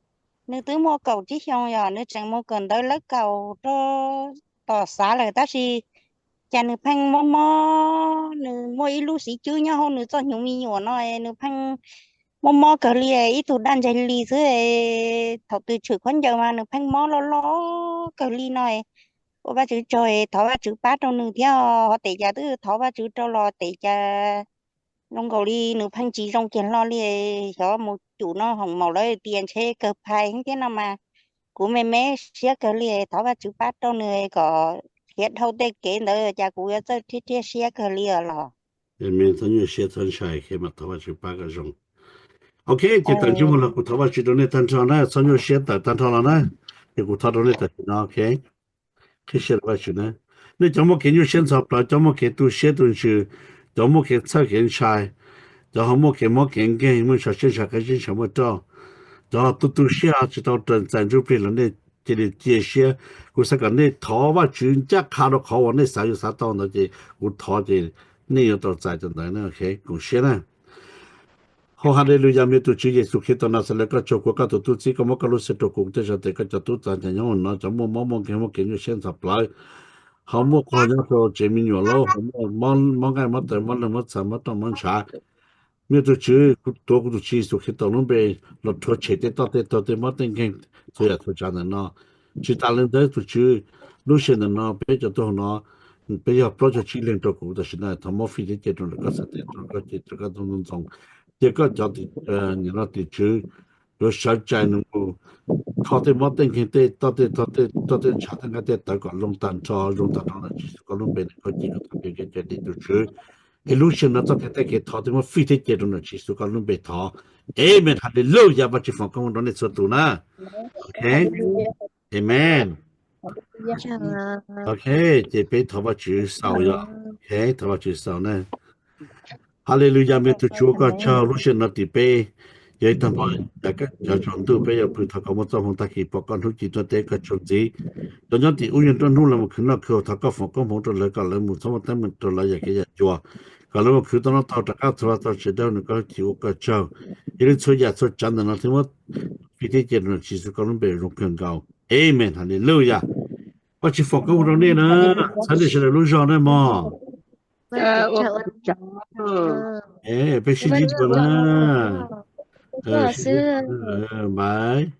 nws twb muaj kaum tsib xyoos yom, nws tseem mus kawm ntawv lawv kaum rau tom xav lawm tab sis cas nws pheej mob mob, nws muaj ib lub xiv cwb nyob hauv nws txoj hnyuv me nyuam no, nws pheej mob mob kawg li, ib tug daj ntseg li xwb. Thaum twg tshwm khaub ncaws mas nws pheej mob loj loj kawg li no. Ua Vajtswv tsaug, thov Vajtswv pab rau nws thiab, ho tes cas twb thov Vajtswv rau los tes cas zoo nkaus li nws pheej tsis zoo kiag hlo li. Xyov mus cum noj hoom maum lawv tias ntshe kawg phais thiab no mas kuv me me siab kawg li, thov Vajtswv pab rau nws kom khiav dhau tej kev ntawd cas kuv yuav txawj thiab thiab siab kawg li os los. Txhob nyuaj siab txhob ntshai, mam thov Vajtswv pab kom zoo. Ok, ces tawm ntsej muag los kuv thov Vajtswv rau nej tag nrho na, txhob nyuaj siab tawm tag nrho los na, ces kuv thov rau nej tam sim no, ok. Qhib siab rau Vajtswv na. Nej cov muaj kev nyuaj siab ntxhov plawv, cov muaj kev tu siab tu ntsws, cov muaj kev txhawj kev ntshai, cov ho muaj kev mob kev nkeeg, muaj ntshai siab ntshai qab zib ntshai muaj roj, cov tu tu siab tsis tau raws txais ntsuj plig los nej cia li cia siab. Kuv xav kom nej thov Vajtswv ncaj qha rau qhov uas nej xav yuav xav tau ntawd ces kuv thov ces nej yuav tau txais cov ntawd na, ok, koom siab na. Hau Haleluyas, me tus Tswv Yexus Khetos Naxales, koj tsaug kuv koj tus tub txib, koj muab koj lub sij hawm rau kuv, kuv thiaj xav tias koj cov tub txav ncas nyob hauv no, cov muaj mob muaj nkeeg muaj kev nyuaj siab ntxhov plawv, ho muaj quag nyob rau tsev me nyuam lauj, ho muaj mob nqaij mob taw mob leeg mob txha mob roj mob ntshav. Me tus Tswv, kuv tuav kuv tus Tswv Yexus Khetos lub npe los rhuav tshem tej toj tej tog tej mob tej nkeeg txhua yam txhua tsav ntawm no. Tsis tas li ntawd tus Tswv, lub sij hawm ntawm no peb cov tuaj hauv no, peb yog plaub caug tsib leeg rau kuv tam sim no, thov muab fij thiab cia rau ntawm koj txhais tes rau koj ces rau koj ntxoov ntxoo, cia koj cov niam no tim tswv yuav sawv tsees nws mus kho tej mob tej nkeeg tej toj tej tog tej roj tej ntshav tej nqaij tej tawv kom zoo tag nrho zoo tag nrho ntawm Tswv Yexus koj lub npe ntawm koj cia koj txhais tes koj cov niam tus Tswv. Es lub sij hawm no txoj kev teb kev thov tej muab fij thiab cia rau ntawm Tswv Yexus koj lub npe thov. Amen, Haleluyas, Vajtswv foom koob hmoov rau nej txhua tus na. Ok. Amen. Ok, ces peb thov Vajtswv xaus yom. Ok, thov Vajtswv xaus na. Haleluyas, me tus Tswv koj tsaug, lub sij hawm no tim peb yog ib tag hmo, cov tsaus ntuj peb yuav pw thov kom muaj txoj hmoo tag kis pom koj hnub ci tuaj teb koj tsaug ntxiv. Cov nyob tim ub yuav nruab hnub los mus khwv noj khwv haus thov koj foom koob hmoov rau lawv kom lawv mus txhob muaj teeb meem rau lawv yam kev yam ncua. kom lawv mus khwv tau noj tau rov qab txhua tau tsev dawb nws koj chim ua koj tsaug. Yog li txhua yam txhua tsav ntawm no thiab muab fij thiab cia rau Tswv Yexus koj lub npe zoo kawg nkaus. Amen, hallelujah. Koj tsis foom koob hmoov rau nej na, txhawb nej sawv daws lub zog na mog. Peb sib ntsib dua na. Bye.